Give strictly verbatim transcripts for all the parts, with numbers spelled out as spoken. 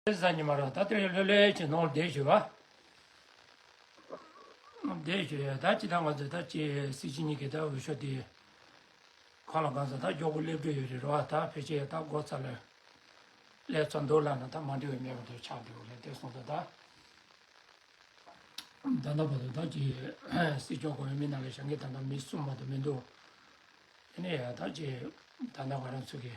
ཟ་ཉི་མ་ར་ད་དེ་ལྷོད་ལྷོད་ཅིག་ནང་ལ་བསྡད་བཞུགས་པ། བསྡད་བཞུགས་ཡ་ད་ཅི་ད་ང་ཚོ་ད་ཅི་སྲིད་སྤྱི་གཉིས་ཀྱི་ད་འོས་ཤོག་དེ་ཁ་ལ་གང་ཟ་ད་མགྱོགས་པོ་སླེབས་འགྲོ་ཡོད་རེད་རོ། ད་ཕལ་ཆེར་ད་སྒོ་ཚ་ལ་སླེབས་ཚར་འདུག་ལབ་ན་ད་མ་འགྲིག་པ་མེད་པ་དེ་ཆགས་འདུག་རེད། དེ་སོང་ཙང་ད། ད་ལྟ་བར་དུ་ད་ཅི་སྲིད་སྐྱོང་གི་འོས་མི་ནང་ལ་བཞེངས་མཁན་ད་ལྟ་མི་གསུམ་མ་གཏོགས་མི་འདུག་དེ་ནས་ཡང་ད་ཅི་ད་ལྟ་ང་རང་ཚོ་གི་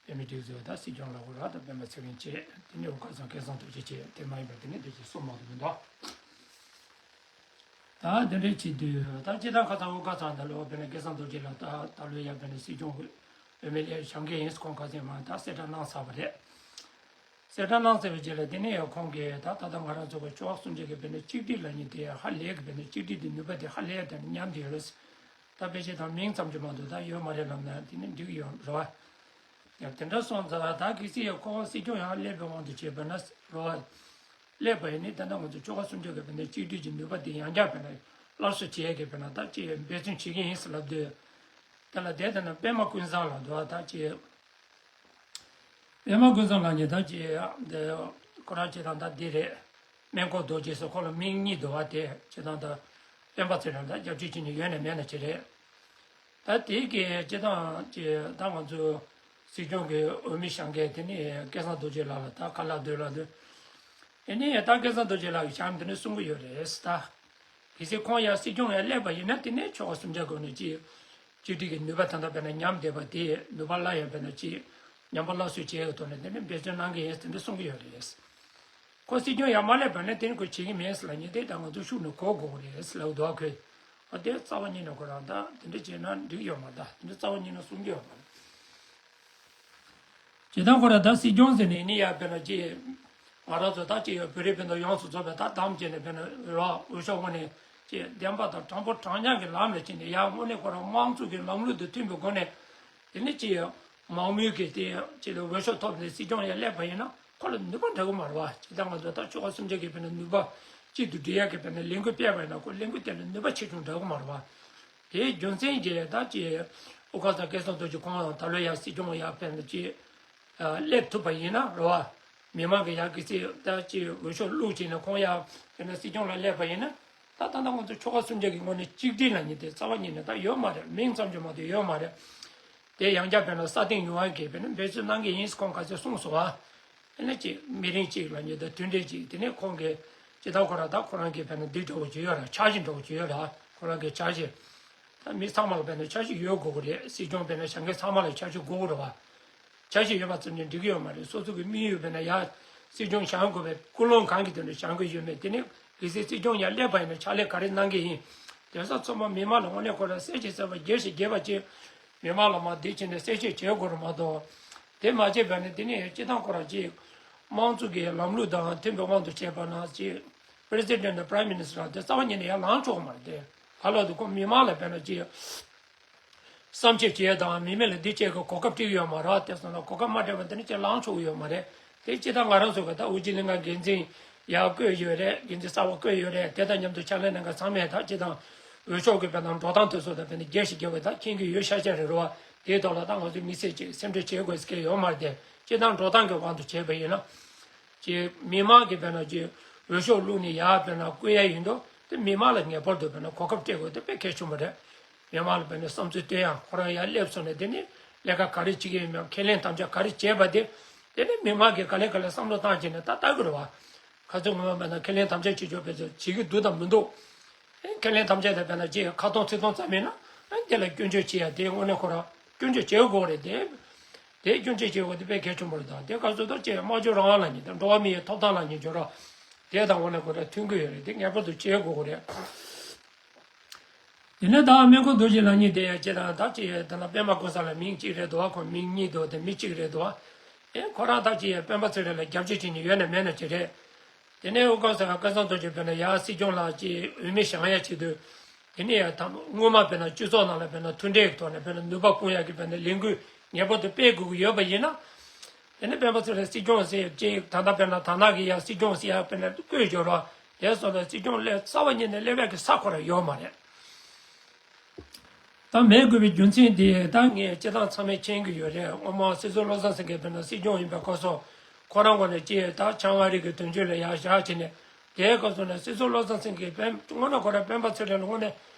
བོད་མི་སྒྲིག་འཛུགས་ད་སྲིད་སྐྱོང་ལ་འོས་རག་ད་སྤེན་པ་ཚེ་རིང་བྱས། དེ་ནས་འོ་ཁ་སང་སྐལ་བཟང་རྡོ་རྗེ་བྱས། དེ་མ་ཡིན་པར་དེ་ནས་དེ་ཅི་གསུམ་མ་གཏོགས་མི་འདུག་ད་དེ་འདྲའི་བྱེད་དུས་ད་ཅི་ད་ཁ་སང་འོ་ཁ་སང་ད་ལོ་སྤེན་པ་སྐལ་བཟང་རྡོ་རྗེ་ལགས་ད་ད་ལོ་ཡང་སྤེན་པ་སྲིད་སྐྱོང་གི་འོས་མི་ལ་བཞེངས་མཁན་ཡིན་ཁོང་ཁ་སང་མ་ད་གསལ་བསྒྲགས་གནང་ཚར་བ་རེད། གསལ་བསྒྲགས་གནང་ཚར་བའི་རྗེས་ལ་དེ་ནས་ཡང་ཁོང་གིས་ད་ད་ལྟ་ང་རང་ཚོ་གི་ཆོལ་ཁ་གསུམ་ཆ་གི་སྤེན་པ་གཅིག་སྒྲིལ་ལབ་མཁན་དེ་ཧ་ལས་གི་སྤེན་པ་གཅིག་སྒྲིལ་དེ་ནུས་པ་དེ་ཧ་ལས་དེ་ཉམས་བསྡད་ཡོད་རེད། ད་ཕལ་ཆེར་ད་མིང་ཙམ་གྱི་མ་གཏོགས་ད་ཡོད་མ་རེད་ལབ་ན་དེ་ནི་འགྲིག་ཡོད་རེད་བ། ཡང་དེ་འདྲ་སོང་ཙང་ད་གལ་སྲིད་ཡང་ཁོང་སྲིད་སྐྱོང་ཡང་སླེབས་པའི་དབང་དུ་བྱས་པ་ན་རེད་བ། སླེབས་པ་ཡིན་ནི་ད་ལྟ་ང་ཚོ་ཆོལ་ཁ་གསུམ་ཆ་གི་སྤེན་པ་གཅིག་སྒྲིལ་གྱི་ནུས་པ་དེ་ཡང་བསྐྱར་སྤེན་པ་སླར་གསོ་བྱེད་ཡས་ཀྱི་སྤེན་པ་ད་ཅི་འབད་བརྩོན་བྱེད་ཀྱི་ཡིན་ཟེར་ལབ་དུས། དེ་ལ་དེ་ལྟ་ན་པད་མ་ཀུན་བཟང་ལགས་འདུག་བ། ད་ཅི། པད་མ་ཀུན་བཟང་ལགས་ཀྱིས་ད་ཅི་འདི་ཁོ་རང་སྤྱིར་བཏང་ད་འདི་རེད། སྨན་སྐོར་རྡོ་རྗེ་ཟེར་ཁོ་ལ་མིང་གཉིས་འདུག་བ། དེ་སྤྱིར་བཏང་ད་སྤེན་པ་ཚེ་རིང་ལ་རྒྱབ་སྐྱོར་བྱེད་མཁན་ཡོད་ནས་མེད་ནས་ཅི་རེད། ད་དེ་གི་སྤྱིར་བཏང་ཅི་ད་ང་ཚོ་སྲིད་སྐྱོང་གི་འོས་མི་བཞེངས་མཁན་དེ་ནི་སྐལ་བཟང་རྡོ་རྗེ་ལགས་ལ་ད་ག་ལབ་འདོད་ལབ་འདོད། དེ་ནི་ད་སྐལ་བཟང་རྡོ་རྗེ་ལགས་ཀྱིས་བཞེངས་དེ་ནི་གསུང་གི་ཡོད་རེད་ད། གལ་སྲིད་ཁོང་ཡང་སྲིད་སྐྱོང་ཡང་སླེབས་པ་ཡིན་ན་དེ་ནས་ཆོལ་ཁ་གསུམ་ཆ་སྒོ་ནས་ཅི། སྤྱི་འཐུས་ཀྱི་ནུས་པ་ད་ལྟ་བས་ན་ཉམས་བསྡད་པ་དེ་ནུས་པ་སླར་ཡང་བས་ན་ཅི། ཉམས་པ་སླར་གསོ་བྱེད་ཡག་ཐོག་ནས་དེ་ནས་འབད་བརྩོན་གནང་གི་ཡིན་དེ་འདྲ་གསུང་གི་ཡོད་རེད། ཁོ་སྲིད་སྐྱོང་ཡང་མ་སླེབས་པ་ནས་དེ་ནས་ཁོ་བྱེད་ཀྱི་མེད་ཟེར་ལབ་མཁན་དེ་ད་ང་ཚོ་ཤུགས་ནས་གོ་དགོས་རེད་ཟེར་ལབ་འདུག་ཁོས། ཨ་དེ་རྩ་བ་ཉིད་ནས་ཁོ་རང་ད་དེ་འདྲ་བྱས་ན་འགྲིག་ཡོད་མ་རེད། ད་དེ་འདྲ་རྩ་བ་ཉིད་ནས་གསུང་གི་ཡོད་མ་རེད། བྱེད་སྟངས་ཁོ་ར་ད་སྲིད་སྐྱོང་ཟེར་ནས་ནི་ཡ་དཔེར་ན་ཅི། ང་རང་ཚོ་ད་ཅི་ཡོད་བོད་རིགས་སྤུན་ཟླ་ཡོངས་སུ་རྫོགས་པའི་ད་གདམ་བྱས་ནས་དཔེར་ན་རོ་འོས་ཤོག་དངོས་གནས་ཅི་བདེན་པ་དང་དྲང་པོ་དྲང་སྙིང་གི་ལམ་ལ་ཕྱིན་ནས་ཡ་དངོས་གནས་ཁོ་རང་དམངས་གཙོ་གི་ལམ་ལུགས་དང་མཐུན་པའི་སྒོ་ནས་དེ་ནི་ཅི་ཡོད་མང་མོས་ཀྱི་དེ་ཅི་ལ་འོས་ཤོག་ཐོབ་ནས་སྲིད་སྐྱོང་ཡ་སླེབས་པ་ཡིན་ན་ཁོ་ལ་ནུས་པ་འདྲ་གི་མ་རེད་བ། ཅི་ད་ང་ཚོ་ད་ཆོལ་ཁ་གསུམ་ཆ་གི་དཔེར་ན་ནུས་པ་གཅིག་ཏུ་སྒྲིལ་ཡག་གི་དཔེར་ན་ལས་འགུལ་སྤེལ་བ་ཡིན་ན་ཁོ་ལས་འགུལ་དེ་ལ་ནུས་པ་ཆེ་ཆུང་འདྲ་གི་མ་རེད་བ། དེའི་རྒྱུ་མཚན་གྱིས་ད་ཅི། ཨོ་ཁ་ས་སྐལ་བཟང་རྡོ་རྗེ་ཁོང་ད་ལོ་ཡང་སྲིད་སྐྱོང་ཡག་ཕན་ཅི། སླེབས་ཐུབ་པ་ཡིན་ན་རེད་བ། མི་མང་གི་ཡག་གི་སྲིད་ད་ཅི་འོས་ཤོག་བླུགས་བྱས་ནས་ཁོང་ཡག་དེ་ནས་སྲིད་སྐྱོང་ལ་སླེབས་པ་ཡིན་ན། ད་ད་ལྟ་ང་ཚོ་ཆོལ་ཁ་གསུམ་ཆ་གི་ངོས་ནས་གཅིག་སྒྲིལ་ལ་ཉིན་དེ་རྩ་བ་ཉིད་ནས་ད་ཡོད་མ་རེད། མིང་ཙམ་གྱི་མ་གཏོགས་ཡོད་མ་རེད། དེ་ཡང་བསྐྱར་དཔེར་ན་སྲ་བརྟན་ཡོང་བ་གི་དཔེར་ན་འབད་བརྩོན་གནང་གི་ཡིན་ཁོང་ག་ཚོད་གསུངས་སོང་བ། དེ་ནས་ཅིག་མི་རིགས་གཅིག་ལ་ཉེ་དུ་མཐུན་སྒྲིལ་གཅིག་དེ་ནས་ཁོང་གིས་ཇི་ལྟར་ཁོ་རང་ད་ཁོ་རང་གི་དཔེར་ན་འདི་འདྲ་བོ་ཅིག་ཡོད་ར། འཆར་གཞི་འདྲ་བོ་ཅིག་ཡོད་ར། ཁོ་རང་གི་འཆར་གཞི། ད་མི་ཚང་མ་ལ་དཔེར་ན་འཆར་གཞི་ཡོད་དགོས་ཀྱི་རེད། སྲིད་སྐྱོང་དཔེར་ན་བཞེངས་མཁན་ཚང་མ་ལ་འཆར་གཞི་དགོས་ཀྱི་རེད་བ། འཆར་གཞི་ཡོད་པ་ཙམ་གྱིས་འགྲིག་གི་ཡོད་མ་རེད། སོ་སོ་གི་དམིགས་ཡུལ་དཔེར་ན་ཡ་སྲིད་སྐྱོང་བཞེངས་དགོས་པའི་ཀུན་སློང་གང་གི་དོན་དུ་བཞེངས་དགོས་ཡོད་མེད་དེ་ནི་གལ་སྲིད་སྲིད་སྐྱོང་ཡར་སླེབས་པ་ཡིན་ན་ཕྱག་ལས་ག་རེ་གནང་གི་ཡིན། དེ་ཚོ་ཚང་མ་མི་མང་ལ་དངོས་གནས་ཁོ་རང་གསལ་བྱེད་གསལ་བ་རྒྱས་ཤིག་རྒྱས་པ་ཅིག་མི་མང་ལ་མར་འདི་བྱས་ནས་གསལ་བཤད་བྱེད་དགོས་རེད་མ་གཏོགས། དེ་མ་བྱས་པ་ནི་དེ་ནི་སྤྱི་བཏང་ཁོ་རང་ཅིག་དམངས་གཙོ་གི་ལམ་ལུགས་དང་མཐུན་པའི་དབང་དུ་བྱས་པ་ན་ཅིག་President དང་Prime Minister དེ་རྩ་བ་ཉིད་ནས་ཡར་ལངས་ཆོག་གི་མ་རེད་དེ། ག་ལ་དུ་ཁོ་མི་མང་ལ་དཔེར་ན་ཅིག་བསམ་ཤེས་བྱེད་ཡ་དང་མི་མེད་ལ་འདི་བྱེད་དགོས་གོ་སྐབས་སྤྲད་ཀྱི་ཡོད་མ་རེད། དེ་སོང་ན་གོ་སྐབས་མ་སྤྲད་པ་འདི་ནི་ཅིག་ལངས་ཆོག་གི་ཡོད་མ་རེད། དེ་སྤྱི་བཏང་ང་རང་ཚོ་གི་ད་དབུ་ཁྲིད་ལྷན་ཁང་འགན་འཛིན་ཡར་བསྐོས་ཡོད་རེད། འགན་འཛིན་གསར་པ་བསྐོས་ཡོད་རེད། དེ་དང་མཉམ་དུ་ཕྱག་ལས་གནང་མཁན་ཚང་མས་ད་སྤྱི་བཏང་འོས་ཤོག་གི་དཔེར་ན་འགྲོ་སྟངས་དེ་ཚོ་ད་དཔེར་ན་རྒྱས་ཤིག་རྒྱས་པ་ད་མཁྱེན་གྱི་ཡོད་ཤག་ཤག་རེད་རོ། དེའི་ཐོག་ལ་ད་ང་ཚོས་དམིགས་བསལ་ཅིག་སེམས་ཁྲལ་བྱེད་དགོས་ཀྱི་ཡོད་མ་རེད་དེ། སྤྱི་བཏང་འགྲོ་སྟངས་ཀྱི་དབང་དུ་བྱས་པ་ཡིན་ན། ཅིག་མི་མང་གི་དཔེར་ན་ཅིག་འོས་ཤོག་བླུགས་ནས་ཡར་དཔེར་ན་བསྐོ་ཡ་ཡིན་དུས་དེ་མི་མང་ལ་ངེས་པར་དུ་དཔེར་ན་གོ་སྐབས་སྤྲད་དགོས་དེ་དཔེ་གལ་ཆེན་པོ་རེད། མི་མང་ལ་དཔེར་ན་བསམ་ཚུལ་བཏོན་ཡ་ཁོ་རང་ཡར་སླེབས་སོང་ནས་དེ་ནི་ལས་ཀ་ག་རེ་བྱེད་ཀྱི་ཡིན་མིན་ཁས་ལེན་དམ་བཅའ་ག་རེ་བྱས་པ་དེ། དེ་ནི་མི་མང་གིས་ག་ལེ་ག་ལེ་བསམ་བློ་བཏང་བྱས་ནས་ད་ལྟ་གི་རེད་བ། ཁ་ཚོད་ངོ་མ་དཔེར་ན་ཁས་ལེན་དམ་བཅའ་བྱེད་ཆོག་པའི་ཚོ་བྱེད་ཀྱི་འདུག་དང་མི་འདུག་ཨེ་ཁས་ལེན་དམ་བཅའ་དེ་དཔེར་ན་ཅིག་ཁ་སྟོང་ཚིག་སྟོང་ཙམ་ཡིན་ན་ཨེ་དེ་ལ་སྐྱོན་བརྗོད་བྱེད་ཡ་དེ་དངོས་གནས་ཁོ་རང་སྐྱོན་བརྗོད་བྱེད་དགོས་རེད་དེ། དེ་སྐྱོན་བརྗོད་བྱེད་དགོས་དེ་དཔེ་གལ་ཆེན་པོ་རེད། ད་དེ་ག་ཚོད་ད་ཅིག་སྨྲ་བརྗོད་རང་དབང་ལབ་མཁན་དང་འགྲོ་བ་མིའི་ཐོབ་ཐང་ལབ་མཁན་བརྗོད་ར། དེ་དང་དངོས་གནས་ཁོ་རང་མཐུན་གྱི་ཡོད་རེད། དེ་ངེས་པར་དུ་བྱེད་དགོས་རེད། དེ་ནས་ད་སྨན་སྐོར་རྡོ་རྗེ་ལགས་གཉིས་དེ་ཡང་ཅི་དང་ད་ཅི་ཡང་དེ་ན་པད་མ་ཀུན་བཟང་ལ་མིང་གཅིག་རེད་འདུག་ཁོ་མིང་གཉིས་འདུག་དེ་མི་གཅིག་རེད་འདུག་ཨེ་ཁོ་རང་ད་ཅི་ཡང་སྤེན་པ་ཚེ་རིང་ལ་རྒྱབ་སྐྱོར་བྱེད་མཁན་ཡོད་ན་མེད་ན་ཅི་རེད། དེ་ནས་ཨོ་ཁ་ས་སྐལ་བཟང་རྡོ་རྗེ་དཔེར་ན་ཡང་སྲིད་སྐྱོང་ལ་ཅི་འོས་མི་བཞེངས་ཡ་བྱེད་དུས། དེ་ནས་ཡང་ད་སྔོན་མ་དཔེར་ན་སྤྱི་ཚོགས་ནང་ལ་དཔེར་ན་མཐུན་སྒྲིལ་གྱི་ཐོག་ནས་དཔེར་ན་ནུས་པ་སྤུངས་ཡ་གི་དཔེར་ན་ལས་འགུལ་ངེས་པར་དུ་སྤེལ་དགོས་ཀྱི་ཡོད་པ་ཡིན་ན། དེ་ནས་སྤེན་པ་ཚེ་རིང་སྲིད་སྐྱོང་ཟེར་ཅིག་ད་ལྟ་དཔེར་ན་ད་ནག་གི་ཡ་སྲིད་སྐྱོང་ཟེར་ཡ་དཔེར་ན་བསྐོས་འཇོག་རོགས་དེ་སོགས་ལ་སྲིད་སྐྱོང་སླེབས་རྩ་བ་ཉིད་ནས་སླེབས་ཡ་གི་ས་ཁོ་རང་ཡོད་མ་རེད། ད་མེད་དགོས་པའི་རྒྱུ་མཚན་དེ་ད་ངས་སྤྱི་བཏང་ཚང་མས་མཁྱེན་གྱི་ཡོད་རེད། སྔོན་མ་སྲིད་ཟུར་བློ་བཟང་སེང་གེ་དཔེར་ན་སྲིད་སྐྱོང་ཡིན་པའི་སྐབས་སུ་ ཁོ་རང་ངོས་ནས་ཅི་ད་བྱང་ཨ་རི་གི་དོན་གཅོད་ལ་ཡར་བཞག་བྱས་ནས། དེའི་སྐབས་སུ་ནས་སྲིད་ཟུར་བློ་བཟང་སེང་གེ་དཔེ་དངོས་གནས་ཁོ་རང་སྤེན་པ་ཚེ་རིང་ལ་དངོས་གནས་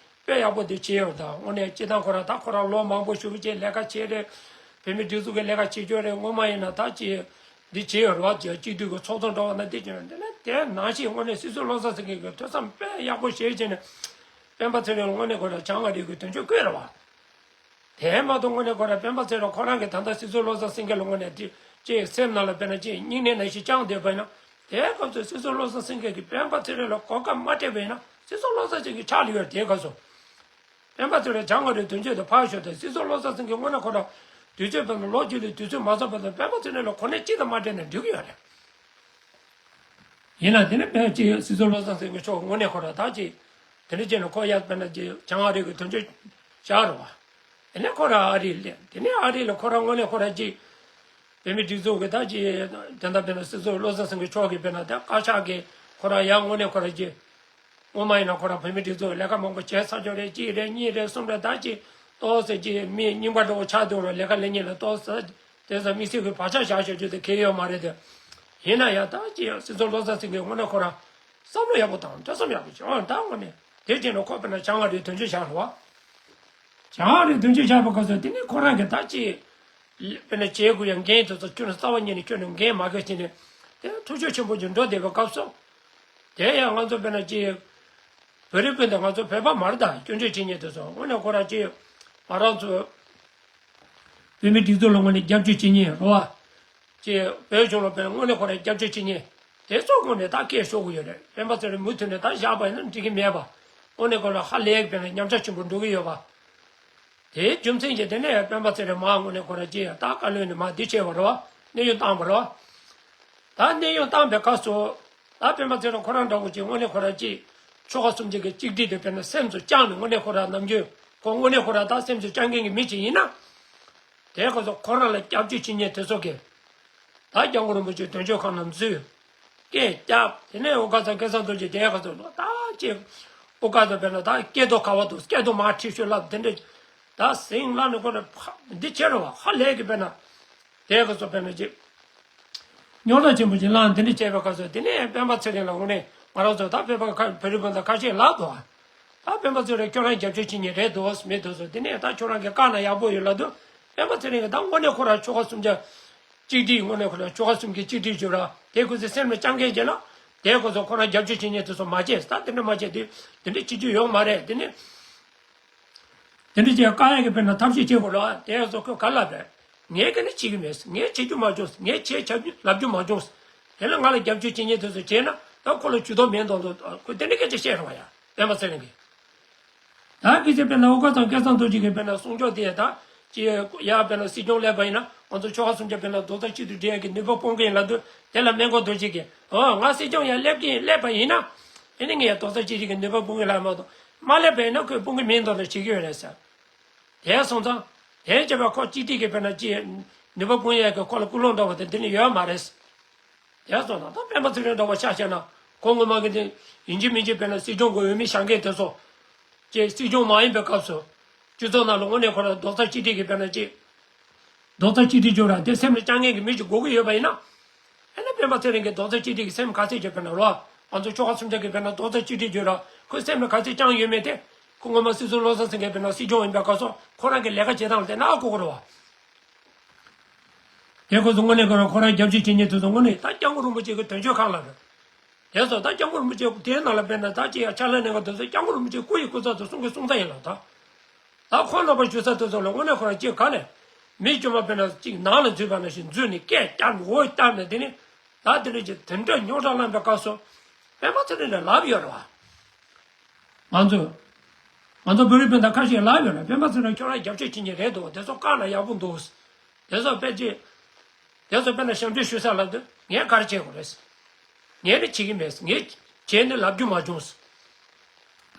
དཔེ་ཡག་པོ་འདི་བྱས་ཡོད། ད་དངོས་གནས་སྤྱི་བཏང་ཁོ་རང་ད་ཁོ་རང་ལོ་མང་པོ་ཞིག་ཅིག་ལས་ཀ་བྱས་རེད། བོད་མི་སྒྲིག་འཛུགས་ཀྱི་ལས་ཀ་བྱེད་རྒྱུ་རེད། སྔོན་མ་ཡིན་ན་ད་ཅི་འདི་བྱས་ཡོད་རེད་བ། སྤྱི་འཐུས་ཀྱི་ཚོགས་གཙོ་འདྲ་བ་ན་འདི་བྱས་ཡོད། དེ་ནས་དེ་ནང་བཞིན་དངོས་གནས་སྲིད་ཟུར་བློ་བཟང་སེང་གེ་གི་ཐོས་བསམ་དཔེ་ཡག་པོ་བྱས་བྱས་ནས། སྤེན་པ་ཚེ་རིང་ལ་དངོས་གནས་ཁོ་རང་བྱང་ཨ་རི་གི་དོན་གཅོད་བསྐོས་རེད་བ། དེ་མ་གཏོགས་དངོས་གནས་ཁོ་རང་སྤེན་པ་ཚེ་རིང་ཁོ་རང་གིས་ད་ལྟ་སྲིད་ཟུར་བློ་བཟང་སེང་གེ་ལ་དངོས་གནས་དེ་ཅིག་སེམས་ནང་ལ་དཔེར་ན་ཅིག་སྙིང་ནད་ནང་བཞིན་བཅངས་བསྡད་པ་ཡིན་ན། དེའི་སྐབས་སུ་སྲིད་ཟུར་བློ་བཟང་སེང་གེ་གིས་སྤེན་པ་ཚེ་རིང་ལ་གོ་སྐབས་མ་སྤྲད་པ་ཡིན་ན་སྲིད་ཟུར་བློ་བཟང་སེང་གེ་ཆགས་ལ་ཡོད་རེད། དེའི་སྐབས་སུ་སྤེན་པ་ཚེ་རིང་བྱང་ཨ་རིའི་དོན་གཅོད་དུ་ཕར་ཞོག་དང་། སྲིད་ཟུར་བློ་བཟང་སེང་གེ་དངོས་གནས་ཁོ་རང་དུས་ཚོད་བར་དུ་ལོ་གཅིག་ལས་དུས་ཚོད་མ་རྫོགས་བར་དུ་སྤེན་པ་ཚེ་རིང་ལ་གོ་གནས་གཅིག་དང་མ་སྤྲད་ན་འགྲིག་གི་ཡོད་རེད། ཡིན་ན་དེ་ནི་དཔེ་ཅིག་སྲིད་ཟུར་བློ་བཟང་སེང་གེ་མཆོག་དངོས་གནས་ཁོ་རང་ད་ཅིག་དེ་འདྲ་བྱས་ནས་ཁོ་ཡར་དཔེར་ན་ཅིག་བྱང་ཨ་རི་གི་དོན་གཅོད་བཞག་རེད་བ། དེ་ནས་ཁོ་རང་ཨ་རིར་སླེབས། དེ་ནས་ཨ་རི་ལ་ཁོ་རང་དངོས་གནས་ཁོ་རང་ཅིག་བོད་མི་སྒྲིག་འཛུགས་ཀྱི་ད་ཅིག་དེ་འདྲ་དཔེར་ན་སྲིད་ཟུར་བློ་བཟང་སེང་གེ་མཆོག་གིས་དཔེར་ན་ད་བཀའ་ཤག་གིས་ཁོ་རང་ཡར་དངོས་གནས་ཁོ་རང་ཅིག་སྔོན་མ་ཡིན་ན་ཁོ་རང་བོད་མི་སྒྲིག་འཛུགས་ལས་ཀ་མང་པོ་བྱས་ཚར་ཆོག་རེད། གཅིག་རེད། གཉིས་རེད། གསུམ་རེད། ད་ཅིག་ཏོག་ཙམ་ཅིག་མི་རྙིང་པ་འདྲ་བོ་ཆགས་འདུག་རོགས། ལས་ཀ་ལས་གཉེར་ལ་ཏོག་ཙམ་དེ་ཚོ་དམིགས་བསལ་གྱི་བག་ཆགས་བཞག་བཞག་རྒྱུ་དེ་གལ་ཡོད་མ་རེད་དེ། ཡིན་ན་ཡང་ད་ཅིག་སྲིད་ཟུར་བློ་བཟང་སེང་གེ་དངོས་གནས་ཁོ་རང་བསམ་བློ་ཡག་པོ་བཏང་། ཐོས་བསམ་ཡག་པོ་བྱས། ཨོ་ད་དངོས་གནས་དེ་བྱས་ན་ཁོ་དཔེར་ན་བྱང་ཨ་རིའི་དོན་གཅོད་བཞག་རེད་བ། བྱང་ཨ་རིའི་དོན་གཅོད་བཞག་པའི་སྐབས་སུ་དེ་ནི་ཁོ་རང་གིས་ད་ཅིག་དཔེར་ན་བྱེད་དགོས་ཡ་འགན་དེ་ཚོ་ཁྱོན་ནས་རྩ་བ་ཉིད་ནས་ཁྱོན་ནས་འགན་མ་འཁུར་བྱས་ནས་དེ་ཐུགས་ཕྱོགས་ཆེན་པོ་ཅིག་འགྲོ་བསྡད་པའི་སྐབས་སུ། དེ་ཡང་ང་ཚོ་དཔེར་ན་ཅིག་བོད་རིགས་སྤུན་ཟླ་ང་ཚོ་བོད་པ་མ་རེད། ད་སྐྱོན་བརྗོད་བྱེད་མཁན་དེ་ཚོ་དངོས་གནས་ཁོ་རང་ཅིག་ང་རང་ཚོ་བོད་མི་སྒྲིག་འཛུགས་ལ་དངོས་གནས་རྒྱབ་སྐྱོར་བྱེད་མཁན་རེད་བ། ཅིག་བོད་གཞུང་ལ་དཔེར་ན་དངོས་གནས་ཁོ་རང་རྒྱབ་སྐྱོར་བྱེད་མཁན་དེ་ཚོ་དངོས་གནས་ད་སྐད་ཤོར་གི་ཡོད་རེད། སྤེན་པ་ཚེ་རིང་མུ་མཐུད་ནས་ད་བཞག་པ་ཡིན་ན་འགྲིག་གི་མེད་པ། དངོས་གནས་ཁོ་རང་ཧ་ལས་ཀྱི་དཔེར་ན་ཉམས་ཆག་ཆེན་པོ་འགྲོ་གི་ཡོད་པ། དེའི་རྒྱུ་མཚན་གྱིས་དེ་ནས་སྤེན་པ་ཚེ་རིང་མར་དངོས་གནས་ཁོ་རང་ཅིག་ད་བཀའ་བློན་ནས་མར་འདི་བྱས་པ་རེད་བ། གནས་དབྱུང་བཏང་བ་རེད་བ། ད་གནས་དབྱུང་བཏང་པའི་སྐབས་སུ་ད་སྤེན་པ་ཚེ་རིང་ཁོ་རང་འདྲ་བོ་ཅིག་དངོས་གནས་ཁོ་རང་ཅིག་ཆོལ་ཁ་གསུམ་ཆ་གི་གཅིག་སྒྲིལ་དེ་དཔེར་ན་སེམས་སུ་བཅངས་ནས། དངོས་གནས་ཁོ་རང་ནམ་རྒྱུན་ཁོ་དངོས་གནས་ཁོ་རང་ད་སེམས་སུ་བཅངས་མཁན་གྱི་མི་ཅིག་ཡིན་ན། དེའི་སྐབས་སུ་ཁོ་རང་ལ་སྐྱབས་བཅོལ་བྱེད་མཁན་དེ་ཚོ་གིས་ད་སྐྱབས་མགོན་རིན་པོ་ཆེ་དོན་གཅོད་ཁང་ནང་འཛུལ། སྐད་བརྒྱབ། དེ་ནས་ཨོ་ཀ་ཚང་སྐལ་བཟང་རྡོ་རྗེ་དེའི་སྐབས་སུ་ད་ཅིག་ཨོ་ཀ་ཚང་དཔེར་ན་ད་སྐད་དོ་ཁ་བ་དོ་སྐད་དོ་མ་ཁྲིད་ཤོད་ལབ། དེ་འདྲ་ད་ཟིང་ལ་ནི་ཁོ་རང་འདི་བྱེད་རོགས་ཧ་ལས་ཀྱི་དཔེར་ན། དེའི་སྐབས་སུ་དཔེར་ན་ཅིག་རྙོག་དྲ་ཆེན་པོ་ཅིག་ལངས། དེ་འདྲ་བྱས་པའི་སྐབས་སུ་དེ་ནས་སྤེན་པ་ཚེ་རིང་ལ་དངོས་གནས་ང་རང་ཚོ་ད་བོད་པ་ཁ་བོད་རིགས་སྤུན་ཟླ་ཁ་ཤས་ལབ་འདུག་ད་སྤེན་པ་ཚེ་རིང་ཁྱོད་རང་རྒྱབ་སྐྱོར་བྱེད་མཁན་རེད་འདུག་མི་འདུག་ཟེར། དེ་ནས་ད་ཁྱོད་རང་གིས་བཀག་ན་ཡག་པོ་ཡོད་ལབ་དུས། སྤེན་པ་ཚེ་རིང་གིས་ད་དངོས་གནས་ཁོ་རང་ཆོལ་ཁ་གསུམ་ཆ་གཅིག་སྒྲིལ། དངོས་གནས་ཁོ་རང་ཆོལ་ཁ་གསུམ་གྱི་གཅིག་སྒྲིལ་བྱོས་ར། དེ་ཁོ་ཚོས་སེམས་ལ་བཅངས་མཁན་བྱས་ན། དེ་ཁོ་ཚོ་ཁོ་རང་རྒྱབ་སྐྱོར་བྱེད་མཁན་དེ་ཚོ་མ་བྱས། ད་དེ་འདྲ་མ་བྱས་དུས་དེ་འདྲ་བྱེད་རྒྱུ་ཡོད་མ་རེད། དེ་ནས་དེ་འདྲ་བྱས་བཀག་ཡག་གི་དཔེར་ན་ཐབས་ཤེས་བྱེད་དགོས་ར། དེ་ཚོ་ཁོས་ག་ལབ་པས། ངས་ག་ནི་བྱེད་ཀྱི་མེད། ངས་བྱེད་རྒྱུ་མ་བྱུང་། ངས་བྱས་བྱ་རྒྱུ་ལབ་རྒྱུ་མ་བྱུང་། དེ་ལ་ང་ལ་རྒྱབ་སྐྱོར་བྱེད་མཁན་དེ་ཚོ་བྱས་ན་ད་ཁོ་ལ་ཇུས་གཏོགས་མེད་མདོག་མདོག་ཁོས་དེ་འདྲ་སྐད་ཆ་བཤད་རེད་བ་ཡ། སྤེན་པ་ཚེ་རིང་གིས། ད་གལ་སྲིད་དཔེར་ན་ཨོ་ཀ་ཚང་སྐལ་བཟང་རྡོ་རྗེ་གིས་དཔེར་ན་གསུང་ཕྱོགས་དེ་ད་ཅི་ཡ་དཔེར་ན་སྲིད་སྐྱོང་སླེབས་པ་ཡིན་ན་ང་ཚོ་ཆོལ་ཁ་གསུམ་ཆ་དཔེར་ན་རྡོག་རྩ་གཅིག་ཏུ་སྒྲིལ་ཡག་གི་ནུས་པ་སྤུངས་ཀྱི་ཡིན་ལབ་དུས། དེ་ལ་སྨན་ཁང་རྡོ་རྗེ་གིས། ཨོ་ང་སྲིད་སྐྱོང་ཡང་སླེབས་ཀྱི་ཡིན། སླེབས་པ་ཡིན་ན་ཨེ་ནི་ངས་ཡང་རྡོག་རྩ་གཅིག་སྒྲིལ་གྱི་ནུས་པ་སྤུངས་ཀྱི་ལབ་མ་གཏོགས། མ་སླེབས་པ་ཡིན་ན་ཁོས་སྤུངས་ཀྱི་མིན་མདོག་མདོག་བྱེད་ཀྱི་ཡོད་རེད་ཟེར། དེ་སོང་ཙང་དེ་བྱས་པ་ཁོ་གཅིག་སྒྲིལ་གྱི་དཔེར་ན་ཅི་ནུས་པ་སྤུངས་ཡག་གི་ཁོ་ལ་ཀུན་སློང་འདྲ་བ་དེ་འདི་ནི་ཡོད་མ་རེད། དེ་སོང་ཙང་ད་སྤེན་པ་ཚེ་རིང་འདྲ་བ་ཆ་བཞག་ན་ཁོ་ངོ་མ་གི་དེ་ཡིན་གཅིག་མིན་གཅིག་དཔེར་ན་སྲིད་སྐྱོང་གི་འོས་མི་བཞེངས་མཁན་དེ་ཚོ་ཅེས་སྲིད་སྐྱོང་མ་ཡིན་པའི་སྐབས་སུ་སྤྱི་ཚོགས་ནང་ལ་དངོས་གནས་ཁོ་རང་རྡོག་རྩ་གཅིག་སྒྲིལ་གྱི་དཔེར་ན་ཅི། རྡོག་རྩ་གཅིག་སྒྲིལ་བྱོས་ར། དེ་སེམས་ལ་བཅངས་མཁན་གྱི་མི་ཞིག་དགོས་ཀྱི་ཡོད་པ་ཡིན་ན། ཨེ་ན་སྤེན་པ་ཚེ་རིང་གིས་རྡོག་རྩ་གཅིག་སྒྲིལ་གྱི་སེམས་ག་ཚད་བྱོས། དཔེར་ན་རོ། ང་ཚོ་ཆོལ་ཁ་གསུམ་ཆ་གི་དཔེར་ན་རྡོག་རྩ་གཅིག་སྒྲིལ་བྱོས་ར། ཁོའི་སེམས་ལ་ག་ཚད་བཅངས་ཡོད་མེད་དེ། ཁོ་ངོ་མ་སྲིད་ཟུར་བློ་བཟང་སེང་གེ་དཔེར་ན་སྲིད་སྐྱོང་ཡིན་པའི་སྐབས་སུ་ཁོ་རང་གི་ལས་ཀ་བྱེད་སྟངས་ལ་བལྟས་ན་ཧ་གོ་གི་རེད་བ། དེ་ཁོ་ཚོ་དངོས་གནས་ཁོ་རང་ཁོ་རང་རྒྱབ་སྐྱོར་བྱེད་མཁན་དེ་ཚོ་དངོས་གནས་ད་སྐྱབས་མགོན་རིན་པོ་ཆེ་གི་དོན་གཅོད་ཁང་ལ་རེད། དེ་ཚོ་ད་སྐྱབས་མགོན་རིན་པོ་ཆེ་དེའི་ནང་ལ་དཔེར་ན་ད་ཅི་ཡང་ཕྱག་ལས་གནང་མཁན་དེ་ཚོ་སྐྱབས་མགོན་རིན་པོ་ཆེ་སྐུ་ཡི་སྐུ་ཚབ་ཏུ་གསུང་གི་གསུང་ས་ཡིན་ལ། ད་ད་ཁོང་རྣམ་པ་ཞུ་ས་དེ་ཚོ་ལ་དངོས་གནས་ཁོ་རང་ཅིག་ག་ལས་མི་དཀྱུས་མ་དཔེར་ན་ཅིག་ནང་ལ་འཛུལ་བ་ནང་བཞིན་འཛུལ་ནས་སྐད་བསྐྱར་ནས་འོ་བསྐྱར་ནས། དེ་ནི་ད་དེ་འདྲ་ཅིག་དེ་འདྲ་རྙོག་དྲ་ལངས་པའི་སྐབས་སུ་སྤེན་པ་ཚེ་རིང་ལ་ལབ་ཡོད་རེད་བ། ང་ཚོ་ང་ཚོ་བོད་རིགས་སྤུན་ཟླ་ཁ་ཤས་ལབ་ཡོད་རེད། སྤེན་པ་ཚེ་རིང་ཁྱོད་རང་རྒྱབ་སྐྱོར་བྱེད་མཁན་རེད་འདུག་དེ་ཚོ་བཀག་ན་ཡག་པོ་འདུག་དེ་ཚོ་དཔེ་ཅིག་དེ་ཚོ་དཔེར་ན་ཞབས་འདྲེན་ཞུ་ས་ལབ་དུས་ངས་ག་རེ་བྱེད་དགོས་རེད། ངས་ནི་བྱེད་ཀྱི་མེད། ངས་བྱས་ནས་ལབ་རྒྱུ་མ་བྱུང་།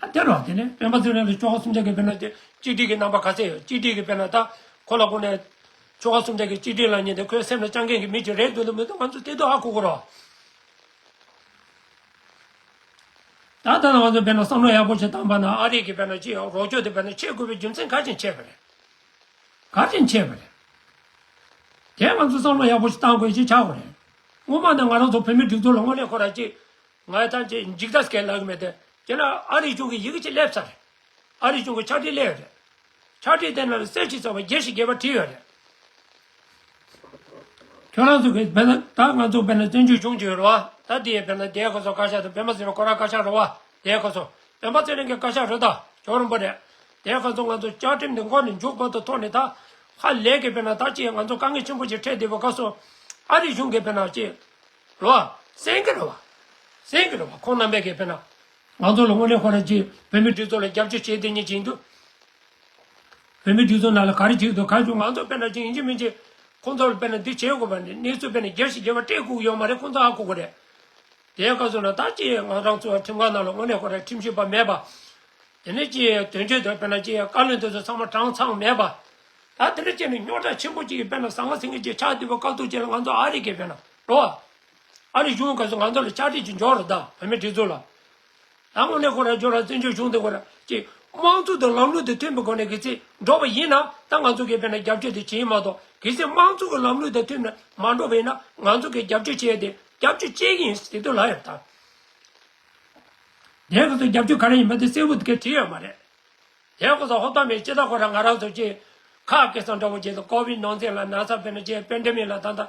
ད་དེ་རེད་བ། དེ་ནས་སྤེན་པ་ཚེ་རིང་ལ་ཆོལ་ཁ་གསུམ་ཆ་གི་དཔེར་ན་དེ་གཅིག་སྒྲིལ་གྱི་རྣམ་པ་ག་ཚད་ཡོད། གཅིག་སྒྲིལ་གྱི་དཔེར་ན་ད་ཁོ་ལ་དངོས་གནས་ཆོལ་ཁ་གསུམ་ཆ་གི་གཅིག་སྒྲིལ་ལབ་མཁན་དེ་ཁོའི་སེམས་ལ་བཅངས་མཁན་གྱི་མི་ཅིག་རེད་འདུག་འདུག་མི་འདུག་ང་ཚོ་དེ་དུས་ཧ་གོ་གི་རེད་བ། ད་ལྟ་ང་ཚོ་དཔེར་ན་བསམ་བློ་ཡག་པོ་ཞིག་བཏང་པ་ན་ཨ་རི་གི་དཔེར་ན་ཅི་ཡང་རོགས་སྐྱོར་དེ་དཔེར་ན་བྱེད་དགོས་པའི་རྒྱུ་མཚན་ག་རེ་བྱས་པ་རེད། ག་རེ་བྱས་པ་རེད། དེ་ང་ཚོ་བསམ་བློ་ཡག་པོ་ཞིག་བཏང་དགོས་ཞེས་བྱ་དགོས་རེད། སྔོན་མ་ནས་ང་རང་ཚོ་བོད་མི་སྒྲིག་འཛུགས་ལ་དངོས་གནས་ཁོ་རང་ཅིག་ང་ད་ཅིག་འཇིགས་སྐྲག་སྐད་ལབ་གི་མེད་དེ། དེ་ན་ཨ་རིའི་གཞུང་གི་ཡི་གེ་ཅིག་སླེབས་ཚར་རེད། ཨ་རིའི་གཞུང་གི་ཕྱག་བྲིས་སླེབས་རེད། ཕྱག་བྲིས་དེ་ནང་ལ་གསལ་ཞིང་གསལ་བ་རྒྱས་ཤིང་རྒྱས་པ་བྲིས་ཡོད་རེད། ཁྱོད་རང་ཚོ་གི་དཔེར་ན་ད་ང་ཚོ་དཔེར་ན་བཙན་བྱོལ་གཞུང་ཅིག་ཡོད་རེད་བ། ད་དེ་ཡི་དཔེར་ན་དེའི་ཁོ་ཚོ་བཀའ་ཤག་དང་སྤེན་པ་ཚེ་རིང་ཁོ་རང་བཀའ་ཤག་རེད་བ། དེའི་ཁོ་ཚོ་སྤེན་པ་ཚེ་རིང་གི་བཀའ་ཤག་རེད། ད་ཁྱོད་རང་པོ་རེད། དེའི་ཁོ་ཚོ་ང་ཚོ་བཅའ་ཁྲིམས་དེ་མགོ་ནས་མཇུག་བར་དུ་ཐོག་ནས་ད་ཧ་ལས་གི་དཔེར་ན་ད་ཅིག་ང་ཚོ་དཀའ་ངལ་ཆེན་པོ་ཅིག་འཕྲད་བསྡད་པའི་སྐབས་སུ་ཨ་རིའི་གཞུང་གི་དཔེར་ན་ཅིག་རེད་བ། གསན་གི་རེད་བ། གསན་གི་རེད་བ། ཁོང་རྣམ་པས་གི་དཔེར་ན་ང་ཚོ་ལ་དངོས་གནས་ཁོ་རང་ཅིག་བོད་མི་སྒྲིག་འཛུགས་ལ་རྒྱབ་སྐྱོར་བྱས་བསྡད་མཁན་ཅིག་ཡིན་དུས། བོད་མི་སྒྲིག་འཛུགས་ནང་ལ་ག་རེ་བྱེད་ཀྱི་འདུག་ག་རེ་བྱུང་། ང་ཚོ་དཔེར་ན་ཅིག་ཡིན་གཅིག་མིན་གཅིག་ཁོང་ཚོ་ལ་དཔེར་ན་འདི་བྱེད་དགོས་པ་ནི་གནས་ཚུལ་དཔེར་ན་རྒྱས་ཤིང་རྒྱས་པ་སྤྲད་དགོས་ཀྱི་ཡོད་མ་རེད། ཁོང་ཚོ་ཧ་གོ་གི་རེད། དེའི་སྐབས་སུ་ན་ད་ཅིག་ང་རང་ཚོ་ཁྲིམས་ཁང་ནང་ལ་དངོས་གནས་ཁོ་རང་ཁྲིམས་ཞིབ་པ་མེད་པ། དེ་ནས་ཅིག་དོན་གཅོད་དང་དཔེར་ན་ཅིག་བཀའ་བློན་དེ་ཚོ་ཚང་མ་གྲངས་ཚང་མེད་པ། ད་དེ་འདྲ་བྱས་ནས་རྙོག་དྲ་ཆེན་པོ་ཅིག་གི་དཔེར་ན་ཟང་ངེ་ཟིང་ངེ་ཅིག་ཆགས་བསྡད་པ་དཀའ་སྡུག་ཅིག་ལ་ང་ཚོ་ཨ་རི་གི་དཔེར་ན་རོ། ཨ་རི་གཞུང་སྐབས་སུ་ང་ཚོ་ལ་ཕྱག་བྲིས་ཅིག་འབྱོར་རེད། ད་བོད་མི་སྒྲིག་འཛུགས་ལ། ད་དངོས་གནས་ཁོ་རང་ཁྱོད་རང་བཙན་བྱོལ་གཞུང་དེ་ཁོ་རང་ཅིག་དམངས་གཙོ་དང་ལམ་ལུགས་དང་མཐུན་པའི་སྒོ་ནས་གལ་སྲིད་འགྲོ་བ་ཡིན་ན་ད་ང་ཚོ་གིས་དཔེར་ན་རྒྱབ་སྐྱོར་དེ་བྱེད་ཀྱི་མ་གཏོགས། གལ་སྲིད་དམངས་གཙོ་གི་ལམ་ལུགས་དང་མཐུན་ནས་མ་འགྲོ་བ་ཡིན་ན་ང་ཚོ་གིས་རྒྱབ་སྐྱོར་བྱེད་ཡ་དེ་རྒྱབ་སྐྱོར་བྱེད་ཀྱི་ཡིན་ཟེར་དུས་ལབ་ཡོད་ད། དེ་ག་ཚོ་རྒྱབ་སྐྱོར་ག་རེ་ཡིན་པ་དེ་གསལ་པོ་དེ་ག་བྲིས་ཡོད་མ་རེད། དེ་ག་ཚོ་ཧོབ་ཏ་མེད་ཅི་ད་ཁོ་རང་ང་རང་ཚོ་ཅིག་ཁ་སྐད་གསང་འདྲ་བོ་བྱས་ཏེ་ཀོ་བིད་ནང་ཚན་ལ་ན་ཚ་དཔེར་ན་ཅིག་པེན་ཌེ་མིག་ལ་ད་ལྟ་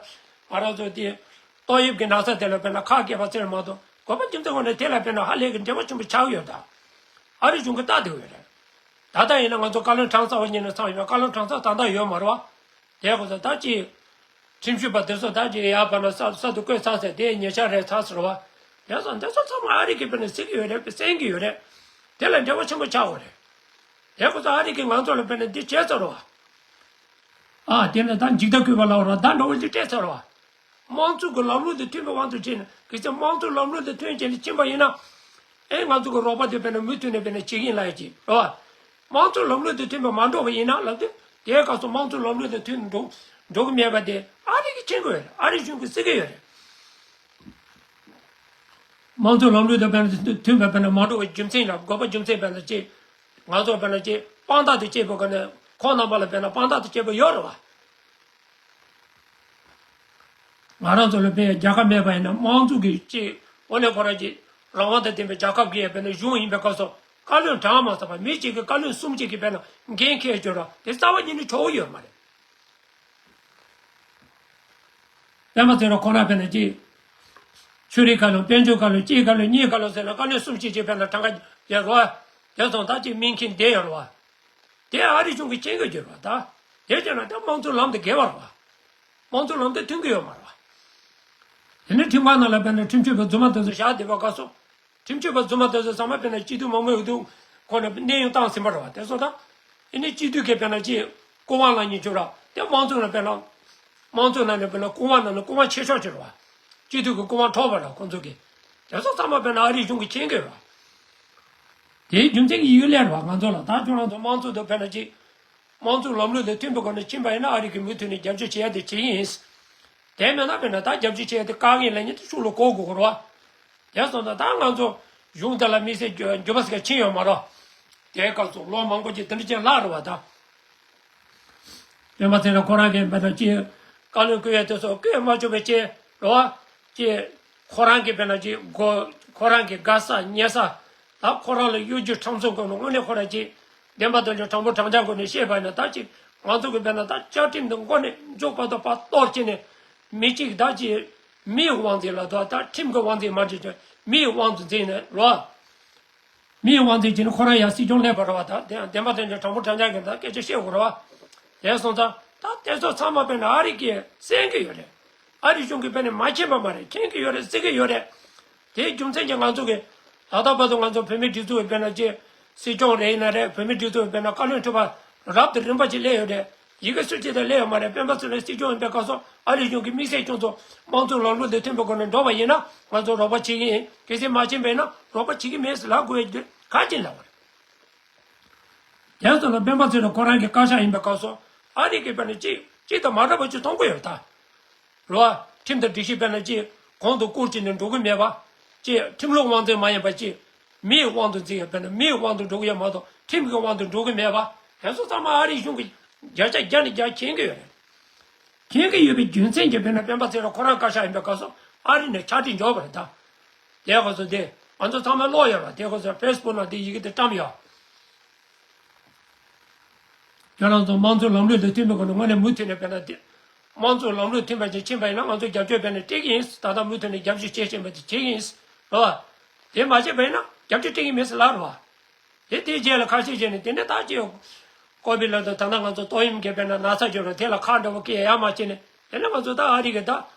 ང་རང་ཚོ་དེ་ཏོག་དབྱིབས་ཀྱི་ན་ཚ་དེ་ལ་དཔེར་ན་ཁ་སྐད་པ་ཟེར་མ་གཏོགས་དགོས་པ་རྒྱུ་མཚན་ཁོ་ནས་དེ་ལ་དཔེར་ན་ཧ་ལས་ཀྱི་འབྲེལ་བ་ཆེན་པོ་ཆགས་ཡོད་ད། ཨ་རི་གཞུང་གི་ལྟ་དེ་ཡོད་རེད། ད་ལྟ་ཡིན་ན་ང་ཚོ་བཀའ་བློན་ཁྲང་ཚ་བ་ཉིད་ནས་ཚང་ཡོད། བཀའ་བློན་ཁྲང་ཚ་ད་ལྟ་ཡོད་མ་རེད་བ། དེ་ག་ཚོ་ད་ཅིག་ཁྲིམས་ཞིབ་པ་དེ་ཚོ་ད་ཅིག་ཡར་བར་ན་ས་ས་དུ་བསྐོས་ཚར་ཟེར་དེ་ཉེ་ཆར་རེད་ཚར་ཟེར་བ། དེ་ཚོ་འདི་ཚོ་ཚང་མ་ཨ་རི་གི་དཔེར་ན་གཟིགས་ཀྱི་ཡོད་རེད། གསན་གྱི་ཡོད་རེད། དེ་ལ་འབྲེལ་བ་ཆེན་པོ་ཆགས་ཡོད་རེད། དེ་ཁོ་ཚོ་ཨ་རི་གི་ང་ཚོ་ལ་དཔེར་ན་འདི་བྱས་ཚར་བ། ཨ་དེ་ནས་ད་འཇིགས་སྐྲག་བསྐུལ་བ་ལབ་ར་ད་འགྲོ་བ་འདི་སྤྲད་ཚར་བ། དམངས་གཙོ་གི་ལམ་ལུགས་དང་མཐུན་པའི་དབང་དུ་བྱས་ནས་གལ་སྲིད་དམངས་གཙོ་ལམ་ལུགས་དང་མཐུན་བྱས་ནས་ཕྱིན་པ་ཡིན་ན། ཨེ་ང་ཚོ་གི་རོགས་པ་དེ་དཔེར་ན་མུ་མཐུད་ནས་དཔེར་ན་བྱེད་ཀྱི་ཡིན་ལབ་ཡ་ཅིག་རེད་བ། དམངས་གཙོ་ལམ་ལུགས་དང་མཐུན་པ་མ་འགྲོ་བ་ཡིན་ན་ལབ་དུས་དེའི་སྐབས་སུ་དམངས་གཙོ་ལམ་ལུགས་དང་མཐུན་འགྲོ་འགྲོ་གི་མེད་པ་དེ་ཨ་རི་གིས་མཁྱེན་གི་ཡོད་རེད། ཨ་རི་གཞུང་གིས་གཟིགས་ཀྱི་ཡོད་རེད། དམངས་གཙོ་ལམ་ལུགས་དང་དཔེར་ན་མཐུན་པ་དཔེར་ན་མ་འགྲོ་བའི་རྒྱུ་མཚན་ལ་དགོས་པ་རྒྱུ་མཚན་དཔེར་ན་ཅིག་ང་ཚོ་དཔེར་ན་ཅིག་དཔང་རྟགས་དེ་བཅད་པའི་སྒོ་ནས་ཁོང་རྣམ་པ་ལ་དཔེར་ན་དཔང་རྟགས་དེ་བཅད་པ་ཡོད་རེད་བ། ང་རང་ཚོ་ལ་དཔེ་རྒྱལ་ཁབ་མེད་པ་ཡིན་ན་དམངས་གཙོ་གི་ཅིག་དངོས་གནས་ཁོ་རང་ཅིག་རང་དབང་དང་ལྡན་པའི་རྒྱལ་ཁབ་ཀྱི་དཔེར་ན་གཞུང་ཡིན་པའི་སྐབས་སུ་བཀའ་བློན་གྲངས་མ་ཚང་བ་མི་གཅིག་གིས་བཀའ་བློན་གསུམ་གཅིག་གིས་དཔེར་ན་འགན་འཁྱེར་རྒྱུ་ར་དེ་རྩ་བ་ཉིད་ནས་གྲོགས་པོ་ཡོད་མ་རེད། སྤེན་པ་ཚེ་རིང་ཁོ་རང་དཔེར་ན་ཅིག་ཆོས་རིག་བཀའ་བློན་དཔལ་འབྱོར་བཀའ་བློན་གཅིག་བཀའ་བློན་གཉིས་བཀའ་བློན་ཟེར་ན་བཀའ་བློན་གསུམ་གཅིག་གིས་དཔེར་ན་གྲངས་ཀ་ཡར་རོ། དེ་སོང་ད་ཅིག་མིང་འཁྱེར་བསྡད་ཡོད་རེད་བ། དེ་ཨ་རི་གཞུང་གིས་མཁྱེན་གྱི་ཡོད་རེད་བ་ད། དེ་བྱས་ན་ད་དམངས་གཙོའི་ལམ་དེ་འགལ་བ་རེད་བ། དམངས་གཙོའི་ལམ་དེ་མཐུན་གྱི་ཡོད་མ་རེད་བ། དེ་ནས་ཁྲིམས་ཁང་ནང་ལ་དཔེར་ན་ཁྲིམས་གཅོད་པ་རྫུན་མ་དེ་ཚོ་བཞག་བསྡད་པ་སྐབས་སུ། ཁྲིམས་གཅོད་པ་རྫུན་མ་དེ་ཚོ་ཚང་མ་དཔེར་ན་སྤྱི་འཐུས་མང་མོས་འོས་བསྡུ་ཁོ་ནས་གནས་དབྱུང་བཏང་ཟིན་པ་རེད་བ། དེ་སོང་ད། དེ་ནས་སྤྱི་འཐུས་ཀྱིས་དཔེར་ན་ཅིག་སྐུ་དབང་བླངས་ཉིན་བཅུ་ར་དེ་དམངས་གཙོ་ལ་དཔེར་ན། དམངས་གཙོ་ནང་ནས་དཔེར་ན་སྐུ་དབང་ནང་ནས་སྐུ་དབང་ཆེ་ཤོས་ཅིག་རེད་བ། སྤྱི་འཐུས་ཀྱི་སྐུ་དབང་འཕྲོག་པ་རེད་ཁོང་ཚོ་གིས། དེ་ཚོ་ཚང་མ་དཔེར་ན་ཨ་རིའི་གཞུང་གིས་མཁྱེན་གྱི་ཡོད་རེད་བ། དེའི་རྒྱུ་མཚན་གྱིས་ཡིད་ལས་རེད་བ་ང་ཚོ་ལ་ད་ཁྱོད་རང་ཚོ་དམངས་གཙོ་དང་དཔེར་ན་ཅིག་དམངས་གཙོའི་ལམ་ལུགས་དང་མཐུན་པའི་སྒོ་ནས་ཕྱིན་པ་ཡིན་ན་ཨ་རི་གིས་མུ་མཐུད་ནས་རྒྱབ་སྐྱོར་བྱེད་ཡ་དེ་བྱེད་ཀྱི་ཡིན། དེ་མིན་ན་དཔེར་ན་ད་རྒྱབ་སྐྱོར་བྱེད་ཡ་དེ་བཀག་ཉེས་ལབ་མཁན་དེ་ཤུགས་ལ་གོ་དགོས་ཀྱི་རེད་བ། དེ་སོང་ཙང་ད་ང་ཚོ་གཞུང་དེ་ལ་དམིགས་བསལ་འགྱུར་བ་ཟེར་མཁན་ཕྱིན་ཡོད་མ་རེད། དེའི་སྐབས་སུ་ལོ་མང་པོ་ཅིག་དེ་འདྲ་ཅིག་ལྷག་རེད་བ་ད། སྤེན་པ་ཚེ་རིང་ཁོ་རང་གིས་དཔེར་ན་ཅིག་བཀའ་བློན་བསྐོ་ཡ་དེ་ཚོ་བསྐོ་མ་བཅུག་པའི་ཅིག་རེད་བ། ཅིག་ཁོ་རང་གི་དཔེར་ན་ཅིག་སྒོ་ཁོ་རང་གི་དགའ་ས་ཉེ་ས། ད་ཁོ་རང་ལ་གཡོ་སྒྱུ་ཁྲམ་གསུམ་སྐོར་ནས་དངོས་གནས་ཁོ་རང་ཅིག་བདེན་པ་དོན་གྱི་དྲང་པོ་དྲང་འཇགས་སྒོ་ནས་བཤད་པ་ཡིན་ན་ད་ཅིག་ང་ཚོ་གི་དཔེར་ན་ད་བཅའ་ཁྲིམས་འདི་མགོ་ནས་མཇུག་བར་དུ་ཕར་གཏོར་བྱས་ནས་མི་གཅིག་ད་ཅིག་མིའི་དབང་འཛིན་ལ་ད་ད་ཁྲིམས་ཀྱི་དབང་འཛིན་མ་འདྲ་ཅིག་མིའི་དབང་དུ་འཛིན་ནས་རོ། མིའི་དབང་འཛིན་བྱས་ནས་ཁོ་རང་ཡང་སྲིད་སྐྱོང་སླེབས་པ་རེད་བ། ད་དེ་ཡང་བདེན་པ་དོན་གྱི་དྲང་པོ་དྲང་འཇགས་ཀྱི་ད་སྐད་ཆ་བཤད་དགོས་རེད་བ། དེ་སོང་ཙང་ད་དེ་ཚོ་ཚང་མ་དཔེར་ན་ཨ་རི་གིས་གསན་གྱི་ཡོད་རེད། ཨ་རི་གཞུང་གིས་དཔེར་ན་མ་མཁྱེན་པ་མ་རེད། མཁྱེན་གྱི་ཡོད་རེད། གཟིགས་ཀྱི་ཡོད་རེད། དེའི་རྒྱུ་མཚན་གྱིས་ང་ཚོ་གིས་ད་ལྟ་བར་དུ་ང་ཚོ་བོད་མིའི་སྒྲིག་འཛུགས་ཀྱི་དཔེར་ན་ཅིག་སྲིད་སྐྱོང་རེད་ཡིན་ན་རེད། བོད་མིའི་སྒྲིག་འཛུགས་ཀྱི་དཔེར་ན་བཀའ་བློན་ཁྲི་པ་རབ་དང་རིམ་པ་ཅིག་སླེབས་ཡོད་རེད། ཡི་གེ་སུ་གཅིག་དང་སླེབས་ཡོད་མ་རེད། སྤེན་པ་ཚེ་རིང་སྲིད་སྐྱོང་ཡིན་པའི་སྐབས་སུ་ཨ་རིའི་གཞུང་གིས་དམིགས་བསལ་ཁྱོད་ཚོ་དམངས་གཙོའི་ལམ་ལུགས་དང་མཐུན་པའི་སྒོ་ནས་འགྲོ་བ་ཡིན་ན་ང་ཚོ་རོགས་པ་བྱེད་ཀྱི་ཡིན། གལ་སྲིད་མ་ཕྱིན་པ་ཡིན་ན་རོགས་པ་བྱེད་ཀྱི་མེད་ཟེར་ལབ་དགོས་ཡ་དེ་ག་ཅིག་ལབ་པ་རེད། དེ་ཚོ་ལ་སྤེན་པ་ཚེ་རིང་ཁོ་རང་གི་བཀའ་ཤག་ཡིན་པའི་སྐབས་སུ་ཨ་རི་གིས་དཔེར་ན་ཅིག་ཅིག་དང་མ་འདྲ་བ་ཅིག་མཐོང་གི་ཡོད་ད། རེད་བ། ཁྲིམས་དང་སྒྲིག་གཞི་དཔེར་ན་ཅིག་གོང་དུ་བཀུར་བྱས་ནས་འགྲོ་གི་མེད་པ། ཅིག་ཁྲིམས་ལུགས་དབང་འཛིན་མ་ཡིན་པ་ཅིག་མིའི་དབང་དུ་འཛིན་ཡ་དཔེར་ན་མིའི་དབང་དུ་འགྲོ་གི་ཡོད་མ་གཏོགས་ཁྲིམས་ཀྱི་དབང་དུ་འགྲོ་གི་མེད་པ། དེ་ཚོ་ཚང་མ་ཨ་རིའི་གཞུང་གིས་བརྒྱ་ཆ་བརྒྱ་ནས་བརྒྱ་མཁྱེན་གྱི་ཡོད་རེད། མཁྱེན་གྱི་ཡོད་པའི་རྒྱུ་མཚན་གྱིས་དཔེར་ན་སྤེན་པ་ཚེ་རིང་ཁོ་རང་བཀའ་ཤག་ཡིན་པའི་སྐབས་སུ་ ཨ་རི་ནས་ཕྱག་བྲིས་འབྱོར་བ་རེད་ད། དེ་ག་ཚོད་དེ་ང་ཚོ་ཚང་མ་ཀློག་ཡོད་ར། དེ་ག་ཚོད་ཕེ་སི་བུག་ནང་དེ་ཡི་གེ་དེ་བཀྲམ་ཡོད། ཁྱོད་རང་ཚོ་དམངས་གཙོའི་ལམ་ལུགས་དང་མཐུན་པའི་སྒོ་ནས་དངོས་གནས་མུ་མཐུད་ནས་དཔེར་ན་དེ། དམངས་གཙོའི་ལམ་ལུགས་མཐུན་པ་ཅིག་ཕྱིན་པ་ཡིན་ན་ང་ཚོས་རྒྱབ་སྐྱོར་དཔེར་ན་སྤྲད་ཀྱི་ཡིན། ད་ལྟ་མུ་མཐུད་ནས་རྒྱབ་སྐྱོར་བྱེད་བཞིན་པ་དེ་བྱེད་ཀྱི་ཡིན། རེད་བ། དེ་མ་བྱས་པ་ཡིན་ན་རྒྱབ་སྐྱོར་སྤྲད་ཀྱི་མེད་ཟེར་ལབ་རེད་བ། དེ་དེའི་རྗེས་ལ་ཁ་ཤས་བྱས་ནས་དེ་ནས་ད་ཅི་ཀོ་བི་ལབ་དང་ད་ལྟ་ང་ཚོ་ཏོག་དབྱིབས་འགོས་པས་ན་ན་ཚ་བྱུང་ར་དེ་ལ་ཁག་འདྲ་བོ་སྐྱེ་ཡ་མ་བྱས་ནས་དེ་ནས་ང་ཚོ་ད་ཨ་རི་གི་ད་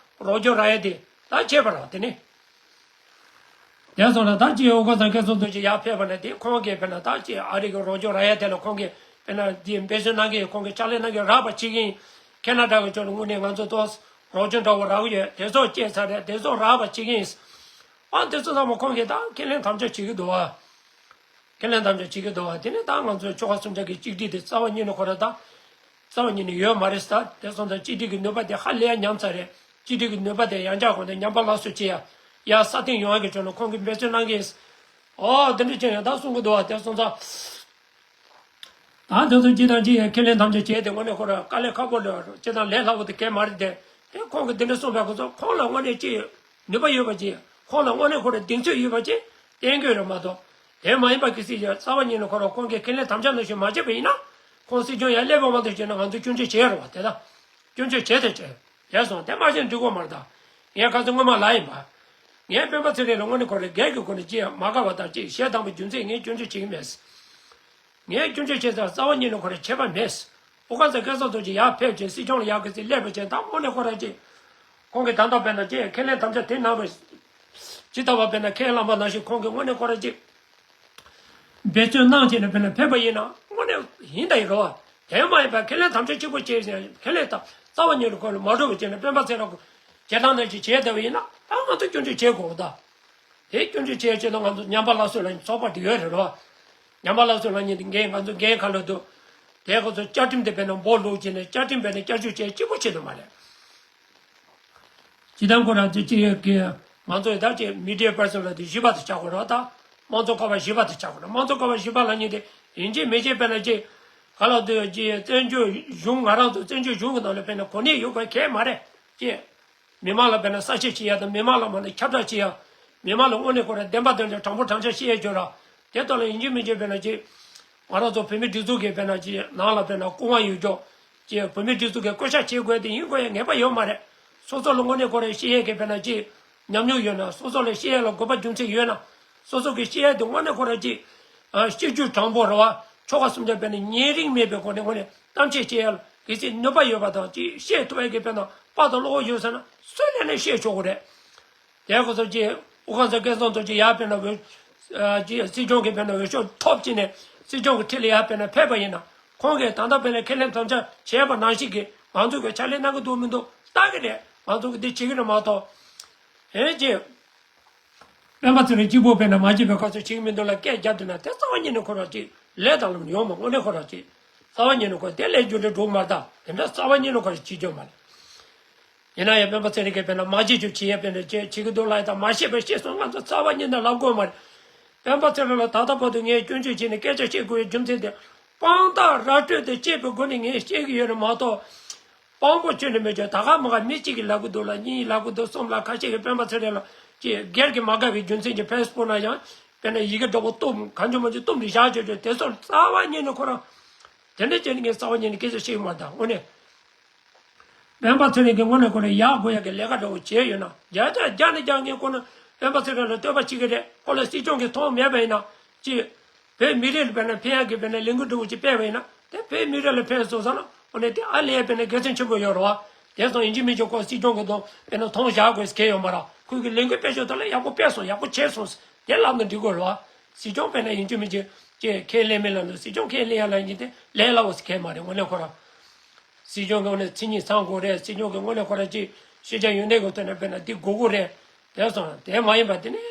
རོགས་སྐྱོར་རག་ཡ་དེ་ད་བྱས་པ་ར་དེ་ནས། དེ་སོང་ན་ད་ཅི་ཨོ་གོ་ཚང་སྐལ་བཟང་རྡོ་རྗེ་ཡར་ཕེབས་པ་ན་དེ་ཁོང་གིས་དཔེར་ན་ད་ཅི་ཨ་རི་གི་རོགས་སྐྱོར་རག་ཡ་དེ་ལ་ཁོང་གིས་དཔེར་ན་དེ་འབད་བརྩོན་གནང་གི་ཁོང་གིས་ཕྱག་ལས་གནང་གི་རག་པ་བྱེད་ཀྱི་ཡིན། ཁེ་ན་ཌ་གི་ཕྱོགས་ལ་དངོས་གནས་ང་ཚོ་ཏོག་རོགས་སྐྱོར་འདྲ་བོ་རག་གི་ཡོད། དེ་ཚོ་བཅད་ཚར་རེད། དེ་ཚོ་རག་པ་བྱེད་ཀྱི་ཡིན། ཨ་དེ་ཚོ་ཚང་མ་ཁོང་གིས་ད་ཁས་ལེན་དམ་བཅའ་བྱེད་ཀྱི་འདུག་བ། ཁས་ལེན་དམ་བཅའ་བྱེད་ཀྱི་འདུག་བ། དེ་ནས་ད་ང་ཚོའི་ཆོལ་ཁ་གསུམ་ཆ་གི་གཅིག་སྒྲིལ་དེ་རྩ་བ་ཉིད་ནས་ཁོ་ར་ད་རྩ་བ་ཉིད་ནས་ཡོད་མ་རེད་ཟེར། དེ་སོང་ཙང་གཅིག་སྒྲིལ་གྱི་ནུས་པ་དེ་ཧ་ལས་ཡ་ཉམས་ཚར་རེད། གཅིག་སྒྲིལ་གྱི་ནུས་པ་དེ་ཡང་བསྐྱར་གོང་དུ་ཉམས་པ་སླར་གསོ་བྱེད་ཡ་ཡ་སྲ་བརྟན་ཡོང་ཡ་གི་ཕྱོགས་ནས་ཁོང་གིས་འབད་བརྩོན་གནང་གི་ཡིན། ཨོ་དེ་འདྲ་བྱས་ཡང་ད་གསུང་གི་འདུག་བ། དེ་སོང་ཙང་ད་དེ་ཚོ་གཅིག་དང་གཅིག་ཡང་ཁས་ལེན་དམ་བཅའ་བྱས་ཏེ་དངོས་གནས་ཁོ་ར་དཀའ་ལས་ཁག་པོ་འདྲ་བ་སྤྱིར་བཏང་ལས་སླ་པོ་དེ་གས་མ་རེད་དེ། དེ་ཁོང་གིས་འདི་འདྲ་གསུངས་པའི་སྐོར་ཚོ་ཁོང་ལ་དངོས་གནས་ཅི་ནུས་པ་ཡོད་པ་ཅིག་ཁོང་ལ་དངོས་གནས་ཁོ་ར་གདེང་ཚོད་ཡོད་པ་ཅིག་བསྟན་དགོས་རེད་མ་གཏོགས། དེ་མ་ཡིན་པ་གལ་སྲིད་ཀྱང་རྩ་བ་ཉིད་ནས་ཁོ་ར་ཁོང་གིས་ཁས་ལེན་དམ་བཅའ་ནང་བཞིན་མ་བྱས་པ་ཡིན་ན། ཁོང་སྲིད་སྐྱོང་ཡར་སླེབས་པ་མ་གཏོགས་བྱས་ན་ང་ཚོ་སྐྱོན་བརྗོད་བྱེད་ཡ་རེད་བ། དེ་ད་སྐྱོན་བརྗོད་བྱས་ཏེ་བྱས་ཡ་སོང་། དེ་མ་བྱས་ན་འགྲིག་གོ་མ་རེད་ད། ངས་ཁ་སང་སྔོན་མ་ལབ་ཡིན་པ། ངས་སྤེན་པ་ཚེ་རིང་ལ་དངོས་གནས་ཁོ་ར་སྒེར་གྱི་སྒོ་ནས་ཅི་ཡང་མ་དགའ་བ་དང་ཅི་ཞེ་སྡང་པའི་རྒྱུ་མཚན་ངས་སྐྱོན་བརྗོད་བྱེད་ཀྱི་མེད། ངས་སྐྱོན་བརྗོད་བྱས་ཙང་རྩ་བ་ཉིད་ནས་ཁོ་ར་ཁྱད་པར་མེད། ཨོ་ཁ་ས་སྐལ་བཟང་རྡོ་རྗེ་ཡར་ཕེབས་བྱས་སྲིད་སྐྱོང་ལ་ཡར་གི་ཚེ་སླེབས་པ་བྱས་ད་དངོས་གནས་ཁོ་ར་ཅིག་ཁོང་གིས་ད་ལྟ་བས་ན་ཅིག་ཁས་ལེན་དམ་བཅའ་དེ་གནང་བ། ཇི་ལྟ་བ་བས་ན་ཁས་བླངས་པ་ནང་བཞིན་ཁོང་གིས་དངོས་གནས་ཁོ་ར་ཅིག་འབད་བརྩོན་གནང་བྱས་ནས་བས་ན་ཕེབས་པ་ཡིན་ན་དངོས་གནས་ཡིན་ད་ཡིན་རོ། དེ་མ་ཡིན་པ་ཁས་ལེན་དམ་བཅའ་གཅིག་པོ་བྱས་ཀྱང་ཁས་ལེན་དང་རྩ་བ་ཉིད་ནས་ཁོ་ལ་མ་འགྲོ་བ་བྱས་ནས་སྤེན་པ་ཚེ་རིང་ཁོ་བྱེད་སྟངས་ནང་བཞིན་བྱས་བསྡད་པ་ཡིན་ན་ད་ང་ཚོ་སྐྱོན་བརྗོད་བྱེད་དགོས་ད། དེ་སྐྱོན་བརྗོད་བྱས་ཆེད་དུ་ང་ཚོ་ཉམས་པ་སླར་གསོ་ལ་ཚོགས་པ་དེ་ཡོད་རེད་རོ། ཉམས་པ་སླར་གསོ་ལ་ཉིན་དེ་འགན་ང་ཚོ་འགན་ཁ་ལ་འདུག་དེ་ཁོ་ཚོ་བཅའ་ཁྲིམས་དེ་བས་ན་འབོ་ལུག་བྱས་ནས་བཅའ་ཁྲིམས་བས་ན་བསྐྱར་བཅོས་བྱས་གཅིག་པོ་བྱེད་ཐུབ་མ་རེད། སྤྱི་བཏང་ཁོ་རང་ཚོ་སྤྱི་ཡོད་ཀྱི་ང་ཚོ་ད་ཅིག་མི་ཌི་ཡ་པར་སོན་ལ་དེ་བཞི་པ་དེ་ཆགས་དགོས་རོགས་ད། དམངས་གཙོ་ཁ་པར་བཞི་པ་དེ་ཆགས་དགོས་རོགས། དམངས་གཙོ་ཁ་པར་བཞི་པ་ལ་ཉིན་དེ་ཡིན་གཅིག་མིན་གཅིག་བས་ན་ཅིག་ག་ལ་དུ་ཅིག་བཙན་བྱོལ་གཞུང་ང་རང་ཚོ་བཙན་བྱོལ་གཞུང་གི་ནང་ལ་བས་ན་གོ་གནས་ཡོད་དགོས་གལ་མ་རེད་ཅེས། མི་མང་ལ་དཔེར་ན་གསལ་བཤད་བྱེད་ཡ་དང་མི་མང་ལ་མ་ནས་ཁྱབ་བསྒྲགས་བྱེད་ཡ། མི་མང་ལ་དངོས་གནས་ཁོ་རང་བདེན་པ་དོན་དང་དྲང་པོ་དྲང་བཞག་བཤད་ཡ་བྱོས་ར། དེ་ཐོག་ལ་ཡིན་གཅིག་མིན་གཅིག་དཔེར་ན་ཅིག་ང་རང་ཚོ་བོད་མི་སྒྲིག་འཛུགས་ཀྱི་དཔེར་ན་ཅིག་ནང་ལ་དཔེར་ན་སྐུ་དབང་ཡོད་ཀྱོག་ཅིག་བོད་མི་སྒྲིག་འཛུགས་ཀྱི་བསྐོ་བཞག་བྱེད་དགོས་དེ་ཡིན་དགོས་ཡ་ངེས་པ་ཡོད་མ་རེད། སོ་སོ་ལ་དངོས་གནས་ཁོ་རང་བཤད་ཡས་ཀྱི་དཔེར་ན་ཅིག་ཉམས་མྱོང་ཡོད་ན་སོ་སོ་ལ་བཤད་ཡས་ལ་དགོས་པ་རྒྱུ་མཚན་ཡོད་ན། སོ་སོ་གི་བཤད་ཡས་དེ་དངོས་གནས་ཁོ་རང་ཅིག་ཨ་སྤྱི་རྒྱུ་དྲང་པོ་རེད་བ། ཆོལ་ཁ་གསུམ་ཆ་དཔེར་ན་ཉེ་རིང་མེད་པའི་སྒོ་ནས་དངོས་གནས་གཏམ་བཤད་བྱེད་ཡ་ལ་གལ་སྲིད་ནུས་པ་ཡོད་པ་དང་ཅིག་བཤད་ཐུབ་ཡ་གི་དཔེར་ན་དཔའ་དང་བློ་ཁོག་ཡོད་ཟེར་ན་སུ་ལས་ནས་བཤད་ཆོག་གི་རེད། དེ་ཁོ་ཚོ་ཅིག་དབུ་ཁང་ཚོ་སྐལ་བཟང་ཚོ་ཅིག་ཡར་དཔེར་ན་འོས་ཨ་ཅིག་སྲིད་སྐྱོང་གི་དཔེར་ན་འོས་ཤོག་ཐོབ་ཅིག་ནས་སྲིད་སྐྱོང་གི་ཁྲི་ལ་ཡར་དཔེར་ན་ཕེབས་པ་ཡིན་ན་ཁོང་གིས་ད་ལྟ་དཔེར་ན་ཁས་ལེན་དམ་བཅའ་བྱས་པ་ནང་བཞིན་གྱི་ང་ཚོ་གི་ཕྱག་ལས་གནང་གི་འདུག་མི་འདུག་ལྟ་གི་རེད། ང་ཚོ་གི་འདི་བྱེད་ཀྱི་རེད་མ་གཏོགས། ཨེ་ཅེ། སྤེན་པ་ཚེ་རིང་གཅིག་པོ་དཔེར་ན་མ་བྱེད་པའི་སྐབས་སུ་བྱེད་ཀྱི་མི་འདུག་ལ་སྐད་རྒྱབ་འདུག་ན་དེ་རྩ་བ་ཉིད་ནས་ཁོ་རང་ཅིག་ལས་དང་ལམ་ཡོང་མ་དངོས་གནས་ཁོ་རང་ཅིག་རྩ་བ་ཉིད་ནས་ཁོ་དེ་ལས་རྒྱུ་འབྲས་འགྲོ་མ་ད་དེ་འདྲ་རྩ་བ་ཉིད་ནས་ཁོ་རང་བྱེད་རྒྱུ་མ་རེད། ཡིན་ན་ཡང་སྤེན་པ་ཚེ་རིང་གིས་དཔེར་ན་མ་བྱེད་རྒྱུ་བྱེད་ཡ་དཔེར་ན་ཅིག་བྱེད་ཀྱི་འདུག་ལ་ཡ་དང་མ་བཤད་པ་བཤད་སོང་ང་ཚོ་རྩ་བ་ཉིད་ནས་ལབ་དགོས་མ་རེད། སྤེན་པ་ཚེ་རིང་ལ་ད་ལྟ་བར་དུ་ངས་སྐྱོན་བརྗོད་བྱས་ནས་སྐད་ཆ་བཤད་དགོས་པའི་རྒྱུ་མཚན་དེ་དཔང་རྟགས་ར་སྤྲོད་དེ་བཤད་པའི་སྒོ་ནས་ངས་བཤད་ཀྱི་ཡོད་རེད་མ་གཏོགས། དཔང་པོ་ཁྱོན་ནས་མེད་ཀྱང་ད་ག་མ་ག་མི་གཅིག་གིས་ལབ་གི་འདུག་ལ་གཉིས་ལབ་གི་འདུག་གསུམ་ལ་ཁ་ཤས་ཀྱིས་སྤེན་པ་ཚེ་རིང་ལ་ཅིག་སྒེར་གྱི་མ་དགའ་བའི་རྒྱུ་མཚན་གྱིས་ཕེ་སི་བུག་ན་ཡང་དཔེར་ན་ཡི་གེ་འདྲ་པོ་གཏུབ་གང་བྱུང་མང་བྱུང་གཏུབ་ནས་བཞག་བྱས་བྱས་དེ་ཚོར་རྩ་བ་ཉིད་ནས་ཁོ་རང་དེ་འདྲ་བྱས་ནས་ངས་རྩ་བ་ཉིད་ནས་སྐད་ཆ་བཤད་ཀྱི་མ་རེད་ད་དངོས་གནས། སྤེན་པ་ཚེ་རིང་གིས་དངོས་གནས་ཁོ་རང་ཡག་དགོས་ཡག་གི་ལས་ཀ་འདྲ་པོ་བྱས་ཡོད་ན་བརྒྱ་ཆ་བརྒྱ་ནས་བརྒྱ་ངས་ཁོ་ན་སྤེན་པ་ཚེ་རིང་ལ་བསྟོད་པ་བྱེད་ཀྱི་རེད། ཁོ་ལ་སྲིད་སྐྱོང་གིས་མཐོང་མེད་པ་ཡིན་ན་ཅིག་བོད་མི་རིགས་ལ་དཔེར་ན་ཕན་ཡག་གི་དཔེར་ན་ལས་འགུལ་འདྲ་པོ་ཅིག་སྤེལ་བ་ཡིན་ན་དེ་བོད་མི་རིགས་ལ་ཕན་སོང་ཙང་ན་འོ་ན་དེ་ཨ་ལས་དཔེར་ན་དགེ་མཚན་ཆེན་པོ་ཡོད་རེད་བ། དེ་སོང་ཡིན་གཅིག་མིན་གཅིག་ཁོ་སྲིད་སྐྱོང་གི་དོན་དཔེར་ན་མཐོང་བཞག་དགོས་ཟེར་གྱི་ཡོད་མ་རེད། ཁོས་ཀྱི་ལས་འགུལ་སྤེལ་ཕྱོགས་དེ་ལ་ཡག་པོ་སྤེལ་སོང་ཡག་པོ་བྱས་སོང་དེ་ལབ་ན་འགྲིག་གི་རེད་བ། སྲིད་སྐྱོང་དཔེར་ན་ཡིན་གཅིག་མིན་གཅིག་ཅེས་ཁས་ལེན་མིན་ལ་ནི་སྲིད་སྐྱོང་ཁས་ལེན་ཡ་ལ་ཡིན་དེ་ལས་སླ་བོ་ཟེར་གྱི་མ་རེད་དངོས་གནས་ཁོ་རང་། སྲིད་སྐྱོང་གི་དངོས་གནས་མཚན་ཉིད་ཚང་དགོས་རེད། སྲིད་སྐྱོང་གི་དངོས་གནས་ཁོ་རང་ཅིག་ཤེས་བྱ་ཡོད་གནས་ཀྱི་ཐོག་ནས་དཔེར་ན་འདི་དགོས་ཀྱི་རེད། དེ་སོང་དེ་མ་ཡིན་པ་དེ་ནི།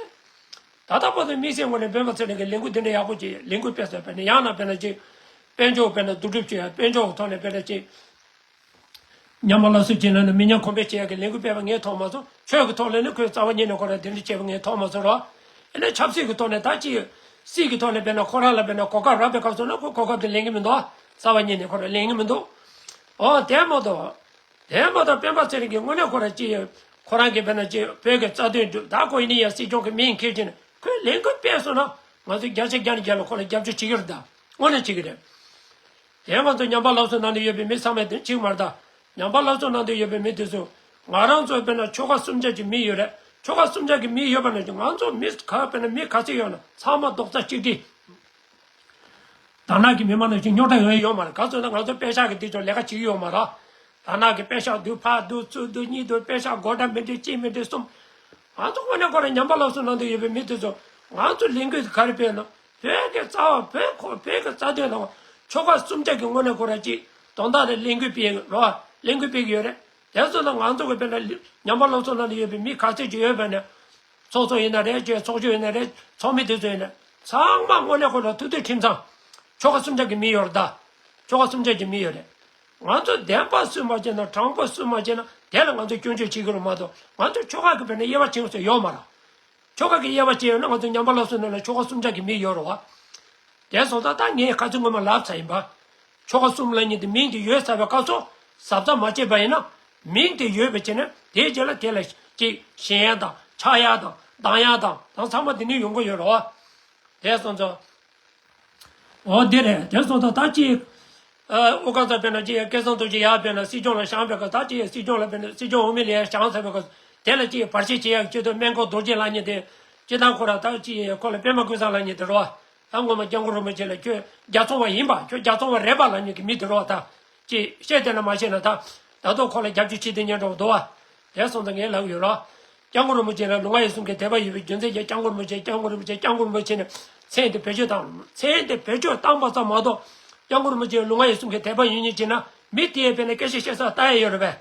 ད་ལྟ་བར་དུ་དམིགས་བསལ་ངོས་ནས་སྤེན་པ་ཚེ་རིང་གི་ལས་འགུལ་འདི་འདྲ་ཡག་པོ་ཅིག་ལས་འགུལ་སྤེལ་སོང་དཔེར་ན་ཡང་ན་དཔེར་ན་ཅིག་དཔལ་འབྱོར་དཔེར་ན་བསྡུ་སྒྲུབ་བྱེད་ཡ་དཔལ་འབྱོར་གྱི་ཐོག་ནས་དཔེར་ན་ཅིག་ཉམས་པ་སླར་གསོ་བྱེད་ན་ནི་མི་ཉམས་གོང་འཕེལ་བྱེད་ཡ་གི་ལས་འགུལ་སྤེལ་བ་ངས་མཐོང་མ་སོང་། ཆོས་ཀྱི་ཐོག་ལ་ནི་ཁོས་རྩ་བ་ཉིད་ནས་ཁོ་རང་དེ་འདྲ་བྱས་པ་ངས་མཐོང་མ་སོང་རོགས། ཨེ་ན་ཆབ་སྲིད་ཀྱི་ཐོག་ནས་ད་ཅིག་སྲིད་ཀྱི་ཐོག་ནས་དཔེར་ན་ཁོ་རང་ལ་དཔེར་ན་གོ་སྐབས་རག་པའི་སྐབས་སུ་ན་ཁོས་གོ་སྐབས་དེ་ལེན་གྱི་མི་འདུག་རྩ་བ་ཉིད་ནས་ཁོ་རང་ལེན་གྱི་མི་འདུག་ཨོ་དེ་མ་གཏོགས། དེ་མ་གཏོགས་སྤེན་པ་ཚེ་རིང་གིས་དངོས་གནས་ཁོ་རང་ཅི་ཡོད། ཁོ་རང་གིས་དཔེར་ན་ཅིག་བོད་ཀྱི་རྩ་དོན་སྒྲུབ། ད་ཁོ་ཡིན་ན་ཡང་སྲིད་སྐྱོང་གི་མིང་འཁྱེར་གྱིན་ཁོས་ལས་འགུལ་སྤེལ་སོང་ན། ང་ཚོས་བརྒྱ་ཆ་བརྒྱ་ནས་བརྒྱ་ལ་ཁོ་ལ་རྒྱབ་སྐྱོར་བྱེད་ཀྱི་རེད། ད་དངོས་གནས་བྱེད་ཀྱི་རེད། དེ་ང་ཚོ་ཉམས་པ་སློབ་གསོ་གནང་དུ་ཡོད་པའི་མི་ཚང་མས་དེ་བྱེད་ཀྱི་མ་རེད། ད་ཉམས་པ་སློབ་གསོ་གནང་དུ་ཡོད་པའི་མི་དེ་ཚོ། ང་རང་ཚོ་དཔེར་ན་ཆོལ་ཁ་གསུམ་ཆ་གི་མི་ཡོད་རེད། ཆོལ་ཁ་གསུམ་ཆ་གི་མི་ཡོད་པ་ན་ང་ཚོ་མི་ག་དཔེར་ན་མི་ག་ཚོད་ཡོད་ན་ཚང་མ་རྡོག་རྩ་གཅིག་སྒྲིལ། དར་ནག་གི་མི་མང་ནང་བཞིན་རྙོག་དྲ་ཡོང་ཡ་ཡོད་མ་རེད། ག་ཚོད་ན་ང་ཚོ་པད་ཤག་གི་དེ་ཚོ་ལས་ཀ་བྱེད་ཀྱི་ཡོད་མ་རེད། དར་ནག་གི་པད་ཤག་བསྡུ་ཕར་བསྡུ་ཚུར་བསྡུ་གཉིས་བསྡུ། པད་ཤག་མགོ་སྐྲ་མི་འདྲ་གཅིག་མི་འདྲ་གསུམ། ང་ཚོ་དངོས་གནས་ཁོ་རང་ཉམས་པ་སློབ་གསོ་གནང་དུ་ཡོད་པའི་མི་དེ་ཚོ་ང་ཚོ་ལས་འགུལ་ག་རེ་སྤེལ་ན། བོད་ཀྱི་རྩ་བ་བོད་ཁོ་བོད་ཀྱི་རྩ་དོན་དང་ཆོལ་ཁ་གསུམ་ཆ་གི་དངོས་གནས་ཁོ་རང་ཅིག་དོན་དག་ལ་ལས་འགུལ་སྤེལ་རོགས། ལས་འགུལ་སྤེལ་གྱི་ཡོད་རེད། དེ་ཚོ་ལ་ང་ཚོ་གི་དཔེར་ན་ཉམས་པ་སློབ་གསོ་གནང་དུ་ཡོད་པའི་མི་ག་ཚོད་ཅིག་ཡོད་པ་ན། ཚོགས་གཙོ་ཡིན་ན་རེད། ཅེས་ཚོགས་གཞོན་ཡིན་ན་རེད། ཚོགས་མི་དེ་ཚོ་ཡིན་ན་ཚང་མ་དངོས་གནས་ཁོ་ལ་ཐུགས་འདོད་ཁྲིམས་གཙང་། ཆོལ་ཁ་གསུམ་ཆ་གི་མི་ཡོད་རེད་ད། ཆོལ་ཁ་གསུམ་ཆ་གི་མི་ཡོད་རེད། ང་ཚོ་བདེན་པ་སུས་མ་བྱས་ན་དྲང་པོ་སུས་མ་བྱས་ན་དེ་ལ་ང་ཚོ་སྐྱོན་བརྗོད་བྱེད་ཀྱི་རེད་མ་གཏོགས། ང་ཚོ་ཆོལ་ཁ་གི་དཔེར་ན་དབྱེ་བ་ཕྱེ་ས་ཡོད་མ་རེད། ཆོལ་ཁ་གི་དབྱེ་བ་ཕྱེ་ཡོད་ན་ང་ཚོ་ཉམས་པ་སློབ་གསོ་ནང་ལ་ཆོལ་ཁ་གསུམ་ཆ་གི་མི་ཡོད་རེད་བ། དེ་སོང་ཙང་ད་ངས་ཁ་ཚིག་སྔོན་མ་ལབ་ཚར་ཡིན་པ། ཆོལ་ཁ་གསུམ་ལབ་མཁན་དེ་མིང་དེ་ཡོད་ཚར་བའི་སྐབས་སུ་གཟབ་གཟབ་མ་བྱས་པ་ཡིན་ན། མིང་དེ་ཡོད་པ་བྱས་ན་དེའི་རྗེས་ལ་དེ་ལ་ཅིག་ཞེན་ཡ་དང་ཆགས་ཡ་དང་སྡང་ཡ་དང་དང་ཚང་མ་དེ་ནས་ཡོང་གི་ཡོད་རེད་བ། དེ་སོང་ཙང་། འོ་དེ་རེད། དེ་སོང་ཙང་ད་ཅིག་ཨ། དབུ་དཀར་ཚོ་དཔེར་ན་ཅིག་སྐལ་བཟང་རྡོ་རྗེ་ཡར་དཔེར་ན་སྲིད་སྐྱོང་ལ་བཞེངས་པའི་སྐབས། ད་ཅིག་སྲིད་སྐྱོང་ལ་དཔེར་ན་སྲིད་སྐྱོང་འོས་མི་ལ་ཡར་བཞེངས་ཚར་བའི་སྐབས། དེ་ལ་ཅིག་བར་ཆད་བྱེད་ཡག་སྤྱི་འཐུས་སྨན་ཁང་རྡོ་རྗེ་ལབ་མཁན་དེ། སྤྱི་བཏང་ཁོ་ར་ད་ཅིག་ཁོ་ལ་པད་མ་ཀུན་བཟང་ལབ་མཁན་དེ་རེད་བ། ད་ངོ་མ་སྐྱབས་མགོན་རིན་པོ་ཆེ་ལ་ཁྱོད་རྒྱ་ཚོང་བ་ཡིན་པ། ཁྱོད་རྒྱ་ཚོང་བ་རེད་པ་ལབ་མཁན་གྱི་མི་དེ་རེད་བ། ད་ཅིག་བཤད་བསྡད་ན་མ་བཤད་ན་ད། ད་དུང་ཁོ་ལ་རྒྱབ་སྐྱོར་བྱེད་བསྡད་མཁན་འདྲ་བོ་འདུག་བ། དེ་སོང་ཙང་ངས་ལབ་ཡོད་ར། སྐྱབས་མགོན་རིན་པོ་ཆེ་ལ་ལུས་ངག་ཡིད་གསུམ་གྱི་དད་པ་ཡོད་པའི་རྒྱུ་མཚན་གྱིས་སྐྱབས་མགོན་རིན་པོ་ཆེ། སྐྱབས་མགོན་རིན་པོ་ཆེ། སྐྱབས་མགོན་རིན་པོ་ཆེ་ནས་མཚན་དེ་བེད་སྤྱོད་བཏང་། མཚན་དེ་བེད་སྤྱོད་བཏང་པ་ཙམ་མ་གཏོགས། སྐྱབས་མགོན་རིན་པོ་ཆེ་ལུས་ངག་ཡིད་གསུམ་གྱི་དད་པ་ཡོད་མཁན་བྱས་ན་མི་དེའི་དཔེར་ན་སྐད་ཆ་བཤད་ས་ལྟ་ཡ་ཡོད་རེད་པས།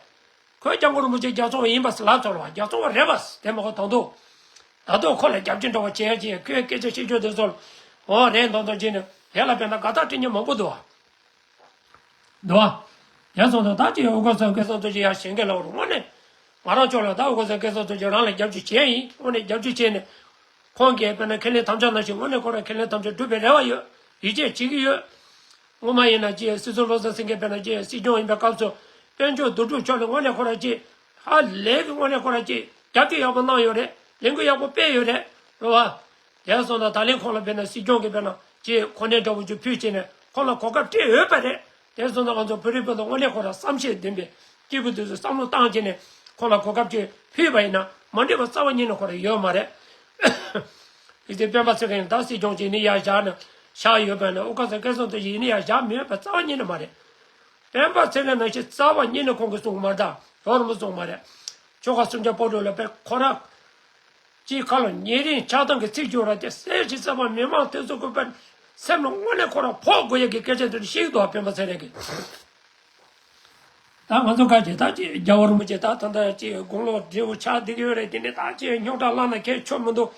ཁོས་སྐྱབས་མགོན་རིན་པོ་ཆེ་རྒྱ་ཚོང་བ་ཡིན་པ་ལབ་ཚར་བ། རྒྱ་ཚོང་བ་རེད་པ་དེ་མ་གོ་དང་དུ། ད་དུང་ཁོ་ལ་རྒྱབ་སྐྱོར་འདྲ་བོ་བྱེད་ཡ་ཅིག་ཁོས་སྐད་ཆ་བཤད་རྒྱུ་དེ་ཚོ་ལ་འོ་རེད་མདོག་མདོག་བྱས་ནས་དེ་ལ་དཔེར་ན་དགའ་ཐག་སྤྲད་མཁན་མང་པོ་འདུག་བ། འདུག་བ། དེ་སོང་ཙང་ད་ཅིག་དབུ་དཀར་ཚོ་སྐལ་བཟང་རྡོ་རྗེ་ཡར་བཞེངས་མཁན་ལ་འོ་རུ་དངོས་གནས་ང་རང་ཕྱོགས་ལ་ད་དབུ་དཀར་ཚོ་སྐལ་བཟང་རྡོ་རྗེ་རང་ལ་རྒྱབ་སྐྱོར་བྱས་ཡིན། དངོས་གནས་རྒྱབ་སྐྱོར་བྱས་ནས། ཁོང་གིས་དཔེར་ན་ཁས་ལེན་དམ་བཅའ་ནང་བཞིན་དངོས་གནས་ཁོ་རང་ཁས་ལེན་དམ་བཅའ་སྒྲུབ་པའི་རེ་བ་ཡོད། ཡིད་ཆེས་བྱེད་ཀྱི་ཡོད། སྔོན་མ་ཡིན་ན་ཅིག་སྲིད་ཟུར་བློ་བཟང་སེང་གེ་དཔེར་ན་ཅིག་སྲིད་སྐྱོང་ཡིན་པའི་སྐབས་སུ་དཔལ་འབྱོར་བསྡུ་སྒྲིག་ཕྱོགས་ལ་དངོས་གནས་ཁོ་རང་ཅིག་ཧ་ལས་ཀྱི་དངོས་གནས་ཁོ་རང་ཅིག་རྒྱབ་སྐྱོར་ཡག་པོ་གནང་ཡོད་རེད། ལས་འགུལ་ཡག་པོ་སྤེལ་ཡོད་རེད། རེད་བ། དེ་སོང་ཙང་ད་ལན་ཁོང་ལ་དཔེར་ན་སྲིད་སྐྱོང་གིས་དཔེར་ན་ཅིག་གོ་གནས་འདྲ་བོ་ཅིག་ཕུལ་བྱས་ནས་ཁོང་ལ་གོ་སྐབས་སྤྲད་ཡོད་པ་རེད། དེ་སོང་ཙང་ང་ཚོ་བོད་རིགས་སྤུན་ཟླ་དངོས་གནས་ཁོ་རང་བསམ་ཤེས་ལྡན་པའི་སྐྱེས་བུ་དེ་ཚོས་བསམ་བློ་བཏང་བྱས་ནས་ཁོང་ལ་གོ་སྐབས་ཅིག་ཕུལ་བ་ཡིན་ན་མ་འགྲིག་པ་རྩ་བ་ཉིད་ནས་ཁོ་རང་ཡོད་མ་རེད། ཡིན་ཏེ་སྤེན་པ་ཚེ་རིང་ད་སྲིད་སྐྱོང་ཅིག་ནི་ཡར་བཞག་ནས་བཞག་ཡོད་པ་ན་དབུ་དཀར་ཚོ་སྐལ་བཟང་རྡོ་རྗེ་ཡིན་ནི་ཡར་བཞག་མི་ཡོད་པ་རྩ་བ་ཉིད་ནས་མ་རེད། སྤེན་པ་ཚེ་རིང་ནང་བཞིན་རྩ་བ་ཉིད་ནས་ཁོང་གིས་གསུངས་མ་རེད། ད་ཡོང་རུང་གསུངས་མ་རེད། ཆོལ་ཁ་སུམ་ཅུ་པོ་ཏོ་ལ་དཔེ་ཁོ་རང་ཅིག་ཁ་ལ་ཉེ་རིང་ཆགས་སྡང་གི་ཚིག་བརྗོད་ར་དེ་གསལ་ཞིང་གསལ་བ་མི་མང་དེ་ཚོ་གི་དཔེ་སེམས་ལ་དངོས་གནས་ཁོ་རང་ཕོག་དགོས་ཡ་གི་སྐད་ཆ་དེ་འདྲ་བཤད་ཀྱི་འདུག་སྤེན་པ་ཚེ་རིང་གིས། ད་ང་ཚོ་ག་ཅིག་ད་ཅིག་རྒྱལ་བ་རིན་པོ་ཆེ་ད་ད་ད་ཅིག་དགུང་ལོ་བགྲེས་པོ་ཆགས་བསྡད་ཀྱི་ཡོད་རེད། དེ་ནས་ད་ཅིག་རྙོག་དྲ་བསླངས་ན་ཁྱད་ཆོད་མི་འདུག་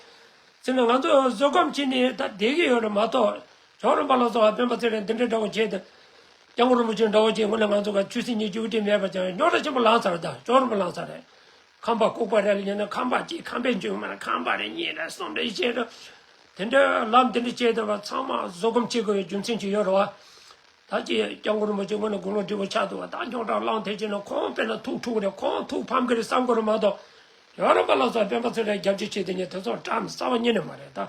ཟེར་ནས་ང་ཚོ་བཟོད་སྒོམ་བྱས་ནས་ད་བསྡད་ཀྱི་ཡོད་རེད་མ་གཏོགས། ཇོ་རིན་པ་ལ་སོགས་པ་སྤེན་པ་ཚེ་རིང་འདི་འདྲའི་འདྲ་བོ་བྱས་ཏེ། སྐྱབས་མགོན་རིན་པོ་ཆེ་འདྲ་བོ་བྱས་དངོས་གནས་ང་ཚོ་ག་ཆོས་སྲིད་གཉིས་ཀྱི་དབུ་ཁྲིད་མེད་པ་ཅང་རྙོག་དྲ་ཆེན་པོ་ལངས་ཚར་རེད། ད་ཇོ་རིན་པ་ལངས་ཚར་རེད། ཁམས་པ་ལྐུགས་པ་རེད་ལ་ཉན་ན་ཁམས་པ་གཅིག་ཁམས་པའི་འཇུག་མ་ན་ཁམས་པ་རེད། གཉིས་རེད། གསུམ་རེད། བཞི་རེད། དེ་འདྲའི་ལམ་དེ་འདྲ་བྱས་ཏེ་བ་ཚང་མ་བཟོད་སྒོམ་བྱེད་དགོས་པའི་རྒྱུ་མཚན་ཅིག་ཡོད་རེད་བ། ད་ཅི་སྐྱབས་མགོན་རིན་པོ་ཆེ་དངོས་གནས་དགུང་ལོ་བགྲེས་པོ་ཆགས་འདུག་བ། ད་རྙོག་དྲ་བསླངས་ཐེངས་གཅིག་ན་ཁོང་དཔེར་ན་ཐུགས་འཁྲུག་རེད། ཁོང་ཐུགས་ཕམ་གི་རེད་བསམ་དགོས་རེད་མ་གཏོགས། ཡོ་རོབ་པ་ལ་སོགས་སྤེན་པ་ཚེ་རིང་རྒྱབ་སྐྱོར་བྱེད་དེ་ཉིད་དེ་ཚོ་བཀྲ་མི་རྩ་བ་ཉིད་ནས་མ་རེད། ད་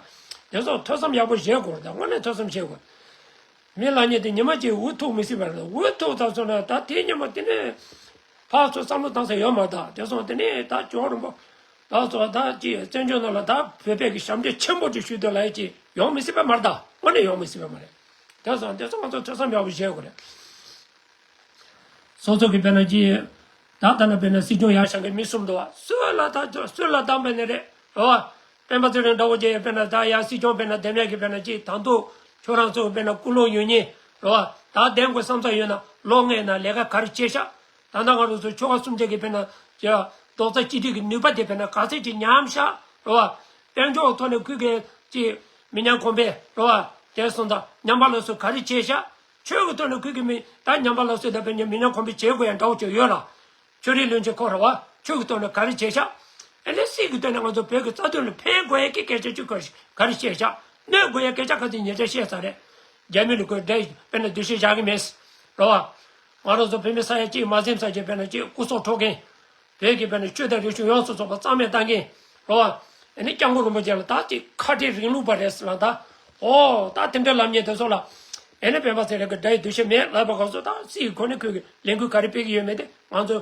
དེ་ཚོ་ཐོས་བསམ་ཡག་པོ་བྱེད་དགོས་རེད། ད་དངོས་གནས་ཐོས་བསམ་བྱེད་དགོས། མི་ལ་ཉེ་དེ་ཉི་མ་གཅིག་འུ་ཐུག་མི་སྲིད་པ་རེད། འུ་ཐུག་ཚར་སོང་ན་ད་དེ་ཉི་མ་དེ་ནས་ཕར་ཚུར་བསམ་བློ་བཏང་ས་ཡོད་མ་རེད། ད་དེ་སོང་དེ་ནས་ད་ཇོ་རིན་པོ་ལ་སོགས་ད་ཅི་བཙན་བྱོལ་ནང་ལ་ད་བོད་པའི་གི་ཞབས་འདྲེན་ཆེན་པོ་ཅིག་ཞུ་འདོད་ལ་ཡ་ཅིག་ཡོང་མི་སྲིད་པ་མ་རེད། ད་དངོས་གནས་ཡོང་མི་སྲིད་པ་མ་རེད། དེ་སོང་དེ་ཚོ་ང་ཚོ་ཐོས་བསམ་ཡག་པོ་བྱེད་དགོས་རེད། སོ་སོ་གི་དཔེར་ན་ཅི། ད་ལྟ་ན་དཔེར་ན་སྲིད་སྐྱོང་ཡར་བཞེངས་མཁན་མི་གསུམ་འདུག་བ། སུ་ལ་ད་སུ་ལ་བདམས་པ་ནི་རེད། རེད་བ། སྤེན་པ་ཚེ་རིང་འདྲ་བོ་ཅིག་དཔེར་ན་ད་ཡར་སྲིད་སྐྱོང་དཔེར་ན་འདེམས་ཡག་གི་དཔེར་ན་ཅི་ད་དུང་ཁྱོད་རང་ཚོ་དཔེར་ན་ཀུན་སློང་ཡོད་མཁན། རེད་བ། ད་འདེམས་དགོས་བསམ་ས་ཡོད་ན་ལོ་ལྔའི་ནང་ལས་ཀ་ག་རེ་བྱས་ཤག་ད་ལྟ་ང་རང་ཚོ་ཆོལ་ཁ་གསུམ་ཆ་གི་དཔེར་ན་ཅི་རྡོག་རྩ་གཅིག་སྒྲིལ་གྱི་ནུས་པ་དེ་དཔེར་ན་ག་ཚད་ཅིག་ཉམས་ཤག་རེད་བ། དཔལ་འབྱོར་ཐོག་ནས་ཁུལ་གྱི་ཅི་མི་ཉམས་གོང་འཕེལ། རེད་བ། དེ་སོང་ད་ཉམས་པ་སློབ་གསོ་ག་རེ་བྱས་ཤག་ཆོས་ཀྱི་ཐོག་ནས་ཁུལ་གྱི་མི་ད་ཉམས་པ་སློབ་གསོ་དང་དཔེར་ན་མི་ཉམས་གོང་འཕེལ་བྱེད་དགོས་ཡ་འདྲ་བོ་ཅིག་ཡོད་ལ། ཆོས་རིག་བློན་ཆེན་ཁོ་རེད་བ། ཆོས་ཀྱི་ཐོག་ནས་ག་རེ་བྱས་ཤག་ཨ་ནི་སྲིད་ཀྱི་ཐོག་ནས་ང་ཚོ་བོད་ཀྱི་རྩ་དོན་ལ་ཕན་དགོས་ཡ་གི་སྐད་ཆ་ཅིག་ག་ག་རེ་བཤད་ཤག་གནོད་དགོས་ཡ་སྐད་ཆ་ག་ཚོད་ཉེ་ཆར་བཤད་ཚར་རེད། རྒྱ་མི་ལ་ཁོས་འདྲ་དཔེར་ན་འདུ་ཤེས་བཞག་གི་མེད། རེད་བ། ང་རང་ཚོ་བོད་མི་ས་ཡ་གཅིག་མ་ཟིན་ས་ཅིག་དཔེར་ན་གཅིག་སྐུ་སྲོག་འཕྲོག་མཁན། བོད་ཀྱི་དཔེར་ན་ཆོས་དང་རིག་གཞུང་ཡོངས་སུ་རྫོགས་པ་རྩ་མེད་བཏང་མཁན་རོ། ཨ་ནི་སྐྱབས་མགོན་རིན་པོ་ཆེ་ལ་ད་ཅིག་ཁ་བྲལ་རིང་ལུགས་པ་རེད་ཟེར་ལ་ད། ཨོ་ད་དེ་འདྲ་ལབ་མཁན་དེ་ཚོ་ལ་ཨ་ནི་སྤེན་པ་ཚེ་རིང་གི་དགྲ་ཡི་འདུ་ཤེས་མེད་ལབ་པ་ག་ཚོད་ད་སྲིད་ཀྱི་གོ་གནས་ཁུལ་གྱི་ལས་འགུལ་ག་རེ་སྤེལ་གྱི་ཡོད་མེད་དེ་ང་ཚོ་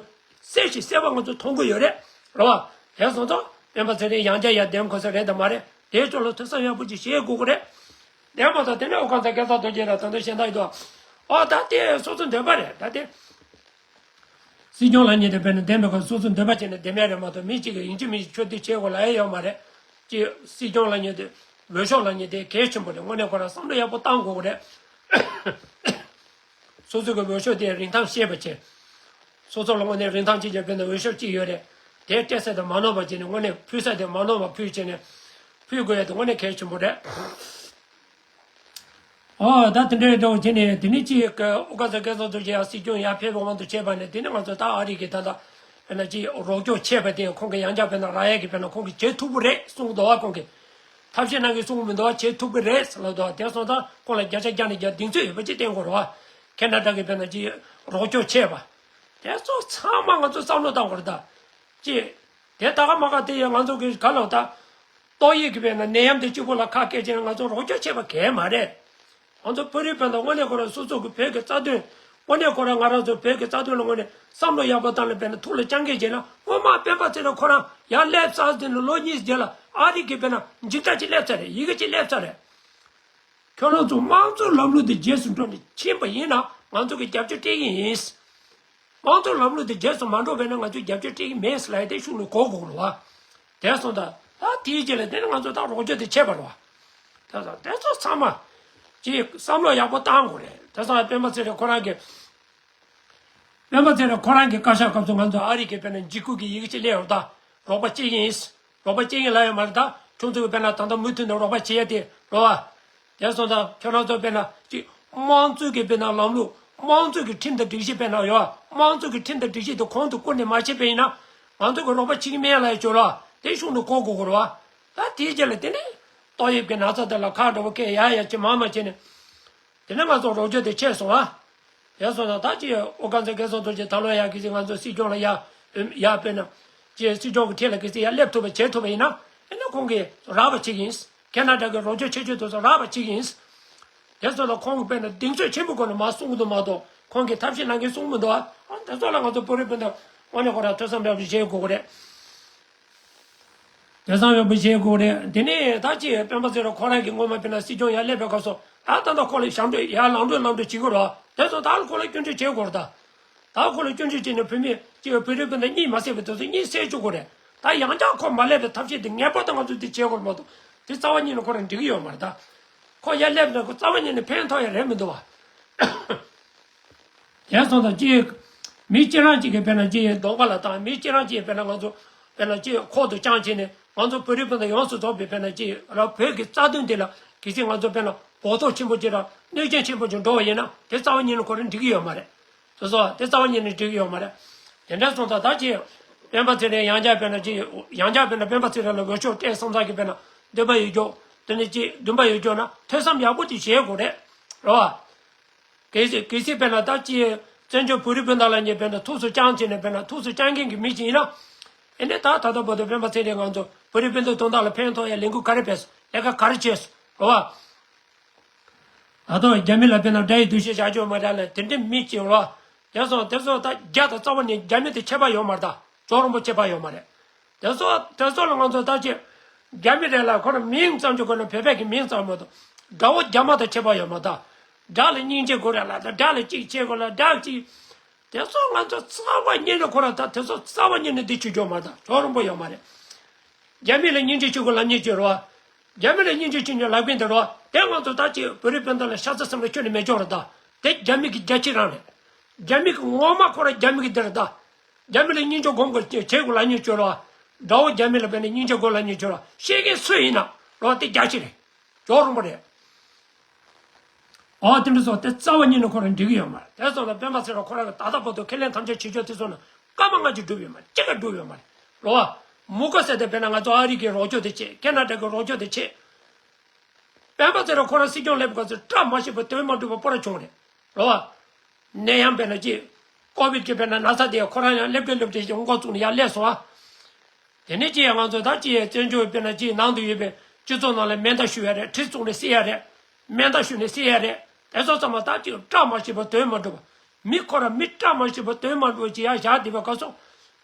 གསལ་ཞིང་གསལ་བ་ང་ཚོ་མཐོང་གི་ཡོད་རེད་རོ། དེ་སོང་ཙང་སྤེན་པ་ཚེ་རིང་ཡང་བསྐྱར་ཡར་འདེམས་དགོས་ས་རེད་དམ་མ་རེད། དེའི་ཕྱོགས་ལ་ཐུགས་བསམ་ཡག་པོ་ཅིག་བཞེས་དགོས་ཀྱི་རེད། དེ་མ་ཐག་དེ་ནས་ཨོ་སྐམ་ས་སྐལ་བཟང་རྡོ་རྗེ་ལ་ད་ལྟ་གཞན་དག་ཡོད་དོ། ཨོ་ད་དེ་སོ་སོ་འདོད་པ་རེད་ད་དེ། སྲིད་སྐྱོང་ལབ་མཁན་དེ་དཔེར་ན་འདེམས་པའི་སྐབས་སོ་སོ་འདོད་པ་བྱས་ནས་འདེམས་ཡ་རེད་མ་གཏོགས་མི་གཅིག་གིས་ཡིན་གཅིག་མིན་གཅིག་ཆོས་དེ་བྱེད་དགོས་ལབ་ཡ་ཡོད་མ་རེད། ཅེས་སྲིད་སྐྱོང་ལབ་མཁན་དེ་འོས་ཤོག་ལབ་མཁན་དེ་གལ་ཆེན་པོ་རེད། དངོས་གནས་ཁོ་རང་བསམ་བློ་ཡག་པོ་བཏང་དགོས་ཀྱི་རེད། སོ་སོ་གི་འོས་ཤོག་དེ་རིན་ཐང་ཤེས་པ་བྱས། སོ་སོ་ལ་དངོས་གནས་རིན་ཐང་ཅིག་ཡོད་པའི་འོས་ཤོག་ཅིག་ཡོད་རེད། དེ་སྤྲད་ས་དེ་མ་ནོར་བ་བྱས་ནས་དངོས་གནས་ཕུལ་ས་དེ་མ་ནོར་བ་ཕུལ་བྱས་ནས་ཕུལ་དགོས་ཡ་དེ་དངོས་གནས་གལ་ཆེན་པོ་རེད། ཨོ་ད་དེ་འདྲའི་འགྲོ་བྱས་ནས་དེ་ནས་ཅིག་ཨོ་སྐམ་ས་སྐལ་བཟང་རྡོ་རྗེ་ཡང་སྲིད་སྐྱོང་ཡར་ཕེབས་པའི་དབང་དུ་བྱས་པ་ནས་དེ་ནས་ང་ཚོ་ད་ཨ་རི་གི་ད་ལྟ་དཔེར་ན་ཅིག་རོགས་སྐྱོར་བྱས་པ་དེ་ཁོང་གིས་ཡང་བསྐྱར་དཔེར་ན་རག་ཡས་ཀྱི་དཔེར་ན་ཁོང་གིས་བྱེད་ཐུབ་ཀྱི་རེད་གསུངས་འདུག་བ། ཁོང་གིས་ཐབས་ཤེས་གནང་གི་གསུངས་མི་འདུག་བ། བྱེད་ཐུབ་ཀྱི་རེད་ལབ་འདུག་བ། དེ་སོང་ཙང་ཁོང་ལ་བརྒྱ་ཆ་བརྒྱ་ནས་བརྒྱ་གདེང་ཚོད་ཡོད་པ་ཅིག་བསྟན་དགོས་རེད་བ། ཁེ་ན་ཌ་གིས་དཔེར་ན་ཅིག་རོགས་སྐྱོར་བྱས་པ་དེ་ཚོ་ཚང་མ་ང་ཚོ་བསམ་བློ་བཏང་དགོས་རེད་ད། ཅིག་དེ་ད་ག་མ་ག་དེ་ཡང་ང་ཚོ་གི་ག་ལ་ད། ཏོག་དབྱིབས་ཀྱི་དཔེར་ན་ནད་ཡམས་དེ་གཅིག་པོ་ལ་ཁག་སྐད་ཅིག་ང་ཚོ་རོགས་སྐྱོར་བྱེད་པ་གལ་མ་རེད། ང་ཚོ་བོད་རིགས་དཔེར་ན་དངོས་གནས་ཁོ་རང་སོ་སོ་གི་བོད་ཀྱི་རྩ་དོན། དངོས་གནས་ཁོ་རང་ང་རང་ཚོ་བོད་ཀྱི་རྩ་དོན་ལ་དངོས་གནས་བསམ་བློ་ཡག་པོ་བཏང་ནས་དཔེར་ན་ཐུགས་ལ་བཅངས་མཁན་བྱས་ན་སྔོན་མ་སྤེན་པ་ཚེ་རིང་ཁོ་རང་ཡར་སླེབས་ཚར་ཟིན་ནས་ལོ་གཉིས་རྗེས་ལ་ཨ་རི་གི་དཔེར་ན་འཇིགས་སྐྲག་ཅིག་སླེབས་ཚར་རེད། ཡི་གེ་ཅིག་སླེབས་ཚར་རེད། ཁྱོད་རང་ཚོ་དམངས་གཙོའི་ལམ་ལུགས་དེ་རྗེས་སུ་འགྲོ་ནས་ཕྱིན་པ་ཡིན་ན་ང་ཚོ་གི་རྒྱབ་སྐྱོར་སྤྲད་ཀྱི་ཡིན། དམངས་གཙོའི་ལམ་ལུགས་དེ་རྗེས་སུ་མ་འགྲོ་བས་ན་ང་ཚོས་རྒྱབ་སྐྱོར་སྤྲད་ཀྱི་མེད་ཟེར་ལབ་ཡ་དེ་ཤུགས་ནས་གོ་དགོས་རེད་བ། དེ་སོང་ཙང་ད་དེའི་རྗེས་ལ་དེ་ནི་ང་ཚོས་ད་རོགས་སྐྱོར་དེ་བྱས་པ་རེད་བ། དེ་སོང་དེ་ཚོ་ཚང་མ་ཅིག་བསམ་བློ་ཡག་པོ་བཏང་དགོས་རེད། དེ་སོང་སྤེན་པ་ཚེ་རིང་ཁོ་རང་གི་སྤེན་པ་ཚེ་རིང་ཁོ་རང་གི་བཀའ་ཤག་སྐབས་སུ་ང་ཚོ་ཨ་རི་གི་དཔེར་ན་འཇིགས་སྐུལ་གྱི་ཡི་གེ་ཅིག་སླེབས་ཡོང་ད་རོགས་པ་བྱེད་ཀྱི་ཡིན། རོགས་པ་བྱེད་ཀྱི་ཡིན་ལབ་ཡོད་མ་རེད་ད། ཁྱོད་ཚོ་གི་དཔེར་ན་ད་ལྟ་མུ་མཐུད་ནས་རོགས་པ་བྱེད་ཡ་དེ་རེད་བ། དེ་སོང་ཙང་ཁྱོད་རང་ཚོ་དཔེར་ན་ཅིག་དམངས་གཙོའི་གི་དཔེར་ན་ལམ་ལུགས་དམངས་གཙོའི་གི་ཁྲིམས་དང་སྒྲིག་གཞི་དཔེར་ན་ཡོད། དམངས་གཙོའི་གི་ཁྲིམས་དང་སྒྲིག་གཞི་དེ་གོང་དུ་བཀུར་ནས་མ་བྱས་པ་ཡིན་ན་ང་ཚོ་གི་རོགས་པ་བྱེད་ཀྱི་མེད་ལ་ཡ་ཅོ་ར་དེ་ཤུགས་ནས་གོ་དགོས་གོ་ར་བ། ད་དེའི་རྗེས་ལ་དེ་ནས་ཏོག་དབྱིབས་ཀྱི་ན་ཚ་དེ་ལ་ཁག་འགྲོ་བ་སྐད་ཡ་ཡ་ཅི་མ་མ་བྱས་ནས་དེ་ནས་ང་ཚོ་རོགས་སྐྱོར་དེ་ཆད་སོང་ཨ། དེ་སོང་ཙང་ད་ཅི་ཨོ་སྐམ་ས་སྐལ་བཟང་རྡོ་རྗེ་ད་ལོ་ཡ་གི་ཅི་ང་ཚོ་སྲིད་སྐྱོང་ལ་ཡ་ཡ་དཔེར་ན་ཅི་སྲིད་སྐྱོང་གི་ཁྲི་ལ་གི་ཅི་ཡ་སླེབས་ཐུབ་པ་བྱེད་ཐུབ་པ་ཡིན་ན་ཨེ་ན་ཁོང་གིས་རག་པ་བྱེད་ཀྱི་ཡིན། ཁེ་ན་ཌ་གི་རོགས་སྐྱོར་ཆེ་ཆེ་དེ་ཚོ་རག་པ་བྱེད་ཀྱི་ཡིན། དེ་ཚོ་ལ་ཁོང་གིས་དཔེར་ན་གདེང་ཚོད་ཆེན་པོ་སྒོ་ནས་མ་གསུང་གི་འདུག་མ་གཏོགས་ཁོང་གིས་ཐབས་ཤེས་གནང་གིན་གསུང་མི་འདུག་ཨ། དེ་ཚོ་ལ་ང་ཚོ་བོད་རིགས་སྤུན་ཟླ་དངོས་གནས་ཁོ་རང་ཐོས་བསམ་རྒྱབ་ནས་བྱེད་དགོས་ཀྱི་རེད། ཐོས་བསམ་ཡག་པོ་བྱེད་དགོས་རེད། དེ་ནས་ད་ཅི་སྤེན་པ་ཚེ་རིང་ཁོ་རང་གིས་སྔོན་མ་དཔེར་ན་སྲིད་སྐྱོང་ཡར་སླེབས་པའི་སྐབས་སུ་ད་ད་ལྟ་ཁོ་ལ་ཞབས་འདྲེན་ཡར་ལངས་འགྲོ་ལངས་འགྲོ་བྱེད་དགོས་རེད་བ། དེ་ཚོ་ད་ཁོ་ལ་སྐྱོན་བརྗོད་བྱེད་དགོས་རེད་ད། ད་ཁོ་ལ་སྐྱོན་བརྗོད་བྱས་ནས་བོད་མི་ཅིག་བོད་རིགས་སྤུན་ཟླ་གཉིད་མ་སད་པའི་དུས་ཚོད་གཉིད་སད་བཅུག་དགོས་རེད། ད་ཡང་བསྐྱར་ཁོ་མ་སླེབས་པའི་ཐབས་ཤེས་དེ་ངེས་པར་དུ་ང་ཚོས་དེ་བྱེད་དགོས་རེད་མ་གཏོགས་དེ་རྩ་བ་ཉིད་ནས་ཁོ་རང་འགྲིག་གི་ཡོད་མ་རེད་ད། ཁོ་ཡར་སླེབས་ན་ཁོ་རྩ་བ་ཉིད་ནས་ཕན་ཐོགས་ཡ་རེད་མི་འདུག་བ། དེ་སོང་ཙང་ཅིག་མི་གཅིག་རང་གཅིག་གིས་དཔེར་ན་ཅིག་གདོང་པ་ལ་བཏང་། མི་གཅིག་རང་གཅིག་དཔེར་ན་ང་ཚོ་དཔེར་ན་ཅིག་ཁོག་ཏུ་བཅངས་བྱས་ནས་ང་ཚོ་བོད་རིགས་སྤུན་ཟླ་ཡོངས་སུ་རྫོགས་པའི་དཔེར་ན་ཅིག་ར་བོད་ཀྱི་རྩ་དོན་འདི་ལ་གལ་སྲིད་ང་ཚོ་དཔེར་ན་བོགས་ཐོག་ཆེན་པོ་ཅིག་ར་གནོད་སྐྱོན་ཆེན་པོ་ཅིག་འགྲོ་བ་ཡིན་ན་དེ་རྩ་བ་ཉིད་ནས་ཁོ་རང་འགྲིག་གི་ཡོད་མ་རེད། དེ་ཚོ་དེ་རྩ་བ་ཉིད་ནས་འགྲིག་གི་ཡོད་མ་རེད། དེ་འདྲ་སོང་ཙང་ད་ཅི་སྤེན་པ་ཚེ་རིང་ཡང་བསྐྱར་དཔེར་ན་ཅི་ཡང་བསྐྱར་དཔེར་ན་སྤེན་པ་ཚེ་རིང་ལ་འོས་ཤོག་སྤྲད་སོང་ཙང་གི་དཔེར་ན་འདུན་པ་ཡོད་རྒྱུ་དེ་ནི་ཅི་འདུན་པ་ཡོད་རྒྱུ་ན་ཐོས་བསམ་ཡག་པོ་ཅིག་བྱེད་དགོས་རེད། རེད་བ། གལ་སྲིད་གལ་སྲིད་དཔེར་ན་ད་ཅི་བཙན་བྱོལ་བོད་རིགས་སྤུན་ཟླ་ལ་ཉེ་དཔེར་ན་ཐུགས་སུ་བཅངས་བྱས་ནས་དཔེར་ན་ཐུགས་སུ་བཅངས་མཁན་གྱི་མི་ཅིག་ཡིན་ན། ཨེ་ནས་ད་ད་ལྟ་བར་དུ་སྤེན་པ་ཚེ་རིང་ང་ཚོ་བོད་རིགས་སྤུན་ཟླ་དོན་དག་ལ་ཕན་ཐོགས་ཡ་ལས་འགུལ་ག་རེ་སྤེལ་སོང་། ལས་ཀ་ག་རེ་བྱས་སོང་། རེད་བ། ད་དུང་རྒྱ་མི་ལ་དཔེར་ན་དགྲ་ཡི་འདུ་ཤེས་བཞག་རྒྱུ་མ་རེད་ལ་དེ་འདྲའི་མི་གཅིག་རོ། དེ་སོང་དེ་སོང་ད་རྒྱ་དང་རྩ་བ་ནས་རྒྱ་མི་དེ་ཁྱད་པར་ཡོད་མ་རེད་ད། ཇོ་རོང་པོ་ཁྱད་པར་ཡོད་མ་རེད། དེ་སོང་དེ་སོང་ལ་ང་ཚོ་ད་ཅི་རྒྱ་མི་རེད་ལ་ཁོ་རང་མིང་ཙམ་གྱི་སྒོ་ནས་བོད་པའི་གི་མིང་ཙམ་མ་གཏོགས་དགྲ་བོ་རྒྱ་དམར་དང་ཁྱད་པར་ཡོད་མ་རེད་ད། དགྲ་ལ་སྙིང་རྗེ་དགོས་རེད་ལ་ད་དགྲ་ལ་གཅིག་བྱེད་དགོས་ལ་དགྲ་གཅིག་དེ་ཚོ་ང་ཚོ་རྩ་བ་ཉིད་ནས་ཁོ་རང་ད་དེ་ཚོ་རྩ་བ་ཉིད་ནས་འདི་བྱེད་རྒྱུ་མ་རེད། ཇོ་རོང་པོ་ཡོད་མ་རེད། རྒྱ་མི་ལ་སྙིང་རྗེ་བྱེད་དགོས་ལབ་མཁན་བྱེད་རོགས། རྒྱ་མི་ལ་སྙིང་རྗེ་བྱེད་མཁན་ལབ་མཁན་དེ་རོགས། དེ་ང་ཚོ་ད་ཅི་བོད་རིགས་སྤུན་ཟླ་ལ་ཤ་ཚ་སེམས་ལ་ཁྱོན་ནས་མེད་ཆོག་རེད་ད། དེ་རྒྱ་མི་གི་རྒྱལ་གཅེས་རང་རེད། རྒྱ་མི་གི་ངོ་མ་ཁོ་རང་རྒྱ་མི་གི་འདི་རེད་ད། རྒྱ་མི་ལ་སྙིང་རྗེ་སྒོམ་དགོས་བྱེད་དགོས་ལབ་མཁན་བྱེད་རོགས། དགྲ་བོ་རྒྱ་མི་ལ་བས་ནས་སྙིང་རྗེ་དགོས་ལབ་མཁན་བྱེད་རོགས། བཤད་མཁན་སུ་ཡིན་ན་རོགས་དེ་རྒྱལ་གཅེས་རེད། ཇོ་རོང་པོ་རེད། ཨོ་དེ་འདྲ་སོགས་དེ་རྩ་བ་ཉིད་ནས་ཁོ་རང་འགྲིག་གི་ཡོད་མ་རེད། དེ་སོགས་ལ་སྤེན་པ་ཚེ་རིང་ཁོ་རང་གི་ད་ལྟ་བར་དུ་ཁས་ལེན་ཐམས་ཅད་བྱེད་ཕྱོགས་དེ་ཚོ་ནི་སྐར་མ་ལྔ་གཅིག་འགྲུབ་ཡོད་མ་རེད། གཅིག་ཀ་འགྲུབ་ཡོད་མ་རེད། རོ་བ། མུ་ག་ཟེར་དེ་དཔེར་ན་ང་ཚོ་ཨ་རི་གི་རོགས་སྐྱོར་དེ་བྱེད། ཁེ་ན་ཌ་གི་རོགས་སྐྱོར་དེ་བྱེད། སྤེན་པ་ཚེ་རིང་ཁོ་རང་སྲིད་སྐྱོང་སླེབས་སྐབས་སུ་བཀྲ་མ་ཤིས་པ་དོན་མ་འགྲུབ་པ་པོ་ར་བྱུང་རེད། རོ་བ། ནད་ཡམས་དཔེར་ན་ཅི། ཀོ་བིད་ཀྱི་དཔེར་ན་ན་ཚ་དེ་ཁོ་རང་ཡང་སླེབས་ཀྱི་སླེབས་ཀྱི་ཞིག་མགོ་བཙུགས་ནས་ཡར་སླེབས་སོང་ཨ། དེ་ནས་ཅི་ཡང་ང་ཚོ་ད་ཅི་ཡང་བཙན་བྱོལ་དཔེར་ན་ཅི་ནང་དུ་ཡོད་པའི་སྤྱི་ཚོགས་ནང་ལ་མེ་མདའ་གཞུ་ཡ་རེད། གྲི་བཙུགས་ནས་བསད་ཡ་རེད། མེ་མདའ་གཞུ་ནས་བསད་ཡ་རེད། དེ་ཚོ་ཚང་མ་ད་ཅི་བཀྲ་མ་ཤིས་པ་དོན་མ་འགྲུབ་པ། མི་ཁོ་ར་མི་བཀྲ་མ་ཤིས་པ་དོན་མ་འགྲུབ་པ་ཅི་ཡང་བཞག་བསྡད་པ་ག་སོང་།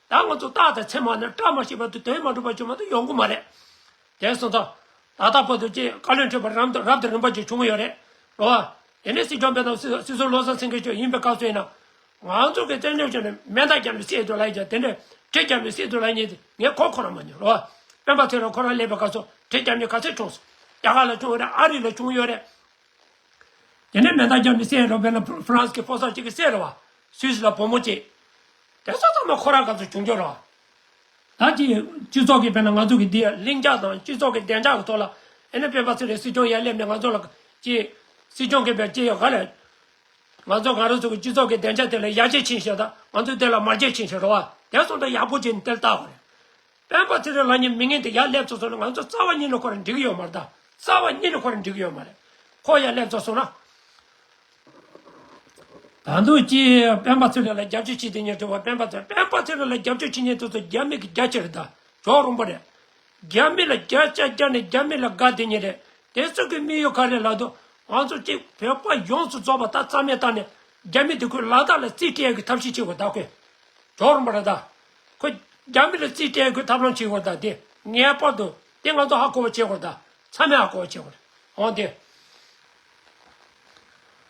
ད་ང་ཚོ་རྟག་དང་མཚན་མ་ནི་བཀྲ་མ་ཤིས་པ་དེ་དོན་མ་འགྲུབ་པ་ཅིག་མ་གཏོགས་ཡོང་གི་མ་རེད། དེ་སོང་ཙང་། ད་ལྟ་བར་དུ་ཅིག་བཀའ་བློན་ཁྲི་པ་རབ་ཏུ་རབ་ཏུ་རིམ་པ་ཅིག་བྱུང་ཡོད་རེད། རོ། དེ་ནས་སྲིད་སྐྱོང་དཔོན་དང་སྲིད་སྲིད་ཟུར་བློ་བཟང་སེང་གེ་མཆོག་ཡིན་པའི་སྐབས་སུ་ཡིན་ན། ང་ཚོ་གི་བཙན་བྱོལ་ཕྱོགས་ནས་མེ་མདའ་བརྒྱབ་ནས་བསད་འགྲོ་ལ་ཡིན་ཀྱང་དེ་འདྲའི་གྲི་བརྒྱབ་ནས་བསད་འགྲོ་ལ་ཉེ་དེ་ངས་གོ་ཁོ་རང་མ་མྱོང་རོ། སྤེན་པ་ཚེ་རིང་ཁོ་རང་སླེབས་པའི་སྐབས་སུ་གྲི་བརྒྱབ་ནས་ག་ཚོད་གྲོངས་སོང་། རྒྱ་གར་ལ་བྱུང་ཡོད་རེད། ཨ་རི་ལ་བྱུང་ཡོད་རེད། དེ་ནས་མེ་མདའ་བརྒྱབ་ནས་བསད་རོ། དཔེར་ན་ཧྥ་རན་སི་གི་ཕོ་གསར་གཅིག་གིས་བསད་རོ་བ། སུད་སི་ལ་བུ་མོ་གཅིག་དེ་ཚོ་ཚང་མ་ཁོ་རང་སྐབས་སུ་བྱུང་རྒྱུ་རོ། ད་ཅི་སྤྱི་ཚོགས་ཀྱི་དཔེར་ན་ང་ཚོ་གི་འདི་ལྷིང་འཇགས་དང་སྤྱི་ཚོགས་ཀྱི་བདེ་འཇགས་ཀྱི་ཐོག་ལ་ཨེ་ནི་སྤེན་པ་ཚེ་རིང་སྲིད་སྐྱོང་ཡར་སླེབས་ནས་ང་ཚོ་ལ་ཅི་སྲིད་སྐྱོང་གི་བེད་སྤྱི་ཡོད་ག་ལས། ང་ཚོ་ང་རང་ཚོ་གི་སྤྱི་ཚོགས་ཀྱི་བདེ་འཇགས་དེ་ལ་ཡར་རྒྱས་ཕྱིན་ཤག་ད་ང་ཚོ་དེ་ལ་མར་རྒྱས་ཕྱིན་ཤག་རོ་བ། དེ་སོང་ད་ཡག་པོ་བྱས་ནས་དེ་ལ་བལྟ་དགོས་རེད། སྤེན་པ་ཚེ་རིང་ལབ་མཁན་མི་ངན་དེ་ཡར་སླེབས་ཚར་སོང་ན་ང་ཚོ་རྩ་བ་ཉིད་ནས་ཁོ་རང་འགྲིག་གི་ཡོད་མ་རེད་ད། རྩ་བ་ཉིད་ནས་ཁོ་རང་འགྲིག་གི་ཡོད་མ་རེད། ཁོ་ཡར་སླེབས་ཚར་སོང་ན། ད་དུང་ཅི་སྤེན་པ་ཚེ་རིང་ལ་རྒྱབ་སྐྱོར་བྱེད་དེ་ཉན་ཐུབ་པ། སྤེན་པ་ཚེ་སྤེན་པ་ཚེ་རིང་ལ་རྒྱབ་སྐྱོར་བྱེད་ཉན་ཐུབ་ཚོ་རྒྱ་མི་གི་རྒྱ་ཆེ་རེད་ད། ཇོ་རོང་པོ་རེད། རྒྱ་མི་ལ་རྒྱ་ཆ་རྒྱ་ནས་རྒྱ་མི་ལ་དགའ་དེ་ཉིད་རེད། དེ་ཚོ་གི་དམིགས་ཡུལ་ག་རེ་ལབ་དུས་ང་ཚོ་གཅིག་བོད་པ་ཡོངས་སུ་རྫོགས་པ་ད་རྩ་མེད་བཏང་ནས་རྒྱ་མི་དེ་ཁོའི་ལ་དྭགས་ལ་རྩིས་སྤྲད་ཡག་གི་ཐབས་ཤེས་བྱེད་དགོས་ད་ཁོས། ཇོ་རོང་པོ་རེད་ད། ཁོ་རྒྱ་མི་ལ་རྩིས་སྤྲད་ཁོས་ཐབས་ལམ་བྱེད་དགོས་ད་དེ་ངེས་པར་དུ་དེ་ང་ཚོ་ཧ་གོ་བ་བྱེད་དགོས་ད། ཚང་མས་ཧ་གོ་བ་བྱེད་དགོས་རེད། འོང་དེ།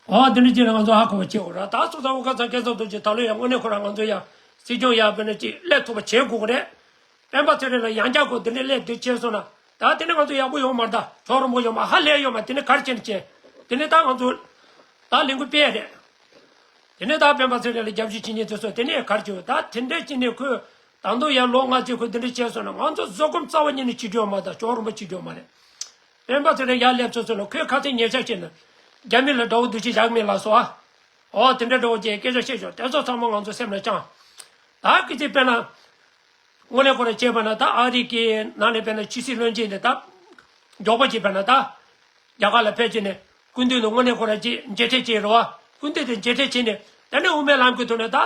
འོ་དེ་འདྲ་ཅིག་ལ་ང་ཚོ་ཧ་གོ་བ་བྱེད་དགོས་རེད་ད། སོ་སོ་དབུ་དཀར་ཚང་སྐལ་བཟང་རྡོ་རྗེ་ད་ལོ་ཡང་དངོས་གནས་ཁོ་རང་ང་ཚོ་ཡང་སྲིད་སྐྱོང་ཡག་དཔེར་ན་ཅིག་སླེབས་ཐུབ་པ་བྱེད་དགོས་ཀྱི་རེད། སྤེན་པ་ཚེ་རིང་ལ་ཡང་བསྐྱར་ཁོ་དེ་འདྲ་སླེབས་དུས་བྱས་སོང་ན་ད་དེ་ནི་ང་ཚོ་ཡག་པོ་ཡོང་མ་རེད་ད། ཇོ་རོང་པོ་ཡོང་མ་ཧ་ལས་ཡོང་མ་དེ་ནི་ག་རེ་བྱས་ནས་བྱས། དེ་ནི་ད་ང་ཚོ་ད་ལས་འགུལ་སྤེལ་རེད། དེ་ནས་ད་སྤེན་པ་ཚེ་རིང་ལ་རྒྱབ་སྐྱོར་བྱེད་མཁན་དེ་ཚོ་དེ་ནས་ག་རེ་བྱེད་ད་དེ་འདྲ་བྱས་ནས་ཁོས་ད་དུང་ཡང་ལོ་ལྔ་ཙམ་ཁོས་དེ་འདྲ་བྱས་སོང་ན་ང་ཚོ་བཟོད་སྒོམ་རྩ་བ་ཉིད་ནས་བྱེད་རྒྱུ་ཡོད་མ་རེད་ད། ཇོ་རོང་པོ་བྱེད་རྒྱུ་ཡོད་མ་རེད། སྤེན་པ་ཚེ་རིང་ཡར་སླེབས་ཚར་སོང་ན་ཁོས་ཁ་གཏད་ཉེས་ཆད་བྱས་ན་རྒྱ་མི་ལ་དགྲ་བོ་འདུ་ཤེས་བཞག་མེད་ལ་སོ་ཨ། ཨོ་དེ་འདྲ་འགྲོ་བ་ཅེས་སྐད་ཆ་བཤད་ཆོག་དེ་ཚོ་ཚང་མ་ང་ཚོ་སེམས་ལ་བཅངས། ད་སྐད་ཆ་དཔེར་ན། དངོས་གནས་ཁོ་རང་བྱས་པ་ན་ད་ཨ་རི་གི་ནང་ནས་དཔེར་ན་ཕྱི་སྲིད་བློན་ཆེན་དེ་ད། མགྱོགས་པོ་བྱས་པ་ན་ད། རྒྱ་གར་ལ་ཕེབས་བྱས་ནས་སྐུ་མདུན་དུ་དངོས་གནས་ཁོ་རང་ཅིག་མཇལ་འཕྲད་བྱས་རོ་བ། སྐུ་མདུན་དུ་མཇལ་འཕྲད་བྱས་ནས་ད་ནི་དབུ་མའི་ལམ་གྱི་ཐོག་ནས་ད།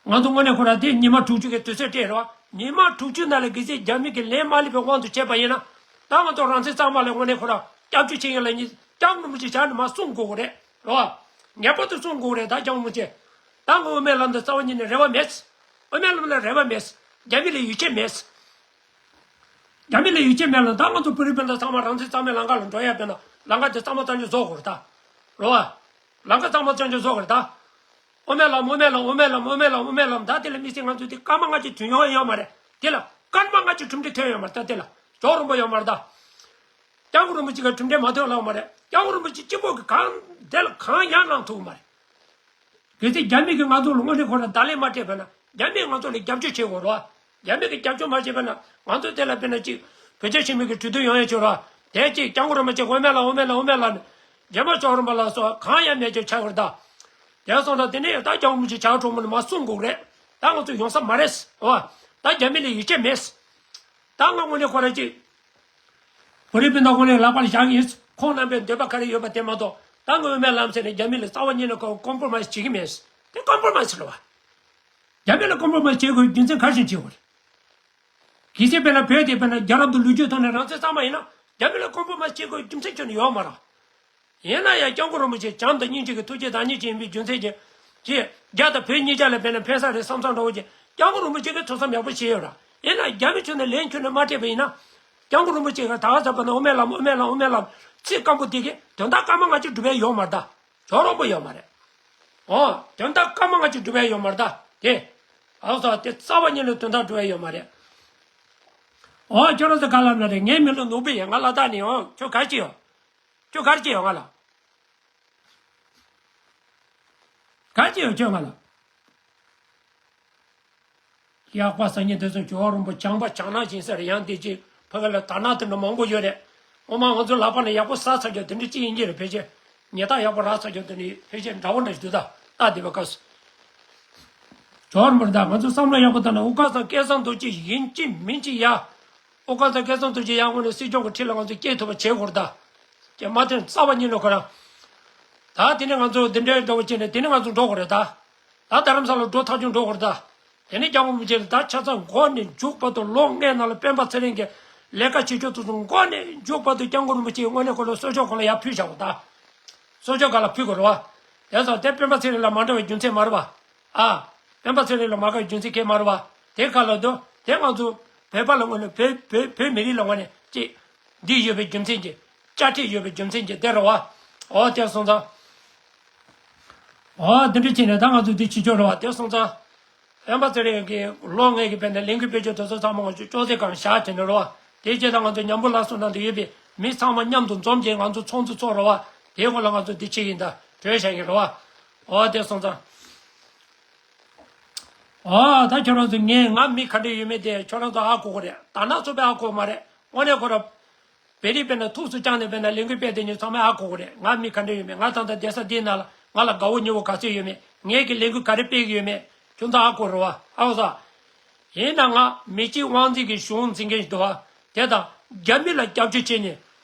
ང་ཚོ་དངོས་གནས་ཁོ་རང་དེ་ཉི་མ་དྲུག་ཅུ་གི་དུས་ཚོད་སྤྲད་རོགས། ཉི་མ་དྲུག་ཅུ་ནང་ལ་གལ་སྲིད་རྒྱ་མི་གིས་ལན་མ་སླེབས་པའི་དབང་དུ་བྱས་པ་ཡིན་ན། ད་ང་ཚོ་རང་བཙན་གཙང་མ་ལ་དངོས་གནས་ཁོ་རང་སྐྱབས་བཅོལ་བྱེད་ཡིན་ལ་ཉིན་སྐྱབས་མགོན་རིན་པོ་ཆེ་ཕྱག་ནས་མར་གསུང་དགོས་ཀྱི་རེད་རོགས། ངེས་པར་དུ་གསུང་དགོས་ཀྱི་རེད་ད་སྐྱབས་མགོན་རིན་པོ་ཆེ། ད་ང་དབུ་མའི་ལམ་དུ་རྩ་བ་ཉིད་ནས་རེ་བ་མེད། དབུ་མའི་ལམ་ལ་རེ་བ་མེད། རྒྱ་མི་ལ་ཡིད་ཆེས་མེད། རྒྱ་མི་ལ་ཡིད་ཆེས་མེད་ལ་ད་ང་ཚོ་བོད་རིགས་སྤུན་ཟླ་ཚང་མ་རང་བཙན་གཙང་མའི་ལམ་ཁ་ལ་འགྲོ་ཡ་དཔེར་ན་ལམ་ཁ་དེ་གཙང་མ་གཙང་རྐྱང་བཟོ་དགོས་རེད་ད། རོགས། ལམ་ཁ་གཙང་མ་གཙང་རྐྱང་བཟོ་དགོས་རེད་ད། དབུ་མའི་ལམ་དབུ་མའི་ལམ་དབུ་མའི་ལམ་དབུ་མའི་ལམ་དབུ་མའི་ལམ་ད་དེ་ལ་དམིགས་བསལ་ང་ཚོ་དེ་སྐར་མ་ལྔ་གཅིག་ཐོན་ཡོང་ཡོད་མ་རེད། དེ་ལ་སྐར་མ་ལྔ་གཅིག་གྲུབ་འབྲས་ཐོན་ཡོད་མ་རེད་ད་དེ་ལ་ཇོ་རོང་པོ་ཡོད་མ་རེད་ད། སྐྱབས་མགོན་རིན་པོ་ཆེ་གི་གྲུབ་འབྲས་མ་ཐོན་ལབ་མ་རེད། སྐྱབས་མགོན་རིན་པོ་ཆེ་གཅིག་པོ་གིས་གང་དེ་ལ་གང་ཡང་གནང་ཐུབ་མ་རེད། གལ་སྲིད་རྒྱ་མི་གིས་ང་ཚོ་ལ་དངོས་གནས་ཁོ་རང་བརྡ་ལན་མ་སྤྲད་པ་ན་རྒྱ་མིས་ང་ཚོ་ལ་རྒྱབ་སྐྱོར་བྱེད་དགོས་རེད་བ། རྒྱ་མི་གིས་རྒྱབ་སྐྱོར་མ་བྱས་པ་ན་ང་ཚོ་དེ་ལ་དཔེར་ན་ཅིག་བོད་རྒྱ་ཆེན་མོ་གི་གྲོས་བསྡུར་ཡོང་ཡ་ཆོག་ར། དེ་ཅིག་སྐྱབས་མགོན་རིན་པོ་ཆེ་དབུ་མའི་ལམ་དབུ་མའི་ལམ་དབུ་མའི་ལམ་ནས་རྗེས་མ་ཇོ་རོང་པོ་ལ་སོགས་གང་ཡང་མེད་ཅེས་ཆགས་ཀྱི་རེད་ད། དེ་སོང་ཙང་དེ་ནས་ད་སྐྱབས་མགོན་རིན་པོ་ཆེ་ཇོ་རོང་པོ་ནས་མར་གསུང་དགོས་རེད། ད་ང་ཚོ་ཡོང་ས་མ་རེད་བ། ད་རྒྱ་མི་ལ་ཡིད་ཆེས་མེད། ད་ང་དངོས་གནས་ཁོ་རང་ཅིག་བོད་རིགས་སྤུན་ཟླ་དངོས་གནས་ལག་པ་ལ་བཞག་ཡིན། ཁོང་རྣམ་པའི་འདོད་པ་ག་རེ་ཡོད་པ་དེ་མ་གཏོགས་ད་ང་དབུ་མའི་ལམ་ཟེར་ནས་རྒྱ་མི་ལ་རྩ་བ་ཉིད་ནས་ཁོ་ཀོམ་པོ་མའི་སི་བྱེད་ཀྱི་མེད། དེ་ཀོམ་པོ་མའི་སི་རེད་བ། རྒྱ་མི་ལ་ཀོམ་པོ་མའི་སི་བྱེད་དགོས་རྒྱུ་མཚན་ག་རེ་བྱས་བྱེད་དགོས་རེད། གལ་སྲིད་དཔེར་ན་བོད་དེ་དཔེར་ན་རྒྱལ་རབས་དང་ལོ་རྒྱུས་ཐོག་ནས་རང་བཙན་གཙང་མ་ཡིན་ན་རྒྱ་མི་ལ་ཀོམ་པོ་མའི་སི་བྱེད་དགོས་རྒྱུ་མཚན་ཁྱོན་ནས་ཡོད་མ་རེད། ཡིན་ན་ཡང་སྐྱབས་མགོན་རིན་པོ་ཆེ་བྱམས་དང་སྙིང་རྗེ་གི་ཐུགས་རྗེ་བདག་ཉིད་ཅན་ཡིན་པའི་རྒྱུ་མཚན་གྱིས་ཀྱིས་རྒྱ་དང་བོད་གཉིས་ཆ་ལ་དཔེར་ན་ཕན་ས་རེད་བསམ་བསམ་འདྲ་བོ་ཅིག་སྐྱབས་མགོན་རིན་པོ་ཆེ་གིས་ཐུགས་བསམ་ཡག་པོ་བཞེས་ཡོད་ར། ཡིན་ན་རྒྱ་མི་ཁྱོན་ནས་ལན་ཁྱོན་ནས་མ་སྤྲད་པ་ཡིན་ན། སྐྱབས་མགོན་རིན་པོ་ཆེ་གིས་ད་ག་ཟེར་བ་ན་དབུ་མའི་ལམ་དབུ་མའི་ལམ་དབུ་མའི་ལམ་ཚིག་སྐམ་པོ་དེ་གིས་དོན་དག་སྐར་མ་ལྔ་གཅིག་འགྲུབ་ཡ་ཡོད་མ་རེད་ད། ཇོ་རོང་པོ་ཡོད་མ་རེད། ཨོ། དོན་དག་སྐར་མ་ལྔ་གཅིག་འགྲུབ་ཡ་ཡོད་མ་རེད་ད། དེ། ཨ་ས་དེ་རྩ་བ་ཉིད་ནས་དོན་དག་འགྲུབ་ཡ་ཡོད་མ་རེད། ཨོ་ཁྱོད་རང་ཚོ་ག་ལབ་ན་རེད། ངའི་མིང་ལ་ནོར་བུ་ཡིན། ང་ལ་དྭགས་ནས་ཡོང་། ཁྱོད་ག་རེ་བྱེད་ཡོང་། ཁྱོད་ག་རེ་བྱེད་ཡོང་ང་ལ། ག་རེ་བྱེད་ཡོང་ཁྱོད་ང་ལ། ཡག་པ་ཟ་མཁན་དེ་ཚོ་ཇོ་བོ་རིན་པོ་ཆེ་བྱམས་པ་བྱམས་ན་བཞིན་ཟེར། ཡང་དེ་ཅིག་ཕ་གི་ལ་དར་ནག་དེ་འདྲ་མང་པོ་ཡོད་རེད། ངོ་མ་ང་ཚོ་ལག་པ་ནས་ཡག་པོ་ཟ་ཚར་རྒྱུ་དེ་འདྲ་ཅིག་ཡིན་གྱི་རེད། ཕལ་ཆེར་ཉལ་ཐག་ཡག་པོ་རག་ཚར་རྒྱུ་དེ་འདྲ་ཕལ་ཆེར་འདྲ་བོ་འདྲ་ཞིག་འདུག་ད་ལྟ་བསྡད་པའི་སྐབས་སུ། ཇོ་བོ་རིན་པོ་ཆེ་ད་ང་ཚོ་བསམ་བློ་ཡག་པོ་བཏང་ན་དབུ་དཀར་ཚང་སྐལ་བཟང་རྡོ་རྗེ་ཡིན་གཅིག་མིན་གཅིག་ཡ། དབུ་དཀར་ཚང་སྐལ་བཟང་རྡོ་རྗེ་ཡར་ངོས་ནས་སྲིད་སྐྱོང་གི་ཁྲི་ལ་ང་ཚོ་སྐྱེལ་ཐུབ་པ་བྱེད་དགོས་རེད་ད། ཀྱེ་མ་དེ་རྩ་བ་ཉིད་ནས་ཁོ་རང་། ད་དེ་ནས་ང་ཚོ་འདི་འདྲའི་འདྲ་བོ་བྱས་ནས་དེ་ནས་ང་ཚོ་འགྲོ་དགོས་རེད་ད། ད་རྡ་རམ་ས་ལ་འགྲོ་ཐག་ཆོད་འགྲོ་དགོས་རེད་ད། དེ་ནས་སྐྱབས་མགོན་རིན་པོ་ཆེ་ལ་ད་ཆ་ཚང་འགོ་ནས་མཇུག་བར་དུ་ལོ་ལྔའི་ནང་ལ་སྤེན་པ་ཚེ་རིང་གིས་ལས་ཀ་བྱེད་ཕྱོགས་དེ་ཚོ་འགོ་ནས་མཇུག་བར་དུ་སྐྱབས་མགོན་རིན་པོ་ཆེའི་དངོས་གནས་ཁོ་ལ་གསོལ་ཇོག་ཁོ་ལ་ཡར་ཕུལ་བཞག་གོ་ད། གསོལ་ཇོག་ག་ལ་ཕུལ་དགོས་རེད་བ། དེ་ཚོ་དེ་སྤེན་པ་ཚེ་རིང་ལ་མ་འདྲ་བའི་རྒྱུ་མཚན་མ་རེད་བ། ཨ། སྤེན་པ་ཚེ་རིང་ལ་མ་དགའ་བའི་རྒྱུ་མཚན་གང་ཡང་མ་རེད་བ། དེ་ག་ལ་འདུག་དེ་ང་ཚོ་བོད་པ་ལ་དངོས་གནས་བོད་བོད་བོད་མི་རིགས་ལ་དངོས་གནས་ཅིག་འདི་ཡོད་པའི་རྒྱུ་མཚན་གྱིས། དཔྱ་ཁྲལ་ཡོད་པའི་རྒྱུ་མཚན་གྱིས་དེ་རེད་བ། འོ་དེ་སོང་ཙང་། འོ་དེ་འདྲ་བྱས་ནས་ད་ང་ཚོ་འདི་བྱེད་ཆོག་རེད་བ། དེ་སོང་ཙང་། སྤེན་པ་ཚེ་རིང་གི་ལོ་ལྔའི་གི་བར་ནས་ལས་འགུལ་སྤེལ་ཆོག་དེ་ཚོ་ཚང་མ་ང་ཚོ་ཅོག་ཙེ་སྒང་བཞག་བྱས་ནས་རེད་བ། དེ་རྗེས་ད་ང་ཚོ་ཉམས་པོ་ལགས་སོ་ནང་དུ་ཡོད་པའི་མི་ཚང་མ་མཉམ་དུ་འཛོམས་བྱས་ང་ཚོ་ཚོགས་འདུ་ཚོགས་རེད་བ། དེའི་སྐོར་ལ་ང་ཚོ་འདི་བྱེད་ཀྱི་ཡིན་ད་གྲོས་བཞག་གི་རེད་བ། འོ་དེ་སོང་ཙང་། ཨ་ད་ཁྱོད་རང་ཚོ་ངས་ང་མི་ག་འདྲ་ཡོད་མེད་དེ་ཁྱོད་རང་ཚོ་ཧ་གོ་གི་རེད། དར་ནག་ཚོ་དཔེ་ཧ་གོ་མ་རེད། དངོས་གནས་ཁོ་ར། བོད་རིགས་དཔེར་ན་ཐུགས་སུ་བཅངས་ནས་དཔེར་ན་ལས་འགུལ་སྤེལ་དེ་ཉིད་ཚང་མས་ཧ་གོ་གི་རེད། ང་མི་ག་འདྲ་ཡོད་མེད། ང་ད་ལྟ་བསྡད་ས་འདིའི་ནང་ལ་ང་ལ་དགའ་བོ་ཉེ་བོ་ག་ཚོད་ཡོད་མེད། ངས་ཀྱི་ལས་འགུལ་ག་རེ་སྤེལ་གི་ཡོད་མེད་ཁྱོད་ཚོ་ཧ་གོ་རེད་བ། ཧ་གོ་ས། ཡིན་ན་ང་མི་གཅིག་དབང་འཛིན་གྱི་གཞུང་འཛིན་མཁན་ཞིག་འདུག་བ། དེ་དང་རྒྱ་མི་ལ་རྒྱབ་སྐྱོར་བྱས་ནས་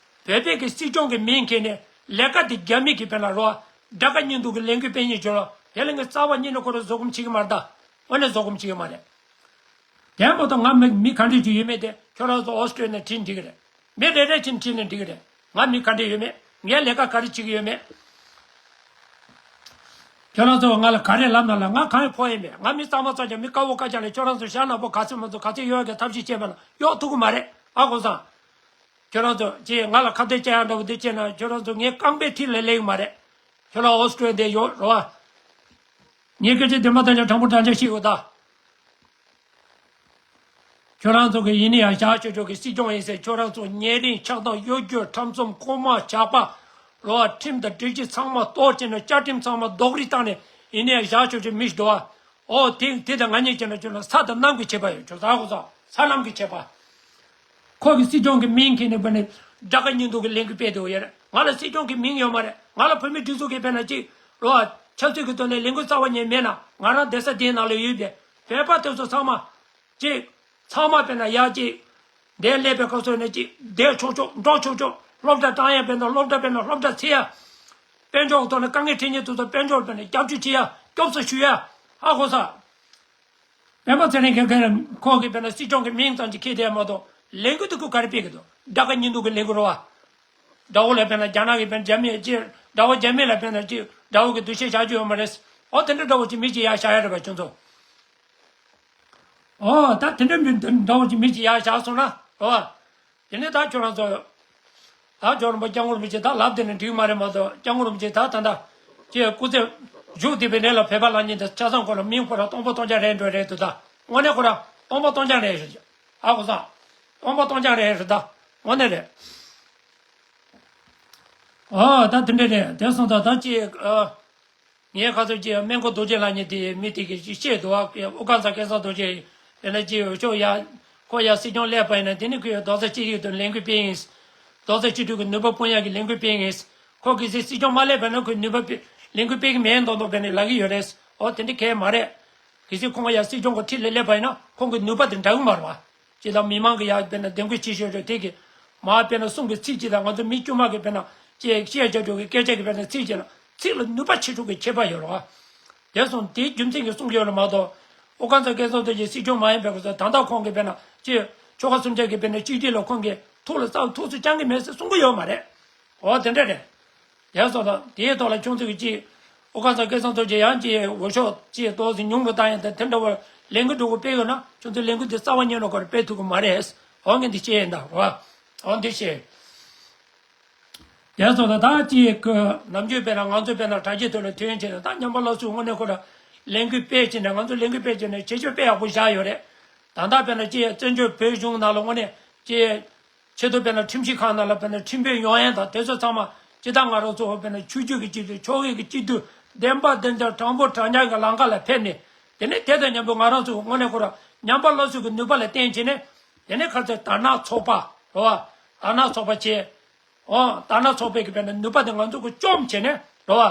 བོད་པའི་གི་སྲིད་སྐྱོང་གི་མིང་འཁྱེར་ནས་ལས་ཀ་དེ་རྒྱ་མི་གི་དཔེར་ན་རོ། དགྲ་དགའ་གཉིས་འདུག་གི་ལས་འགུལ་སྤེལ་མཁན་ཞིག་ལ་དེ་ལ་ངས་རྩ་བ་ཉིད་ནས་ཁོ་རང་བཟོད་སྒོམ་བྱེད་ཀྱི་མ་རེད་ད། དངོས་གནས་བཟོད་སྒོམ་བྱེད་ཀྱི་མ་རེད། དེ་མ་གཏོགས་ང་མི་མི་ག་འདྲ་ཅིག་ཡོད་མེད་དེ་ཁྱོད་རང་ཚོ་ཨོ་སི་ཀྲོ་ལི་ཡ་ནས་དྲིས་འགྲིག་གི་རེད། མི་རེ་རེ་བཞིན་དྲིས་ནས་འགྲིག་གི་རེད། ང་མི་ག་འདྲ་ཡོད་མེད། ངས་ལས་ཀ་ག་རེ་བྱེད་ཀྱི་ཡོད་མེད། ཁྱོད་རང་ཚོ་ང་ལ་ག་རེ་ལབ་ན་ལ་ང་གང་ཡང་ཕོག་ཡས་མེད། ང་མི་གཙང་མ་གཙང་རྐྱང་མི་དཀར་པོ་དཀར་རྐྱང་ལ་ཁྱོད་རང་ཚོ་ཞྭ་ནག་པོ་ག་ཚོད་མ་ཚོད་ག་ཚོད་གཡོག་གི་ཐབས་ཤེས་བྱས་པ་ན་གཡོག་ཐུབ་ཀྱི་མ་རེད། ཨ་གོ་སོང་། ཁྱོད་རང་ཚོ་ཅེས་ང་ལ་ཁ་གཏད་བཅག་ཡག་འདྲ་བོ་འདི་བྱས་ན་ཁྱོད་རང་ཚོ་ངའི་རྐང་པའི་མཐིལ་ལས་སླེབས་ཀྱི་མ་རེད། ཁྱོད་རང་ཨོ་སི་ཀྲོ་ལི་ཡ་ཡོད་རེད་བ། ངས་སྐད་ཆ་དེ་མ་ཐག་ཆ་དྲང་པོ་དྲང་ཆ་བཤད་ཡོད་ད། ཁྱོད་རང་ཚོ་གི་ཡིན་ན་ཡང་བཞག་ཆོག་ཆོག་གི་སྲིད་སྐྱོང་ཡིན་ཟེར། ཁྱོད་རང་ཚོ་ཉེ་རིང་ཆགས་སྡང་གཡོ་སྒྱུ་ཁྲམ་གསུམ་རྐུན་མ་ཇག་པ་རོ། ཁྲིམས་དང་སྒྲིག་གཞི་ཚང་མ་གཏོར་བྱས་ནས་བཅའ་ཁྲིམས་ཚང་མ་རྡོག་རིལ་བཏང་ནས་ཡིན་ན་ཡང་བཞག་ཆོག་ཆོག་མི་ཞིག་འདུག་ཨ། ཨོ་དེ་དེ་དང་ང་གཉིས་བྱས་ན་ཁྱོད་ལ་ས་དང་གནམ་གྱི་ཁྱད་པར་ཡོད། ཁྱོད་ས་གོ་ས་ས་གནམ་གྱི་ཁྱད་པར། ཁོ་གི་སྲིད་སྐྱོང་གི་མིང་འཁྱེར་ནས་བ་ནི་དགྲ་དགའ་གཉིས་འདུག་གི་ལས་འགུལ་སྤེལ་འདུག་ཡ་རེད། ང་ལ་སྲིད་སྐྱོང་གི་མིང་ཡོད་མ་རེད། ང་ལ་བོད་མི་སྒྲིག་འཛུགས་ཀྱི་དཔེར་ན་ཅིག་རོ། ཆབ་སྲིད་ཀྱི་ཐོག་ནས་ལས་འགུལ་རྩ་བ་ཉིད་མེད་ན་ང་རང་བསྡད་ས་དེའི་ནང་ལ་ཡོད་པས་བོད་པ་དེ་ཚོ་ཚང་མ་ཅིག་ཚང་མ་དཔེར་ན་ཡར་ཅིག་འདིར་སླེབས་པའི་སྐབས་སུ་ནས་ཅིག་བསྡད་ཆོག་ཆོག་འགྲོ་ཆོག་ཆོག་སློབ་གྲྭ་བཏང་ཡ་དཔེར་ན་སློབ་གྲྭ་དཔེར་ན་སློབ་གྲྭ་ཚུགས་ཡ། དཔལ་འབྱོར་ཐོག་ནས་དཀའ་ངལ་འཕྲད་མཁན་དེ་ཚོ་དཔལ་འབྱོར་དཔེར་ན་སྐྱོབ་གསོ་ཞུ་ཡ། སྐྱོབ་གསོ་ཞུ་ཡ། ཧ་གོ་ས། སྤེན་པ་ཚེ་རིང་གིས་ཁོ་གིས་དཔེར་ན་སྲིད་སྐྱོང་གི་མིང་ཙམ་ཅིག་འཁྱེར་བསྡད་མ་གཏོགས་ལས་འགུལ་དེ་ཁོས་ག་རེ་སྤེལ་གི་འདུག་དགྲ་དགའ་གཉིས་འདུག་གི་ལས་འགུལ་རེད་བ། དགྲ་བོ་ལ་དཔེར་ན་རྒྱ་ནག་གིས་དཔེར་ན་རྒྱ་མི་ཅིག་དགྲ་བོ་རྒྱ་མི་ལ་དཔེར་ན་ཅིག་དགྲ་བོ་གི་འདུ་ཤེས་བཞག་རྒྱུ་ཡོད་མ་རེད། ཨོ་དེ་འདྲ་འདྲ་བོ་ཅིག་མི་ཅིག་ཡར་བཞག་ཡ་རེད་བ་ཁྱོད་ཚོ། ཨོ་ད་དེ་འདྲ་མི་འདྲ་བོ་ཅིག་མི་ཅིག་ཡར་བཞག་སོང་ན་རེད་བ། དེ་ནས་ད་ཁྱོད་རང་ཚོ། ད་ཁྱོད་རང་པ་སྐྱབས་མགོན་རིན་པོ་ཆེ་ད་ལབ་དེ་ནས་འགྲིག་མ་རེད་མ་གཏོགས་སྐྱབས་མགོན་རིན་པོ་ཆེ་ད་ད་ད་ཅེས་སྐུ་ཚེ་བཞུགས་བསྡད་པའི་གནས་ལ་བོད་པ་ལབ་མཁན་དེ་ཆ་ཚང་ཁོ་རང་མིང་ཁོ་རང་སྟོང་པ་སྟོང་རྐྱང་རེད་འགྲོ་རེད་འདུག་ད་དངོས་གནས་ཁོ་རང་སྟོང་པ་སྟོང་རྐྱང་རེད་ཧ་གོ་སོང་། སྟོང་པ་སྟོང་རྐྱང་རེད་རེད་ད་དངོས་གནས་རེད། ཨ་ད་དེ་འདྲ་རེད་དེ་སོང་ད་ད་ཅེས་ཨ། ངས་ཁ་སང་ཅིག་སྨན་སྐུ་རྡོ་རྗེ་ལབ་མཁན་དེ་མི་དེ་གིས་ཅིག་བཤད་འདུག་ཨ། ཨོ་དཀར་མཛངས་སྐལ་བཟང་རྡོ་རྗེ་ཡིན་ན་ཅིག་འུ་ཅོག་ཡ་ཁོ་ཡ་སྲིད་སྐྱོང་སླེབས་པ་ཡིན་ན་དེ་ནི་ཁོས་རྡོག་རྩ་གཅིག་སྒྲིལ་དུ་ལས་འགུལ་སྤེལ་ཡིན། རྡོག་རྩ་གཅིག་སྒྲིལ་གྱི་ནུས་པ་སྤུངས་ཡག་གི་ལས་འགུལ་སྤེལ་ཡིན། ཁོ་གལ་སྲིད་སྲིད་སྐྱོང་མ་སླེབས་པ་ན་ཁོས་ནུས་པ་སྤེལ་ལས་འགུལ་སྤེལ་གི་མེད་མདོག་མདོག་བྱས་ནས་ལབ་ཀྱི་ཡོད་རེད། ཨོ་དེ་འདྲ་གང་ཡང་མ་རེད། གལ་སྲིད་ཁོང་ཡ་སྲིད་སྐྱོང་གི་འཁྲིས་ལ་སླེབས་པ་ཡིན་ན་ཁོང་གི་ནུས་པ་དེ་འདྲ་གི་མ་རེད་བ། ཅེས་དང་མི་མང་གི་ཡ་དཔེར་ན་འདེམས་བསྐོ་བྱེད་ཤོག་ཤོག་དེ་གི་མ་དཔེར་ན་གསུང་གི་ཚིག་ཅིག་དང་ང་ཚོ་མི་དཀྱུས་མ་གི་དཔེར་ན་ཅེས་བཤད་བྱ་འགྲོ་གི་སྐད་ཆ་གི་དཔེར་ན་ཚིག་ཅིག་ལ་ཚིག་ལ་ནུས་པ་ཆེ་ཕྲུག་གི་ཁྱད་པར་ཡོད་རེད་བ། དེ་སོང་དེའི་རྒྱུ་མཚན་གྱིས་གསུང་གི་ཡོད་རེད་མ་གཏོགས་ཨོ་དཀར་མཛངས་སྐལ་བཟང་རྡོ་རྗེ་སྲིད་སྐྱོང་མ་ཡིན་པའི་སྐབས་སུ་ད་ལྟ་ཁོང་གི་དཔེར་ན་ཅེས་ཆོལ་ཁ་གསུམ་ཆ་གི་དཔེར་ན་གཅིག་སྒྲིལ་ལ་ཁོང་གི་ཐུགས་ལ་རྩ་ཐུགས་སུ་བཅངས་གི་མེད་ཟེར་གསུང་གི་ཡོད་མ་རེད། འོ་དེ་འདྲ་རེད། ཡ་སོ་ད་དེའི་ཐོག་ལ་ཁྱོད་ཚོ་གི་ཅིག་ཨོ་དཀར་མཛངས་སྐལ་བཟང་རྡོ་རྗེ་ཡང་ཅིག་འོས་ཤོག་ཅིག་ཏོག་ཙམ་ཉུང་རུ་བཏང་ཡང་ད་དེ་འདྲ་བར་ལས་འགུལ་འགྲོ་གི་སྤེལ་ཡོད་ན་ཁྱོད་ཚོ་ལས་འགུལ་འདི་རྩ་བ་ཉིད་ནས་ཁོ་རང་སྤེལ་ཐུབ་གི་མ་རེད། འོ་ངས་འདི་བཤད་ཡིན་ད་རོ། འོ་འདི་བཤད། ཡ་སོ་ད་ད་ཅིག་གི་ནམ་རྒྱུན་དཔེར་ན་ང་ཚོ་དཔེར་ན་དྲ་རྒྱའི་ཐོག་ལ་ཐོན་བྱས་ན་ད་ཉམས་པ་སློབ་གསོའི་དངོས་གནས་ཁོ་རང་ལས་འགུལ་སྤེལ་བྱས་ནས་ང་ཚོ་ལས་འགུལ་སྤེལ་བྱས་ནས་བྱེད་སྤྱོད་དཔེ་ཡག་པོ་བཞག་ཡོད་རེད། ད་ལྟ་དཔེར་ན་ཅིག་བཙན་བྱོལ་བོད་གཞུང་ནང་ལ་དངོས་གནས་ཅིག་ཆེད་དུ་དཔེར་ན་ཁྲིམས་ཞིབ་ཁང་ནང་ལ་དཔེར་ན་ཁྲིམས་དཔོན་ཡོང་ཡས་དང་དེ་ཚོ་ཚང་མ་སྤྱི་བཏང་ང་རང་ཚོ་དཔེར་ན་ཆོས་བརྒྱུད་ཀྱི་སྤྱི་འཐུས་ཆོལ་ཁའི་གི་སྤྱི་འཐུས་བདེན་པ་བདེན་རྐྱང་དྲང་པོ་དྲང་རྐྱང་གི་ལམ་ཁ་ལ་ཕེབས་ནས་དེ་ནས་དེ་དང་མཉམ་པོ་ང་རང་ཚོ་དངོས་གནས་ཁོ་རང་ཉམས་པ་སློབ་གསོ་གི་ནུས་པ་ལ་བརྟེན་བྱས་ནས་དེ་ནས་ཁ་ཚ་དར་ནག་ཚོགས་པ་རེད་བ། དར་ནག་ཚོགས་པ་བྱས། ཨོ་དར་ནག་ཚོགས་པའི་གི་དཔེར་ན་ནུས་པ་དེ་ང་ཚོ་གི་བཅོམ་བྱས་ནས་རེད་བ།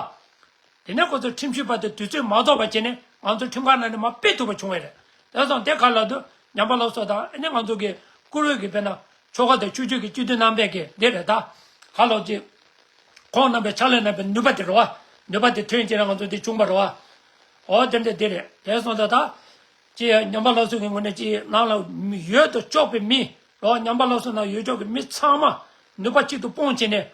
དེ་ནས་ཁོ་ཚོ་ཁྲིམས་ཞིབ་པ་དེ་དུས་ཚོད་མ་རྫོགས་པ་བྱས་ནས་ང་ཚོ་ཁྲིམས་ཁང་ནང་ནས་མར་ཕུད་ཐུབ་པ་བྱུང་བས་རེད། དེ་སོང་དེ་ག་ལ་དུ་ཉམས་པ་སློབ་གསོ་དང་ཨ་ནི་ང་ཚོ་གི་བཀུར་འོས་ཀྱི་དཔེར་ན་ཆོལ་ཁ་དང་ཆོས་བརྒྱུད་ཀྱི་སྤྱི་འཐུས་རྣམ་པས་ཀྱི་འདི་རེད་ད། ག་ལོག་ཅིག་ཁོང་རྣམ་པའི་ཕྱག་ལས་གནང་བའི་ནུས་པ་དེ་རེད་བ། ནུས་པ་དེ་ཐོན་བྱས་ན་ང་ཚོ་འདི་བྱུང་བ་རེད་བ། ཨོ་དེ་འདྲ་དེ་རེད། དེ་སོང་ཙང་ད་ཅིག་ཉམས་པ་སློབ་གསོ་གི་ངོས་ནས་ཅིག་ནང་ལ་ཡོད་དུ་ལྕོགས་པའི་མི་རོ། ཉམས་པ་སློབ་གསོ་ནང་ཡོད་ལྕོགས་པའི་མི་ཚང་མ་ནུས་པ་གཅིག་ཏུ་སྤུངས་བྱས་ནས།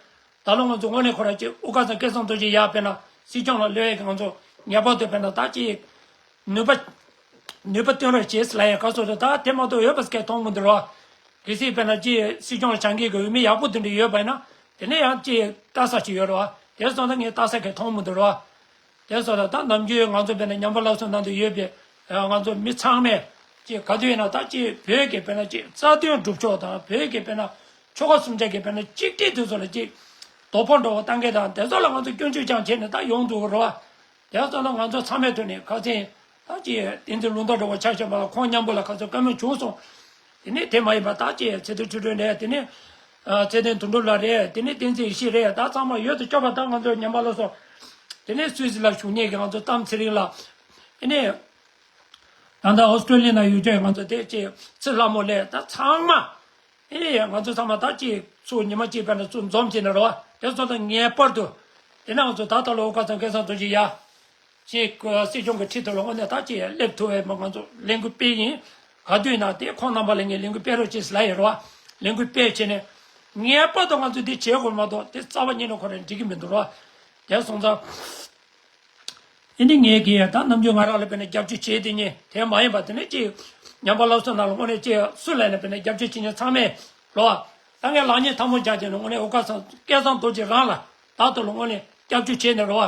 ད་ལོ་ང་ཚོ་དངོས་གནས་ཁོ་ར་ཅིག་དབུ་དཀར་ཚང་སྐལ་བཟང་རྡོ་རྗེ་ཡར་དཔེར་ན་སྲིད་སྐྱོང་ལ་གློད་ཡས་ཀྱི་ང་ཚོ་ངེས་པར་དུ་དཔེར་ན་ད་ཅིག་ནུས་པ་ནུས་པ་བཏོན་རོགས་བྱེད་ཟེར་ལབ་ཡས་ག་སོ་རེད། ད་དེ་མ་གཏོགས་ཡོད་པ་སྐད་མཐོང་མི་འདུག་རོ། གལ་སྲིད་དཔེར་ན་ཅིག་སྲིད་སྐྱོང་ལ་བྱ་འགུལ་གྱི་འོས་མི་ཡག་པོ་དེ་འདྲ་ཡོད་པ་ཡིན་ན་དེ་ནས་ཡང་ཅིག་ལྟ་ས་ཅིག་ཡོད་རོ། དེ་སོང་ཙང་ངས་ལྟ་ས་གང་མཐོང་མི་འདུག་རོ། དེ་སོང་ཙང་ད་ནམ་རྒྱུན་ང་ཚོ་དཔེར་ན་ཉམས་པ་སློབ་གསོ་ནང་དུ་ཡོད་པའི་ང་ཚོ་མི་ཚང་མས་ཅིག་ག་དུས་ཡིན་ན་ད་ཅིག་བོད་ཀྱི་དཔེར་ན་ཅིག་རྩ་དོན་སྒྲུབ་ཕྱོགས་དང་བོད་ཀྱི་དཔེར་ན་ཆོལ་ཁ་གསུམ་ཆ་གི་དཔེར་ན་གཅིག་སྒྲིལ་དེ་ཚོ་ལ་ཅིག་དོ་ཕོག་འགྲོ་བ་བཏང་མཁན་དང་དེ་ཚོ་ལ་ང་ཚོ་སྐྱོན་བརྗོད་ཀྱང་བྱས་ནས་ད་ཡོང་འདུག་རོ། དེ་ཚོ་ལ་ང་ཚོ་ཚང་མའི་ཐོག་ནས་ཁ་སང་ད་ཅིག་བསྟན་འཛིན་ལུང་རྟོགས་འདྲ་བོ་ཆ་བཞག་པ་ལ་ཁོང་མཉམ་པོ་ལ་ཁ་སང་བཀའ་མོལ་བྱུང་སོང་། དེ་ནས་དེ་མ་ཡིན་པ་ད་ཅིག་ཚེ་བརྟན་ཆོས་སྒྲོན་རེད། དེ་ནས་ཚེ་བརྟན་དོན་གྲུབ་ལགས་རེད། དེ་ནས་བསྟན་འཛིན་ཡེ་ཤེས་རེད། ད་ཚང་མ་ཡོད་དུ་སྐྱོབ་པ་ད་ང་ཚོ་ཉམས་པ་སློབ་གསོ། དེ་ནས་སུད་སི་ལ་བཞུགས་མཁན་གྱི་ང་ཚོ་གཏམ་ཚེ་རིང་ལགས། དེ་ནས་ད་ལྟ་ཨོ་སི་ཀྲོ་ལི་ཡ་ན་ཡོད་ཀྱི་ང་ཚོ་དེ་ཅིག་ཚེ་ལྷ་མོ་ལགས། ད་ཚང་མ། ཨེ་ང་ཚོ་ཚང་མ་ད་ཅིག་ཚུར་ཉི་མ་གཅིག་དཔེར་ན་ཚུར་འཛོམས་བྱས་ནས་རོ། དེ་ཚོ་ད་ངེས་པར་དུ། དེ་ན་ང་ཚོ་ད་ལྟ་ལོ་དབུ་དཀར་ཚང་སྐལ་བཟང་རྡོ་རྗེ་ཡ། ཅིག་སྲིད་སྐྱོང་གི་ཁྲི་ཐོག་ལ་དངོས་གནས་ད་ཅིག་སླེབས་ཐུབ་པའི་མ་ང་ཚོ་ལས་འགུལ་སྤེལ་ཡིན། ག་དུས་ན་དེ་ཁོང་རྣམ་པ་ལ་ངས་ལས་འགུལ་སྤེལ་རོགས་བྱེད་ཟེར་ལབ་ཡོད་རོ། ལས་འགུལ་སྤེལ་བྱས་ནས། ངེས་པར་དུ་ང་ཚོ་འདི་བྱེད་དགོས་མ་གཏོགས་དེ་རྩ་བ་ཉིད་ནས་ཁོ་རང་འགྲིག་གི་མི་འདུག་རོ། དེ་སོང་ཙང་། ཨེ་འདི་ངས་གི་ད་ནམ་རྒྱུན་ང་རང་ལ་དཔེར་ན་རྒྱབ་སྐྱོར་བྱེད་དེ་ཉིད་དེ་མ་ཡིན་པ་དེ་ནས་ཅིག་ཉམས་པ་སློབ་གསོ་ནང་ལ་དངོས་གནས་ཅིག་སུ་ལ་ནས་དཔེར་ན་རྒྱབ་སྐྱོར་བྱེད་མཁན་ཚང་མས་རོ། ད་ངས་ལག་གཉིས་ཐལ་མོ་སྦྱར་བྱས་ནས་དངོས་གནས་དབུ་དཀར་ཚང་སྐལ་བཟང་རྡོ་རྗེ་རང་ལ་ད་ལྟ་ལོ་དངོས་གནས་སྐྱབས་བཅོལ་བྱས་ནས་རོ།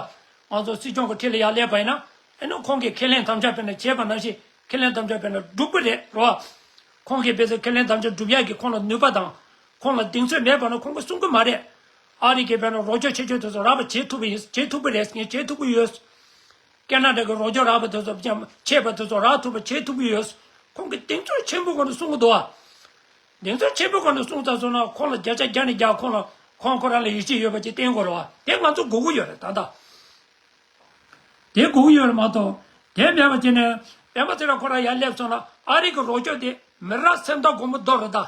ང་ཚོ་སྲིད་སྐྱོང་གི་ཁྲི་ལ་ཡར་སླེབས་པ་ཡིན་ན་ཨེ་ནོ་ཁོང་གིས་ཁས་ལེན་དམ་བཅའ་དཔེར་ན་བྱས་པ་ནང་བཞིན་ཁས་ལེན་དམ་བཅའ་དཔེར་ན་འགྲུབ་ཀྱི་རེད་རོ། ཁོང་གིས་དཔེ་ཚོ་ཁས་ལེན་དམ་བཅའ་འགྲུབ་ཡག་གི་ཁོང་ལ་ནུས་པ་དང་ཁོང་ལ་གདེང་ཚོད་མེད་པ་ན་ཁོང་གིས་གསུང་གི་མ་རེད། ཨ་རི་གིས་དཔེར་ན་རོགས་སྐྱོར་བྱེད་ཆོག་དེ་ཚོ་རག་པ་བྱེད་ཐུབ་པ་ཡིན། བྱེད་ཐུབ་ཀྱི་རེད། ངས་བྱེད་ཐུབ་ཀྱི་ཡོད། ཀེ་ན་ཌ་གི་རོགས་སྐྱོར་རག་པ་དེ་ཚོ་ཅམ་ཆད་པ་དེ་ཚོ་རག་ཐུབ་པ་བྱེད་ཐུབ་ཀྱི་ཡོད། ཁོང་གིས་གདེང་ཚོད་ཆེན་པོ་སྒོ་ནས་གསུང་གི་འདུག་ཨ། གདེང་ཚོད་ཆེན་པོ་སྒོ་ནས་གསུང་ཚར་སོང་ན་ཁོང་ལ་བརྒྱ་ཆ་བརྒྱ་ནས་བརྒྱ་ཁོང་ལ་ཁོང་ཁོ་རང་ལ་ཡིད་ཆེས་ཡོད་པ་ཅིག་བསྟན་དགོས་རེད་བ། དེ་ང་ཚོ་དགོས་ཀྱི་ཡོད་རེད་ད་ལྟ། དེ་དགོས་ཀྱི་ཡོད་རེད་མ་གཏོགས། དེ་མེད་པ་བྱས་ནས་སྤེན་པ་ཚེ་རིང་ཁོ་རང་ཡར་སླེབས་སོང་ན་ཨ་རི་གི་རོགས་སྐྱོར་དེ་མི་རག་སེམས་ཐག་གོང་མོ་རྡོ་རེད་ད།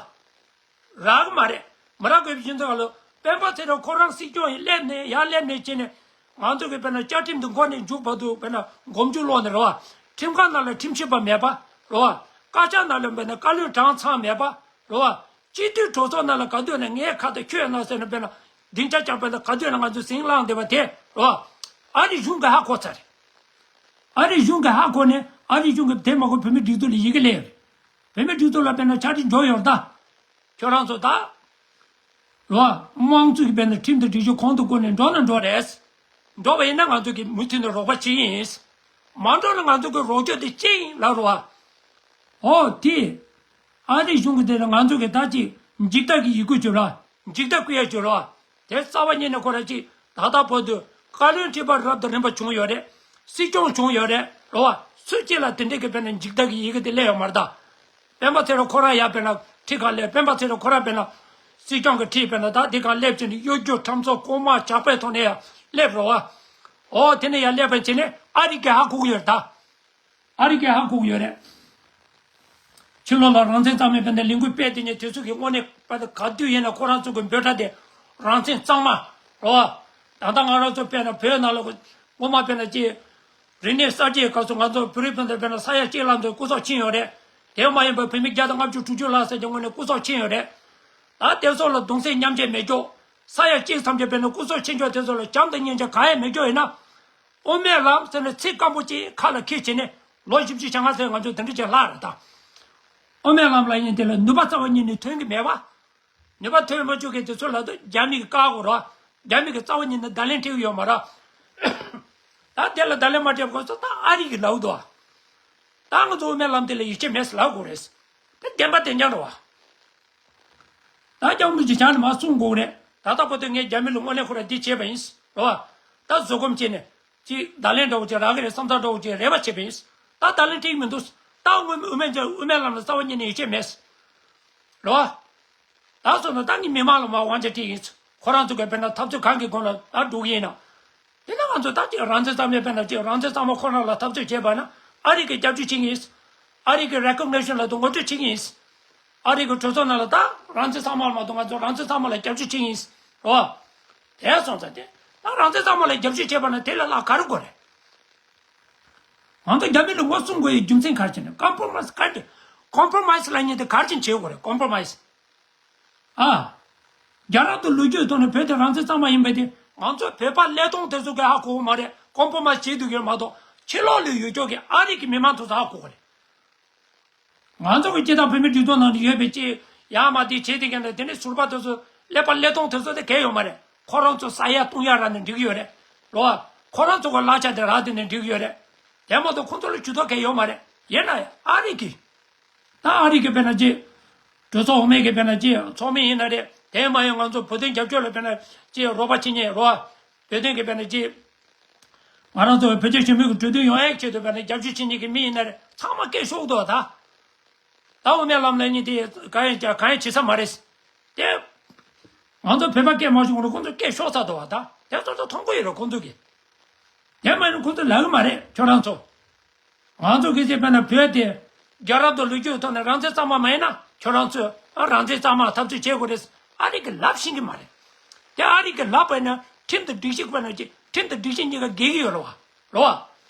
རག་གི་མ་རེད། མི་རག་དགོས་པའི་རྒྱུ་མཚན་ག་ལོ། སྤེན་པ་ཚེ་རིང་ཁོ་རང་སྲིད་སྐྱོང་ཡིན་སླེབས་ནས་ཡར་སླེབས་ནས་བྱས་ནས་ང་ཚོ་གི་དཔེར་ན་བཅའ་ཁྲིམས་འདི་མགོ་ནས་མཇུག་བར་དུ་དཔེར་ན་མགོ་མཇུག་ལོག་ནས་རེད་བ། ཁྲིམས་ཁང་ནང་ལ་ཁྲིམས་ཞིབ་པ་མེད་པ་རེད་བ། བཀའ་ཤག་ནང་ལ་དཔེར་ན་བཀའ་བློན་གྲངས་ཚང་མེད་པ་རེད་བ། སྤྱི་འཐུས་གྲོས་ཚོགས་ནང་ལ་ག་དུས་ནས་ངའི་ཁ་དང་ཁྱོད་ནང་ཟེར་ནས་དཔེར་ན་སྡིངས་ཆ་བཅག་པ་དང་ག་དུས་ནས་ང་ཚོ་ཟིང་ལངས་བསྡད་པ་དེ་རེད་བ། ཨ་རི་གཞུང་གིས་ཧ་གོ་ཚར་རེད། ཨ་རི་གཞུང་གིས་ཧ་གོ་ནས་ཨ་རི་གཞུང་གིས་དེ་མ་གོ་བོད་མི་སྒྲིག་འཛུགས་ལ་ཡི་གེ་སླེབས་རེད། བོད་མི་སྒྲིག་འཛུགས་ལ་དཔེར་ན་ཕྱག་བྲིས་འབྱོར་ཡོད་རེད་ད། ཁྱོད་རང་ཚོ་ད། རོ། དམངས་གཙོ་གི་དཔེར་ན་ཁྲིམས་དང་སྒྲིག་གཞི་གོང་དུ་བཀུར་ནས་འགྲོ་ན་འགྲོ་རེད། འགྲོ་བ་ཡིན་ན་ང་ཚོ་གི་མུ་མཐུད་ནས་རོགས་པ་བྱེད་ཀྱི་ཡིན། མ་འགྲོ་ན་ང་ཚོ་གི་རོགས་སྐྱོར་དེ་ཅི་ཡིན་ལབ་རོ་བ། ཨོ་དེ། ཨ་རི་གཞུང་གི་དེ་ལ་ང་ཚོ་གི་ད་ཅི་འཇིགས་སྐྲག་གི་ཡི་གུ་བཅོལ་ར། འཇིགས་སྐྲག་སྐུལ་ཡ་བཅོལ་ར། དེ་རྩ་བ་ཉིད་ནས་ཁོ་ར་ཅི་ད་ལྟ་བར་དུ་བཀའ་བློན་ཁྲི་པ་རབ་དང་རིམ་པ་བྱུང་ཡོད་རེད། སྲིད་སྐྱོང་བྱུང་ཡོད་རེད་རོ་བ། སུ་གཅིག་ལ་དེ་འདྲའི་གི་དཔེར་ན་འཇིགས་སྐྲག་གི་ཡི་གེ་དེ་སླེབས་ཡོད་མ་རེད་ད། སྤེན་པ་ཚེ་རིང་ཁོ་རང་ཡར་དཔེར་ན་ཁྲི་ཁར་སླེབས། སྤེན་པ་ཚེ་རིང་ཁོ་རང་དཔེར་ན་སྲིད་སྐྱོང་གི་ཁྲི་དཔེར་ན་ད་དེ་ཁར་སླེབས་བྱས་ནས་གཡོ་སྒྱུ་ཁྲམ་ཚོགས་རྐུན་མ་ཇག་པའི་ཐོག་ནས་ཡར་སླེབས་རོ་བ། ཨོ་དེ་ནས་ཡར་སླེབས་པ་བྱས་ནས་ཨ་རི་གིས་ཧ་གོ་གི་ཡོད་རེད་ད། ཨ་རི་གིས་ཧ་གོ་གི་ཡོད་རེད། ཕྱི་ལོགས་ལ་རང་བཙན་གཙང་མའི་དཔེར་ན་ལས་འགུལ་སྤེལ་དེ་ཉིད་དེ་ཚོ་གི་དངོས་གནས་དཔེར་ན་ག་དུས་ཡིན་ན་ཁོ་རང་ཚོ་གི་འབོད་སྒྲ་དེ་རང་བཙན་གཙང་མ་རོ་བ། ད་ལྟ་ང་རང་ཚོ་དཔེར་ན་བོད་ནང་ལ་སྔོན་མ་དཔེར་ན་ཅི། རིག་གནས་གསར་བརྗེའི་སྐབས་སུ་ང་ཚོ་བོད་རིགས་སྤུན་ཟླ་དཔེར་ན་ས་ཡ་གཅིག་ལྷག་ཚོ་སྐུ་སྲོག་ཕྱིན་ཡོད་རེད། དེ་མ་ཡིན་པར་བོད་མི་བརྒྱ་དང་ལྔ་བཅུ་དྲུག་ཅུ་ལྷག་ཟེར་གྱི་དངོས་གནས་སྐུ་སྲོག་ཕྱིན་ཡོད་རེད། ད་དེ་ཚོ་ལ་གདུང་སེམས་མཉམ་སྐྱེད་མེད་ཀྱོག་ས་ཡ་གཅིག་ཙམ་གྱི་དཔེར་ན་སྐུ་སྲོག་ཕྱིན་ཀྱོག་དེ་ཚོ་ལ་བྱམས་དང་སྙིང་རྗེ་གང་ཡང་མེད་ཀྱོག་ཡིན་ན། དབུ་མའི་ལམ་ཟེར་ནས་ཚིག་སྐམ་པོ་ཅིག་ཁ་ལ་འཁྱེར་བྱས་ནས་ལོ་བཞི་བཅུ་ཞེ་ལྔ་ཙམ་ང་ཚོ་དེ་འདྲ་ཅིག་ལྷག་རེད་ད། དབུ་མའི་ལམ་ལ་ཡིན་དེ་ལ་ནུས་པ་རྩ་བ་ཉིད་ནས་ཐོན་གྱི་མེད་པ། ནུས་པ་ཐོན་མ་བཅུག་མཁན་དེ་ཚོ་ལ་ད་རྒྱ་མི་གིས་བཀག་དགོས་རོ། རྒྱ་མི་གིས་རྩ་བ་ཉིད་ནས་བརྡ་ལན་སྤྲད་ཀྱི་ཡོད་མ་རེད། ད་དེ་ལ་བརྡ་ལན་མ་སྤྲད་པ་སོ་ད་ཨ་རི་གིས་ལབ་འདུག་ད་ང་ཚོ་དབུ་མའི་ལམ་དེ་ལ་ཡིད་ཆེས་མེད་ཟེར་ལབ་དགོས་རེད། ད་བདེན་པ་བདེན་རྐྱང་རེད་བ། ད་སྐྱབས་མགོན་གྱི་ཞལ་ནས་མར་གསུང་དགོས་རེད། ད་ལྟ་བར་དུ་ངས་རྒྱ་མི་ལ་དངོས་གནས་ཁོ་ར་འདི་བྱས་པ་ཡིན་རོ། ད་བཟོད་སྒོམ་བྱས་ནས་ཅིག་བརྡ་ལན་འདྲ་བོ་ཅིག་རག་གི་རེད་བསམ་ཚུལ་འདྲ་བོ་ཅིག་རེ་བ་བྱས་པ་ཡིན། ད་བརྡ་ལན་སྤྲད་ཀྱི་མི་འདུག་ད་དངོས་དབུ་མའི་དབུ་མའི་ལམ་ལ་རྩ་བ་ཉིད་ནས་ཡིད་ཆེས་མེད་རོ། ད་སོང་ན་ད་ངས་མི་མང་ལ་མར་དབང་ཆ་སྤྲད་ཡིན། ཁོ་རང་ཚོ་གིས་དཔེར་ན་འཐབ་རྩོད་གང་གི་སྒང་ལ་ད་འགྲོ་གི་ཡིན་ན། དེ་ན་ང་ཚོ་ད་ཅིག་རང་བཙན་གཙང་མའི་དཔེར་ན་ཅིག་རང་བཙན་གཙང་མ་ཁོ་རང་ལ་འཐབ་རྩོད་བྱས་པ་ན་ཨ་རི་གི་སྐྱབས་བཅོལ་བྱེད་ཀྱི་ཡིན། ཨ་རི་གི་recognition་ལ་དུ་ངོ་སྤྲོད་བྱེད་ཀྱི་ཡིན། ཨ་རི་གི་གྲོས་ཚོགས་ནང་ལ་ད་རང་བཙན་གཙང་མ་ལ་མ་གཏོགས་ང་ཚོ་རང་བཙན་གཙང་མ་ལ་སྐྱབས་བཅོལ་བྱེད་ཀྱི་ཡིན་རོ། དེ་སོང་ཙང་དེ་ད་རང་བཙན་གཙང་མ་ལ་སྐྱབས་བཅོལ་བྱས་པ་ན་དེ་ལས་ལྷག་ག་རེ་དགོས་རེད། ང་ཚོ་རྒྱ་མི་ལ་ངོ་སྲུང་དགོས་ཡའི་རྒྱུ་མཚན་ག་རེ་བྱས་ནས། ཀོམ་པོ་མའེ་སི་ག་རེ། ཀོམ་པོ་མའེ་སི་ལབ་མཁན་དེ་ག་རེ་བྱེད་དགོས་རེད། ཀོམ་པོ་མའེ་སི། ཨ། རྒྱལ་རབས་དང་ལོ་རྒྱུས་ཐོག་ནས་བོད་དེ་རང་བཙན་གཙང་མ་ཡིན་པ་དེ། ང་ཚོ་བོད་པ་ཀླད་སྟོང་དེ་ཚོ་གིས་ཧ་གོ་གི་མ་རེད། ཀོམ་པོ་མའེ་སི་བྱེད་སྡོད་ཀྱི་ཡོད་མ་གཏོགས། ཕྱི་ལོགས་ལ་ཡོད་ཀྱོག་གི་ཨ་རི་གི་མི་མང་ཚོ་ཚོ་ཧ་གོ་གི་རེད། ང་ཚོ་གི་སྤྱི་བཏང་བོད་མིའི་སྒྲིག་འཛུགས་ནང་ཡོད་པའི་ཅིག་ཡར་མར་དེ་བྱེད་དེ་གན་ནས། དེ་ནས་ཟུར་པ་དེ་ཚོ་ཀླད་པ་ཀླད་སྟོང་དེ་ཚོ་དེ་གལ་ཡོད་མ་རེད། ཁོ་རང་ཚོ་ཟ་ཡ་བཏུང་ཡ་རག་ནས་འགྲིག་གི་ཡོད་རེད། རོ། ཁོ་རང་ཚོ་གི་གླ་ཆ་དེ་རག་དེ་ནས་འགྲིག་གི་ཡོད་རེད། དེ་མ་གཏོགས་ཁོ་ཚོ་ལ་ཇུས་གཏོགས་གལ་ཡོད་མ་རེད། ཡིན་ན་ཡང་ཨ་རི་གི། ད་ཨ་རི་གི་དཔེར་ན་ཅིག་གྲོས་ཚོགས་འོག་མའི་གི་དཔེར་ན་ཅིག་ཚོགས་མི་ཡིན་ན་རེད། དེ་མ་ཡིན་ང་ཚོ་བོད་དོན་རྒྱབ་སྐྱོར་ལ་དཔེར་ན་ཅིག་རོགས་པ་བྱེད་མཁན། རོ། བོད་དོན་གི་དཔེར་ན་ཅིག་ང་རང་ཚོ་བོད་རྒྱ་ཞི་མོལ་གྱི་གྲོས་མཐུན་ཡོང་ཡག་ཆེད་དུ་དཔེར་ན་རྒྱབ་སྐྱོར་བྱེད་མཁན་གྱི་མི་ཡིན་ན་རེད། ཚང་མ་སྐད་ཤོར་འདུག་ད། ད་དབུ་མའི་ལམ་ལབ་མཁན་དེ་གང་ཡང་གང་ཡང་བྱེད་ས་མ་རེད། དེ། ང་ཚོ་བོད་པ་སྐད་མ་ཤོར་གོང་ལ་ཁོང་ཚོ་སྐད་ཤོར་ཚར་འདུག་བ། ད་དེ་ཚོ་ཚོ་མཐོང་གི་ཡོད་རེད་ཁོང་ཚོ་གིས། དེ་མ་ཡིན་ཁོང་ཚོ་ལབ་གི་མ་རེད་ཁྱོད་རང་ཚོ། ང་ཚོ་གི་ཚེ་དཔེར་ན་བོད་དེ་རྒྱལ་རབས་དང་ལོ་རྒྱུས་ཐོག་ནས་རང་བཙན་གཙང་མ་མ་ཡིན་ན། ཁྱོད་རང་ཚོས་ཨ་རང་བཙན་གཙང་མ་འཐབ་རྩོད་བྱེད་དགོས་རེད། ཨ་རི་གི་ལབ་ཤེས་གི་མ་རེད། དེ་ཨ་རི་གི་ལབ་པ་ན་ཁྲིམས་དང་སྒྲིག་གཞི། དཔེར་ན་ཅིག་ཁྲིམས་དང་སྒྲིག་གཞི་གཉིས་ཀ་འགལ་གི་ཡོད་རེད་བ། རེད་བ།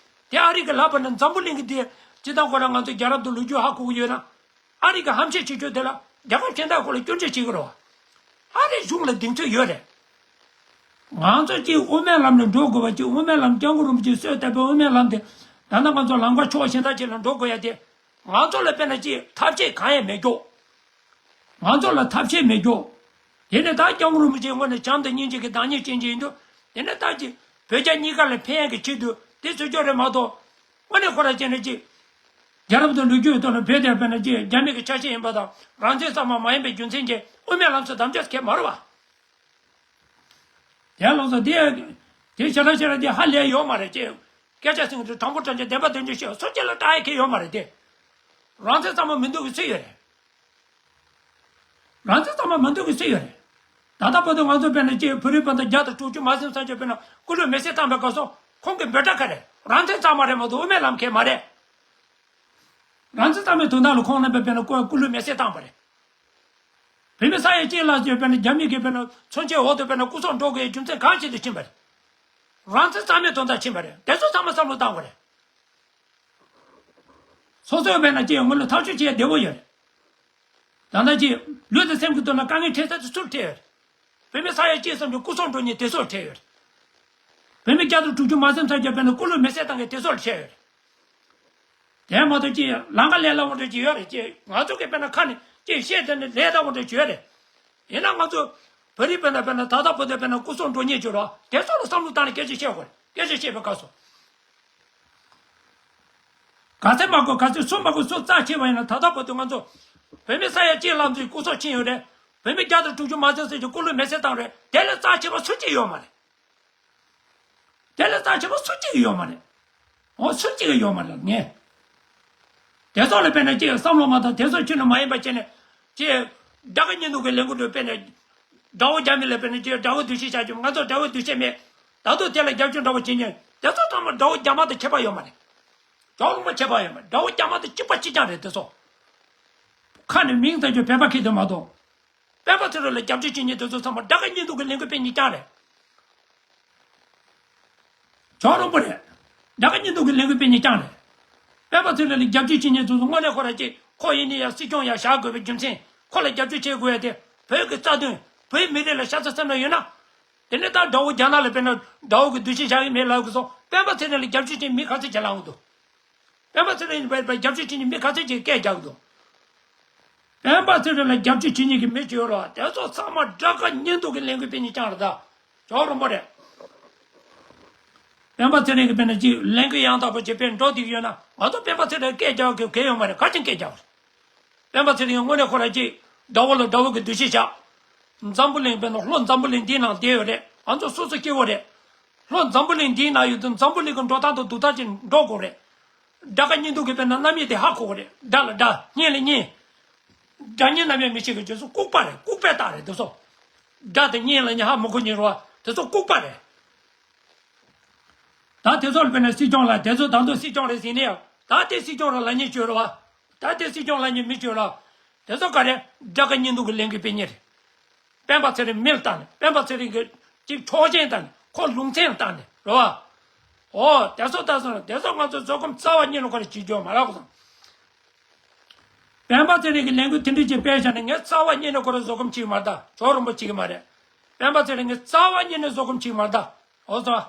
དེ་ཨ་རི་གི་ལབ་པ་ན་འཛམ་བུ་གླིང་གི་དེ་སྤྱི་བཏང་ཁོ་རང་ང་ཚོ་རྒྱལ་རབས་དང་ལོ་རྒྱུས་ཧ་གོ་གི་ཡོད་ན། ཨ་རི་གི་ཧམ་བཤད་བྱེད་རྒྱུ་དེ་ལ་རྒྱལ་ཁབ་གཞན་དག་ཁོ་ལ་སྐྱོན་བརྗོད་བྱེད་ཀྱི་རེད་བ། ཨ་རི་གཞུང་ལ་གདེང་ཚོད་ཡོད་རེད། ང་ཚོ་གཅིག་དབུ་མའི་ལམ་ལ་འགྲོ་དགོས་པ་གཅིག་དབུ་མའི་ལམ་སྐྱབས་མགོན་རིན་པོ་ཆེས་སྲོལ་བཏབ་པའི་དབུ་མའི་ལམ་དེ། ད་ལྟ་ང་ཚོ་ལམ་ཁ་ཕྱོགས་གཞན་དག་ཅིག་ལ་འགྲོ་དགོས་ཡ་དེ། ང་ཚོ་ལ་དཔེར་ན་ཅིག་ཐབས་ཤེས་གང་ཡང་མེད་ཀྱོག་ང་ཚོ་ལ་ཐབས་ཤེས་མེད་ཀྱོག་དེ་ནས་ད་སྐྱབས་མགོན་རིན་པོ་ཆེའི་ངོས་ནས་བྱམས་དང་སྙིང་རྗེ་གི་བདག་ཉིད་ཅན་ཅིག་ཡིན་དུས། དེ་ནས་ད་ཅིག་བོད་རྒྱ་གཉིས་ཀ་ལ་ཕན་ཡག་གི་ཆེད་དུ་དེ་བཟོ་རྒྱུ་རེད་མ་གཏོགས། དངོས་གནས་ཁོ་རང་བྱས་ན་ཅིག་རྒྱལ་རབས་དང་ལོ་རྒྱུས་ཐོག་ནས་བོད་དེ་དཔེར་ན་ཅིག་རྒྱ་མི་གི་ཆ་ཤས་ཡིན་པ་དང་རང་བཙན་གཙང་མ་མ་ཡིན་པའི་རྒྱུ་མཚན་གྱིས་དབུ་མའི་ལམ་སྲོལ་དམ་བཅའ་གལ་མ་རེད་བ། དེ་ལོགས་སུ་དེ། དེ་ཞེ་དྲག་ཞེ་དྲག་དེ་ཧ་ལས་ཡོད་མ་རེད་ཅེས། སྐད་ཆ་ཟིན་དུས་དྲང་པོ་དྲང་ཆ་བདེན་པ་དོན་གཅིག་བཤད། སུ་གཅིག་ལ་སྐྲག་ཡ་གལ་ཡོད་མ་རེད་དེ། རང་བཙན་གཙང་མ་མི་འདུག་གི་སུ་ཡོད་རེད། རང་བཙན་གཙང་མ་མི་འདུག་གི་སུ་ཡོད་རེད། ད་ལྟ་བར་དུ་ང་ཚོ་དཔེར་ན་ཅིག་བོད་རིགས་སྤུན་ཟླ་བརྒྱ་དང་དྲུག་ཅུ་མ་ཟིན་ཙམ་ཅིག་དཔེར་ན་སྐུ་ལུས་མེ་སྲེག་བཏང་བའི་སྐབས་སུ་ཁོང་གི་འབོད་སྒྲ་ག་རེ། རང་བཙན་གཙང་མ་རེད་མ་གཏོགས་དབུ་མའི་ལམ་གལ་མ་རེད། རང་བཙན་གཙང་མའི་དོན་དག་ལ་ཁོང་རྣམ་པས་དཔེར་ན་སྐུ་སྐུ་ལུས་མེ་སྲེག་བཏང་བ་རེད། བོད་མི་ས་ཡ་གཅིག་ལྷག་ཅིག་དཔེར་ན་རྒྱ་མི་གིས་དཔེར་ན་མཚོན་ཆའི་འོག་ཏུ་དཔེར་ན་སྐུ་སྲོག་འགྲོ་དགོས་རྒྱུ་མཚན་གང་ཆེད་དུ་ཕྱིན་པ་རེད། རང་བཙན་གཙང་མའི་དོན་དག་ཕྱིན་པ་རེད། དེ་ཚོ་ཚང་མ་བསམ་བློ་བཏང་དགོས་རེད། སོ་སོའི་དཔེར་ན་ཅིག་ངོས་ལ་ཐག་གཅོད་བྱེད་ཡ་བདེ་བོ་ཡོད་རེད། ད་ལྟ་ཅིག་ལུས་དང་སེམས་ཀྱི་དོན་ལ་དཀའ་ངལ་འཕྲད་ས་དེ་ཚོར་འཕྲད་ཡོད་རེད། བོད་མི་ས་ཡ་གཅིག་ཙམ་གྱི་སྐུ་སྲོག་འགྲོ་མཁན་དེ་ཚོར་འཕྲད་ཡོད་རེད། བོད་མི་བརྒྱ་དང་དྲུག་ཅུ་མ་ཟིན་ཙམ་གྱི་དཔེར་ན་སྐུ་ལུས་མེ་སྲེག་བཏང་མཁན་དེ་ཚོར་འཕྲད་ཡོད་རེད། དེ་མ་གཏོགས་ཅིག་ལམ་ཁ་ལས་སླ་བོ་འདྲ་ཅིག་ཡོད་རེད། ཅིག་ང་ཚོ་གི་དཔེར་ན་ཁ་ནས་ཅིག་བཤད་དེ་ནི་ལས་སླ་བོ་འདྲ་ཅིག་ཡོད་རེད། ཡིན་ན་ང་ཚོ་བོད་རིགས་དཔེར་ན་དཔེར་ན་ད་ལྟ་བར་དུ་དཔེར་ན་སྐུ་སྲོག་འགྲོ་མཁན་ཅིག་ཡོད་རེད། དེ་ཚོ་ལ་བསམ་བློ་བཏང་ནས་སྐད་ཆ་བཤད་དགོས་རེད། སྐད་ཆ་བཤད་པའི་སྐབས་སུ། ག་ཚད་མ་དགོས་ག་ཚད་སུ་མ་དགོས་སུ་རྩ་ཆེ་བ་ཡིན་ན། ད་ལྟ་བར་དུ་ང་ཚོ་བོད་མི་ས་ཡ་གཅིག་ལྷག་ཙམ་སྐུ་སྲོག་ཕྱིན་ཡོད་རེད། བོད་མི་བརྒྱ་དང་དྲུག་ཅུ་མ་ཟིན་ཙམ་གྱི་སྐུ་ལུས་མེ་སྲེག་བཏང་རེད། དེ་ལས་རྩ་ཆེ་བ་སུ་གཅིག་ཡོད་མ་རེད། དེ་ལས་རྩ་ཆེ་བ་སུ་གཅིག་ཡོད་མ་རེད། འོ་སུ་གཅིག་ཡོད་མ་རེད་ངས། དེ་ཚོ་ལ་དཔེར་ན་ཅིག་བསམ་བློ་མ་བཏང་། དེ་ཚོ་ཁྱོན་ནས་མ་ཡིན་པ་བྱས་ནས་ཅིག་དགྲ་དགའ་གཉེན་སྡུག་གི་ལས་འགུལ་འགྲོ། དཔེར་ན་དགྲ་བོ་རྒྱ་མི་ལ་དཔེར་ན་ཅིག་དགྲ་བོའི་འདུ་ཤེས་བཞག་རྒྱུ། ང་ཚོ་དགྲ་བོའི་འདུ་ཤེས་མེད། ད་དུང་དེ་ལ་རྒྱབ་སྐྱོར་འདྲ་བོ་བྱེད་མཁན་དེ་ཚོ་ཚང་མ་དགྲ་བོ་རྒྱ་དམར་དང་ཁྱད་པར་ཡོད་མ་རེད། ཅོག་རོང་པོ་ཁྱད་པར་ཡོད་མ་རེད། དགྲ་བོ་རྒྱ་དམར་དང་གཅིག་པ་གཅིག་རྐྱང་རེད། དེ་ཚོ་ཁ་ནས་མིང་ཙམ་གྱི་བོད་པ་ཁྱེར་དུ་མ་གཏོགས། སྤེན་པ་ཚེ་རིང་ལ་རྒྱབ་སྐྱོར་བྱེད་མཁན་དེ་ཚོ་ཚང་མ་དགྲ་དགའ་གཉེན་སྡུག་གི་ལས་འགུལ་སྤེལ་མཁན་རྐྱང་རེད། ཅོག་རོང་པོ་རེད། དགྲ་དགའ་གཉེན་སྡུག་གི་ལས་འགུལ་སྤེལ་མཁན་རྐྱང་རེད། སྤེན་པ་ཚེ་རིང་ལ་རྒྱབ་སྐྱོར་བྱེད་མཁན་ཚོ་ཚོ་དངོས་གནས་ཁོ་རང་གཅིག་ཁོ་ཡིན་ན་ཡང་སྲིད་སྐྱོང་ཡང་བཞག་དགོས་པའི་རྒྱུ་མཚན། ཁོ་ལ་རྒྱབ་སྐྱོར་བྱེད་དགོས་ཡ་དེ་བོད་ཀྱི་རྩ་དོན། བོད་མི་རིགས་ལ་ཤ་ཚ་སེམས་ལ་ཡོད་ན། དེ་ནས་ད་དགྲ་བོ་རྒྱ་ནག་ལ་དཔེར་ན་དགྲ་བོ་གི་འདུ་ཤེས་བཞག་གི་མེད་ལབ་གི་སོང་། སྤེན་པ་ཚེ་རིང་ལ་རྒྱབ་སྐྱོར་བྱེད་མི་ག་ཚོད་ཅིག་ལབ་འོང་འདུག་སྤེན་པ་ཚེ་རིང་ལ་རྒྱབ་སྐྱོར་བྱེད་མཁན་མི་ག་ཚོད་ཅིག་སྐད་རྒྱག་གི་འདུག་སྤེན་པ་ཚེ་རིང་ལ་རྒྱབ་སྐྱོར་བྱེད་མཁན་གྱི་མི་ཅིག་ཡོད་རེད་བ། དེ་ཚོ་ཚང་མ་དགྲ་དགའ་གཉེན་སྡུག་གི་ལས་འགུལ་སྤེལ་མཁན་རྐྱང་རེད་ད། ཅོག་རོང་པོ་རེད། སྤེན་པ་ཚེ་རིང་གིས་དཔེར་ན་ཅིག་ལས་འགུལ་ཡང་དག་པ་ཅིག་སྤེལ་འགྲོ་བསྡད་ཀྱི་ཡོད་ན། ང་ཚོ་སྤེན་པ་ཚེ་རིང་སྐད་རྒྱག་གི་གལ་ཡོད་མ་རེད། ག་ཅིག་སྐད་རྒྱག་རེད། སྤེན་པ་ཚེ་རིང་དངོས་གནས་ཁོ་རང་གཅིག་དགྲ་བོ་ལ་དགྲ་བོ་གི་འདུ་ཤེས་བཞག་འཛམ་བུ་གླིང་དཔེར་ན་ལྷོ་འཛམ་བུ་གླིང་འདིའི་ནང་བསྡད་ཡོད་རེད། ང་ཚོ་སོ་སོ་སྐྱེ་བོ་རེད། ལྷོ་འཛམ་བུ་གླིང་འདིའི་ནང་ཡོད་དུས་འཛམ་བུ་གླིང་གི་འགྲོ་སྟངས་དང་འདུག་སྟངས་ཅིག་འགྲོ་དགོས་རེད། དགྲ་དགའ་གཉེན་སྡུག་གི་དཔེར་ན་རྣམ་དབྱེ་དེ་ཧ་གོ་དགོས་རེད། དགྲ་ལ་དགྲ། གཉེན་ལ་གཉེན། དགྲ་གཉེན་རྣམ་དབྱེ་མི་ཤེས་གི་རྗེས་སུ་ལྐུགས་པ་རེད། ལྐུགས་པའི་རྟགས་རེད་དེ་ཚོ། དགྲ་དང་གཉེན་ལ་གཉེན་ཧ་མི་གོ་མཁན་རེད་བ། དེ་ཚོ་ལྐུགས་པ་རེད། ད་དེ་ཚོ་ལ་དཔེར་ན་སྲིད་སྐྱོང་ལ། དེ་ཚོ་ད་དུང་སྲིད་སྐྱོང་རེད་ཟེར་ནས་ཡང་། ད་དེ་སྲིད་སྐྱོང་རང་ལབ་མཁན་ཅིག་ཡོད་རེད་བ། ད་དེ་སྲིད་སྐྱོང་ལབ་མཁན་མི་ཅིག་ཡོད་རེད་བ། དེ་ཚོ་ག་རེ། དགྲ་དགའ་གཉེན་སྡུག་གི་ལས་འགུལ་སྤེལ་མཁན་རེད། སྤེན་པ་ཚེ་རིང་མི་ལ་བཏང་ནས། སྤེན་པ་ཚེ་རིང་གི་ཅིག་འཕྲོག་བཅོམ་བཏང་ནས། ཁོ་ལུང་ཚན་བཏང་ནས་རེད་བ། ཨོ་དེ་ཚོ་ད་སོང་དེ་ཚོ་ང་ཚོ་བཟོད་སྒོམ་རྩ་བ་ཉིད་ནས་ཁོ་ར་བྱེད་རྒྱུ་མ་རག་གོ་སོང་། སྤེན་པ་ཚེ་རིང་གི་ལས་འགུལ་དེ་འདྲ་ཅིག་སྤེལ་བཞག་ནས་ངས་རྩ་བ་ཉིད་ནས་ཁོ་ར་བཟོད་སྒོམ་བྱེད་ཀྱི་མ་རེད་ད། ཇོ་རིན་པོ་བྱེད་ཀྱི་མ་རེད། སྤེན་པ་ཚེ་རིང་གི་རྩ་བ་ཉིད་ནས་བཟོད་སྒོམ་བྱེད་ཀྱི་མ་རེད་ད། ཨོ་ཙོ།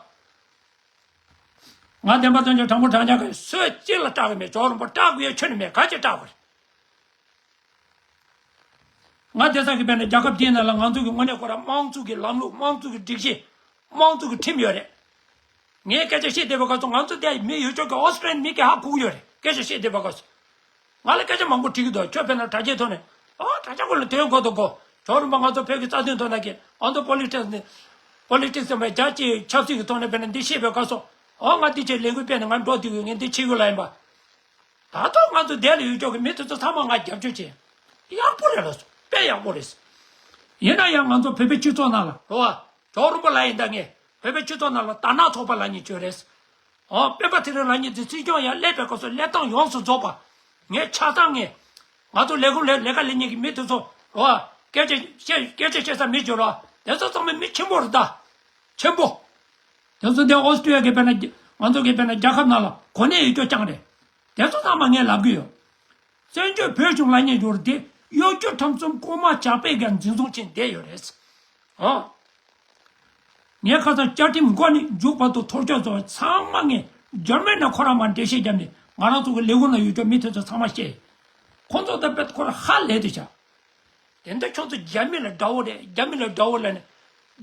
ང་བདེན་པ་དོན་གྱི་དྲང་པོ་དྲང་རྐྱང་གི་སུས་གཅིག་ལ་སྐྲག་གི་མེད། ཇོ་རིན་པོ་སྐྲག་དགོས་ཡ་ཁྱོན་ནས་མེད། ག་ཅི་སྐྲག་དགོས་རེད། ང་དེང་སང་གི་བས་ན་རྒྱལ་ཁབ་དེའི་ནང་ལ་ང་ཚོ་གི་དངོས་གནས་ཁོ་ར་དམངས་གཙོ་གི་ལམ་ལུགས་དམངས་གཙོ་གི་སྒྲིག་གཞི་དམངས་གཙོ་གི་ཁྲིམས་ཡོད་རེད། ངས་སྐད་ཆ་བཤད་བསྡད་པའི་སྐབས་སུ་ང་ཚོ་དེ་མི་ཡོད་ཅོག་གི་ཨོ་སི་ཀྲེན་མི་གི་ཧ་གོ་གི་ཡོད་རེད། སྐད་ཆ་བཤད་བསྡད་པའི་སྐབས་སུ། ང་ལ་སྐད་ཆ་མང་པོ་དྲིས་ཀྱི་འདུག་ཁྱོད་དཔེར་ན་དྲ་རྒྱའི་ཐོག་ནས་ཨོ་དྲ་རྒྱ་ཁོ་ལ་དོན་གོ་དང་གོ། ཇོ་རིན་པོ་ང་ཚོ་བོད་ཀྱི་རྩ་དོན་ཐོག་ནས་ཀྱི་ཨ་མདོ་པོ་ལི་ཊིག་སི་ནས་པོ་ལི་ཊིག་སི་ཟེར་བའི་རྒྱ་ཆེའི་ཆབ་སྲིད་ཀྱི་ཐོག་ནས་དཔེར་ན་འདི་བཤད་པའི་སྐབས་སུ་ཨོ་ང་འདི་བྱས་ལས་འགུལ་སྤེལ་ནས་ང་འགྲོ་དུས་ངས་འདི་བྱེད་དགོས་ལ་ཡིན་པ། ད་ཐོག་ང་ཚོ་འདས་ལ་ཡོད་ཅོག་གི་མི་དེ་ཚོ་ཚང་མ་ང་རྒྱབ་སྐྱོར་བྱས། ཡག་པོ་རེད་ལ་སོ་དཔེ་ཡག་པོ་རེད། ཡིན་ན་ཡང་ང་ཚོ་བོད་པའི་སྤྱི་ཚོགས་ནང་ལ་རོ་བ་ཇོ་རིན་པོ་ལ་ཡིན་ད་ངས་བོད་པའི་སྤྱི་ཚོགས་ནང་ལ་དར་ནག་ཚོགས་པ་ལ་ཉེ་ཆོས་རེད། ཨོ་སྤེན་པ་ཚེ་རིང་ལ་ཉེ་དེ་སྲིད་སྐྱོང་ཡང་སླེབས་པའི་སྐབས་སུ་སླེབས་སྟངས་ཡོངས་སུ་རྫོགས་པ། ངས་ཆ་ཚང་ངས། ང་ཚོ་ལས་ཁུངས་ལས་ལས་ཀ་ལས་ཉེ་གི་མི་དེ་ཚོ་རོ་བ་སྐད་ཆ་བཤད་སྐད་ཆ་བཤད་ས་མི་འབྱོར་རོ་བ་དེ་ཚོ་ཚང་མ་མི་ཆེན་པོ་རེད་ད། ཆེན་པོ། དེ་ཚོ་དེ་ཨོ་སི་ཀྲི་ཡ་གི་དཔེར་ན་ང་ཚོ་གི་དཔེར་ན་རྒྱལ་ཁབ་ནང་ལ་གོ་གནས་ཡོད་རྒྱུ་རྐྱང་རེད། དེ་ཚོ་ཚང་མ་ངས་ལབ་གི་ཡོད། བཙན་བྱོལ་བོད་གཞུང་ལ་ཉེ་འབྱོར་དེ་གཡོ་སྒྱུ་ཁྲམ་གསུམ་རྐུན་མ་ཇག་པའི་གི་འཛིན་བཟུང་བྱས་བསྡད་ཡོད་རེད། ཨོ། ངས་ཁ་སང་བཅའ་ཁྲིམས་འགོ་ནས་མཇུག་བར་དུ་ཐོར་ཅོག་བཟོ་བ་ཚང་མ་ངས་འཇར་མན་ནས་ཁོ་རང་མར་འགྲེལ་བཤད་བརྒྱབ་ནས་ང་རང་ཚོ་གི་ལས་ཁུངས་ན་ཡོད་ཅོག་མི་དེ་ཚོ་ཚང་མ་བཤད། ཁོ་ཚོ་ད་དཔེ་ཁོ་རང་ཧ་ལས་དེ་བྱ། དེ་འདྲ་ཁྱོད་ཚོ་རྒྱ་མི་ལ་དགྲ་བོ་རེད། རྒྱ་མི་ལ་དགྲ་བོ་ལ་ནི།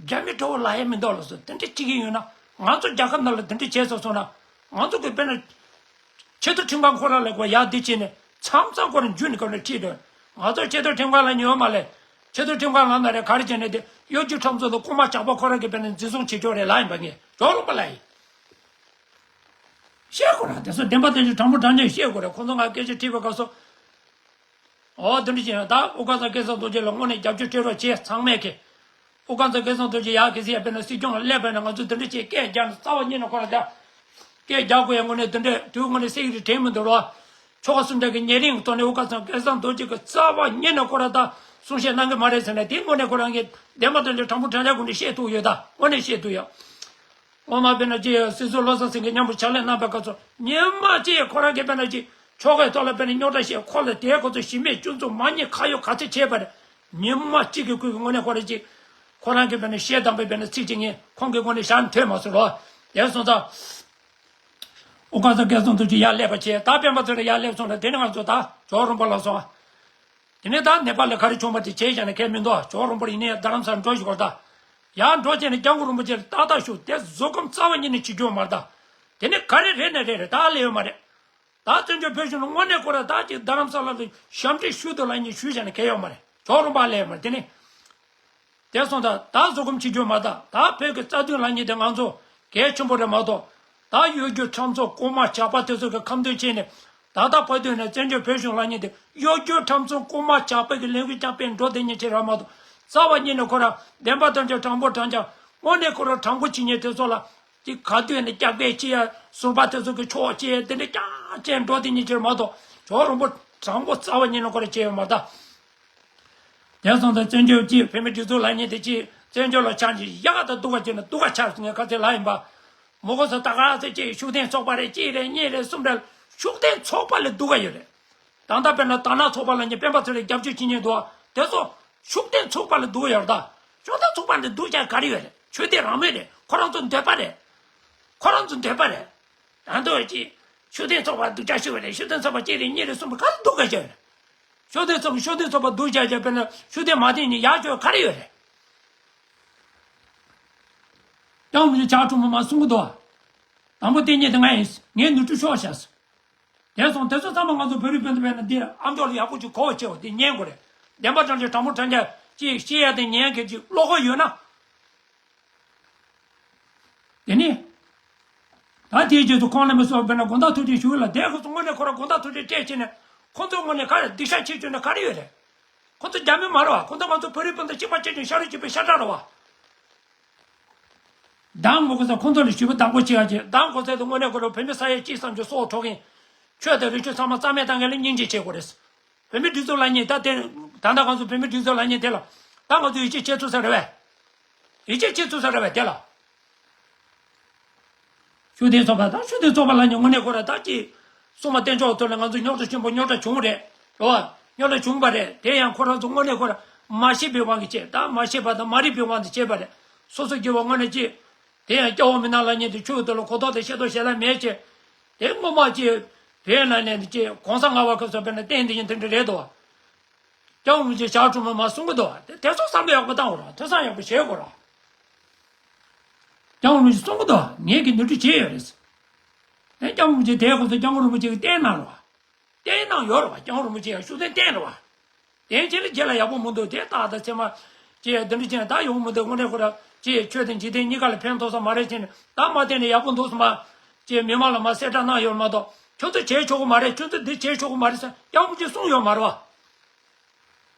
རྒྱ་མི་དགྲ་བོ་ལ་ཡ་མི་འདུག་ལ་སོ་དེ་འདྲ་བྱེད་ཀྱི་ཡོད་ན་ང་ཚོ་རྒྱལ་ཁབ་ནང་ལ་དེ་འདྲ་བྱས་སོང་སོང་ན་ང་ཚོ་གི་དཔེར་ན། ཆེས་མཐོ་ཁྲིམས་ཁང་ཁོ་རང་ལ་གོ་ཡག་འདི་བྱས་ནས་མཚམས་མཚམས་ཁོ་རང་འཇུས་ནས་ཁོ་རང་ཁྲིད་འགྲོ། ང་ཚོ་ཆེས་མཐོ་ཁྲིམས་ཁང་ལ་ཉོས་མ་ལས། ཆེས་མཐོ་ཁྲིམས་ཁང་ལ་ན་རེ་ག་རེ་བྱས་ནས་དེ་གཡོ་སྒྱུ་ཁྲམ་ཚོགས་དང་རྐུན་མ་ཇག་པ་ཁོ་རང་གི་དཔེར་ན་འཛིན་བཟུང་བྱེད་ཆོག་རེད་ལ་ཡིན་པ་ངས་ཇོ་རིན་པོ་ལ་ཡིན། བཤད་དགོས་ར་དེ་ཚོ་བདེན་པ་དེ་ཚོ་དྲང་པོ་དྲང་རྐྱང་བཤད་དགོས་རེད། ཁོང་ཚོ་ང་སྐད་ཆ་དྲིས་པའི་སྐབས་སུ། ཨོ་དེ་འདྲ་བྱས་ན་ད་དབུ་དཀར་ཚང་སྐལ་བཟང་རྡོ་རྗེ་ལ་དངོས་གནས་རྒྱབ་སྐྱོར་སྤྲད་རོགས་བྱེད་ཚང་མས་ཀྱི། དབུ་དཀར་ཚང་སྐལ་བཟང་རྡོ་རྗེ་ཡག་གི་ཟེར་ཡ་དཔེར་ན་སྲིད་སྐྱོང་ལ་སླེབས་པ་ན་ང་ཚོ་དེ་འདྲ་བྱས་སྐད་རྒྱག་ན་རྩ་བ་ཉིད་ནས་ཁོ་ལ་ད། སྐད་རྒྱག་དགོས་ཡ་དངོས་གནས་དེ་འདྲ་དུས་དངོས་གནས་སྲིད་ཀྱི་དྲན་མི་འདུག་རོ། ཆོལ་ཁ་གསུམ་དྲག་གི་ཉེ་རིང་གི་ཐོག་ནས་དབུ་དཀར་ཚང་སྐལ་བཟང་རྡོ་རྗེ་གི་རྩ་བ་ཉིད་ནས་ཁོ་ར་ད་གསུང་བཤད་གནང་གི་མ་རེད་ཟེར་ན་དེ་དངོས་གནས་ཁོ་རང་གི་བདེན་པ་དོན་གྱི་དྲང་པོ་དྲང་གནས་དགོས་ནས་བཤད་ཐུབ་ཡོད་ད་དངོས་གནས་བཤད་ཐུབ་ཡོད། སྔོན་མ་དཔེར་ན་ཅི་སྲིད་ཟུར་བློ་བཟང་སེང་གེ་མཉམ་པོ་ཕྱག་ལས་གནང་པའི་སྐབས་སུ་ཉི་མ་གཅིག་ཁོ་རང་གིས་དཔེར་ན་ཅི་ཆོལ་ཁའི་ཐོག་ལ་དཔེར་ན་རྙོག་དྲ་བཤད་ཁོ་ལ་དེའི་སྐོར་ཚོ་གཞི་མེད་སྐྱོན་འཛུགས་མ་ཉེས་ཁ་གཡོག་ག་ཚད་བྱས་པ་རེད། ཉི་མ་གཅིག་གི་ཁུལ་གྱི་དངོས་གནས་ཁོ་རང་ཅི་ཁོ་རང་གིས་དཔེར་ན་བཤད་དང་པའི་དཔེར་ན་ཚིག་ཅིག་ངས་ཁོང་གི་ངོས་ནས་ཞལ་ཐོས་མ་སོང་རོགས། དེ་སོང་ཙང་། དབུ་དཀར་ཚང་སྐལ་བཟང་རྡོ་རྗེ་ཡར་སླེབས་པ་བྱས་ད་སྤེན་པ་ཚེ་རིང་ཡར་སླེབས་སོང་ན་དེ་ནི་ང་ཚོ་ད་ཇོ་རིན་པོ་ལ་སོང་། དེ་ནས་ད་ནེ་པ་ལ་ག་རེ་བྱུང་བ་དེ་བྱས་བཞག་ན་ཁྱད་མི་འདུག་ཇོ་རིན་པོ་ཡིན་ནའི་རྡ་རམ་ས་ལ་འགྲོ་ཞིག་གོ་ད། ཡར་འགྲོ་བྱས་ནས་སྐྱབས་མགོན་རིན་པོ་ཆེ་ལ་ཏག་ཏག་ཞུ་དེ་བཟོད་སྒོམ་རྩ་བ་ཉིད་ནས་བྱེད་རྒྱུ་མ་རེད་ད། དེ་ནས་ག་རེ་རེད་ན་རེད་རེད་ད་ལས་ཡོད་མ་རེད། ད་བཙན་བྱོལ་བོད་གཞུང་ལ་དངོས་གནས་ཁོ་ར་ད་ཅིག་རྡ་རམ་ས་ལ་ལ་ཞབས་འདྲེན་ཞུ་དུ་ལ་ཉིད་ཞུས་བྱས་ན་ཁྱད་ཡོད་མ་རེད། ཇོ་རིན་པོ་ལས་ཡོད་མ་རེད་དེ་ནས། དེ་སོང་ད་ད་བཟོད་སྒོམ་བྱེད་རྒྱུ་མ་ད་ད་བོད་ཀྱི་རྩ་དོན་ལ་ཉིད་དེ་ང་ཚོ་གལ་ཆེན་པོ་རེད་མ་གཏོགས། ད་གཡོ་སྒྱུ་ཁྲམ་ཚོགས་རྐུན་མ་ཇག་པ་དེ་ཚོ་གི་ཁ་འདོན་བྱས་ནས་ད་ལྟ་བར་དུ་ནས་བཙན་བྱོལ་བོད་གཞུང་ལ་ཉིད་དེ་གཡོ་སྒྱུ་ཁྲམ་ཚོགས་རྐུན་མ་ཇག་པ་གི་ལས་འགུལ་ཀྱང་སྤེལ་འགྲོ་དེ་ཉིད་ཆེ་ར་མ་གཏོགས། རྩ་བ་ཉིད་ནས་ཁོ་ར་བདེན་པ་དོན་གྱི་དྲང་པོ་དྲང་རྐྱང་དངོས་གནས་ཁོ་ར་དྲང་པོ་བྱེད་མཁན་དེ་ཚོ་ལ་ཅིག་ག་དུས་ནས་སྐྱག་པས་ཅི་ཡ་ཟུར་པ་དེ་ཚོ་གི་ཕྱོགས་ཅི་ཡ་དེ་འདྲ་ཀྱང་བྱས་འགྲོ་དེ་ཉིད་ཆེ་ར་མ་གཏོགས་ཇོ་རིན་པོ་དྲང་པོ་རྩ་བ་ཉིད་ནས་ཁོ་ར་བྱས་ཡོད་མ་ད། དེ་སོང་ཙང་བཙན་བྱོལ་གྱི་བོད་མི་སྒྲིག་འཛུགས་ལ་ཉེ་དེ་ཅི་བཙན་བྱོལ་ལ་ཆགས་ཀྱི་ཡག་དང་སྡུག་ག་བྱས་ན་སྡུག་ག་ཆགས་ངས་ཁ་ཚེ་ལ་ཡིན་པ། མོ་གོ་ས་ད་ག་ཚེ་ཅི་ཤུགས་ལྡན་ཚོགས་པ་རེད་ཅི་རེད་གཉིས་རེད་གསུམ་རེད་ཤུགས་ལྡན་ཚོགས་པ་ལས་སྡུག་ག་ཡོད་རེད། ད་ལྟ་དཔེར་ན་དར་ནག་ཚོགས་པ་ལ་ཉེ་སྤེན་པ་ཚེ་རིང་རྒྱབ་སྐྱོར་བྱེད་མཁན་འདུག་བ་དེ་ཚོ་ཤུགས་ལྡན་ཚོགས་པ་ལས་སྡུག་ག་ཡོད་རེད་ད། ཤུགས་ལྡན་ཚོགས་པ་ལས་སྡུག་ཀྱང་ག་རེ་ཡོད་རེད་ཆོས་དད་རང་མོས་རེད་ཁོ་རང་ཚོ་འདོད་པ་རེད། ཁོ་རང་ཚོ་འདོད་པ་རེད། ད་འདོད་ཅི། ཤུགས་ལྡན་ཚོགས་པ་སྡུག་ཅག་ཤོས་རེད་ཤུགས་ལྡན་ཚོགས་པ་གཅིག་རེད་གཉིས་རེད་གསུམ་རེད་ག་རེ་སྡུག་ག་བྱས་རེད། ཤུགས་ལྡན་ཚོགས་ཤུགས་ལྡན་ཚོགས་པ་སྡུག་ཅག་བྱས་པས་ན་ཤུགས་ལྡན་མ་བསྟེན་ནས་ཡག་ཤོས་ག་རེ་ཡོད་རེད། ཀྱང་མི་ཆགས་གྲུང་མོ་མ་གསུང་གི་འདུག་དང་པོ་བསྟེན་མཁན་དེ་ང་ཡིན། ངས་ནོར་འཁྲུལ་ཤོར་བཞག་དེ་སོང་དེ་ཚོ་ཚང་མ་ང་ཚོ་བོད་རིགས་སྤུན་ཟླ་བས་ན་འདིར་ཨ་མཆོག་ལ་ཡག་པོ་ཅིག་གོ་བ་བྱེད་འོ་དེ་ཉན་དགོས་རེད། བདེན་པ་དྲང་ཆེ་དྲང་པོ་དྲང་རྐྱང་ཅིག་བཤད་ཡ་དེ་ཉན་མཁན་ཅིག་བློ་ཁོག་ཡོད་ན། དེ་ནི། ད་དེའི་རྗེས་སུ་ཁོང་ལ་མི་སོགས་པས་ན་དགོངས་དག་ཐུགས་རྗེ་ཞུ་ལ་དེ་ཁོ་ཚོ་དངོས་གནས་ཁོ་ར་དགོངས་དག་ཐུགས་རྗེ་སྤྲད་བྱས་ནས་ཁོ་ཚོ་དངོས་གནས་ག་རེ་སྡིག་བཤགས་བྱེད་བཅུག་ན་ག་རེ་ཡོད་རེད། ཁོ་ཚོ་རྒྱ་མི་མ་རེད་བ་ཁོ་ཚོ་ང་ཚོ་བོད་རིགས་སྤུན་ཟླ་གཅིག་པ་བྱས་ཀྱང་ཤ་རུས་གཅིག་པའི་ཤ་ཁྲག་རེད་བ། མདང་དགོས་ས་ཁོང་ཚོ་ལ་ཞུ་བ་དང་པོ་བྱེད་ཡ་བྱེད་མདང་དགོས་ས་དེ་དངོས་གནས་ཁོ་ར་བོད་མི་ས་ཡ་གཅིག་ཙམ་གྱི་སྲོག་འཕྲོག་མཁན་ཆོས་དང་རིག་གཞུང་ཚང་མ་རྩ་མེད་བཏང་མཁན་ལ་སྙིང་རྗེ་བྱེད་དགོས་རེད། བོད་མི་སྒྲིག་འཛུགས་ལ་ཉེ་ད་དེ་ད་ལྟ་ང་ཚོ་བོད་མི་སྒྲིག་འཛུགས་ལ་ཉེ་དེ་ལ་ད་ང་ཚོ་ཡིད་ཆེས་བྱེད་ཐུབ་ས་རེད་བས། ཡིད་ཆེས་བྱེད་ཐུབ་ས་རེད་བས་དེ་ལ། ཤུགས་ལྡན་ཚོགས་པ་དང་ཤུགས་ལྡན་ཚོགས་པ་ལབ་ནས་དངོས་གནས་ཁོ་ར་ད་ཅིག་སྲུང་མ་བསྟེན་ཕྱོགས་ཐོག་ལ་ང་ཚོ་རྙོག་དྲ་ཆེན་པོ་རྙོག་དྲ་བྱུང་རེད། རེད་བ། རྙོག་དྲ་བྱུང་པ་རེད། དེ་ཡང་ཁོ་རང་ཚོ་དངོས་གནས་ཁོ་ར་མ་ཤེས་པའི་དབང་གིས་བྱས། ད་མ་ཤེས་པ་དང་མ་རིག་པའི་དབང་དུ་བྱས་པ་རེད། སོ་སོ་སྐྱེ་བོ་དངོས་གནས་ཅིག་དེ་ཡང་སྐྱ་བོ་མི་ནག་ལབ་མཁན་དེ་ཆོས་དེ་ལ་གོ་རྟོགས་དང་ཤེས་རྟོགས་ཞེ་དྲག་མེད་ཅེས། དེ་སྔོན་མ་ཅིག་བོད་ནང་ནས་ཅིག་གོང་ས་ལྔ་པ་ཁོ་ཚོ་དཔེར་ན་བསྟན་དེ་ཡིན་དེ་འདྲ་རེད་དོ། སྐྱབས་མགོན་རིན་པོ་ཆེ་ཞག་དྲུག་མ་མ་གསུང་གི་འདུག་དེ་དེ་ཚོ་བསམ་བློ་ཡག་པོ་བཏང་དགོས་ར། ཐོས་བསམ་ཡག་པོ་བྱེད་དགོས་ར། སྐྱབས་མགོན་རིན་པོ་ཆེ་གསུང་གི་འདུག་ངེད་ཀྱིས་ནོར་འཁྲུལ་བྱས་ཡོད་རེད། དེ་སྐྱབས་མགོན་རིན་པོ་ཆེ་དེ་ཁོ་ཚོ་སྐྱབས་མགོན་རིན་པོ་ཆེ་གིས་བསྟན་གནང་ར་བ། བསྟན་གནང་ཡོད་ར་བ། སྐྱབས་མགོན་རིན་པོ་ཆེ་ཡང་ཤུགས་ལྡན་བསྟན་ར་བ། དེ་རྗེས་ལ་རྗེས་ལ་ཡག་པོ་མི་འདུག་དེ་ཏག་ཏག་ཚད་མ་ཅེས་འདི་འདྲ་བྱས་ན་ད་ཡོང་མི་འདུག་དངོས་གནས་ཁོ་ར་ཅེས་ཆོས་དང་འཇིག་རྟེན་གཉིས་ཀ་ལ་ཕན་ཐོགས་ས་མ་རེད་ཅེས་ནས་ད་མ་བསྟན་ནས་ཡག་པོ་འདུག་སེ་མ་ཅེས་མི་མང་ལ་མ་གསལ་བསྒྲགས་གནང་ཡོད་མ་གཏོགས་ཁྱོད་ཚོ་བྱེད་ཆོག་གི་མ་རེད། ཁྱོད་ཚོ་འདི་བྱེད་ཆོག་གི་མ་རེད་ཟེར་སྐྱབས་མགོན་རིན་པོ་ཆེས་གསུངས་ཡོད་མ་རེད་བ།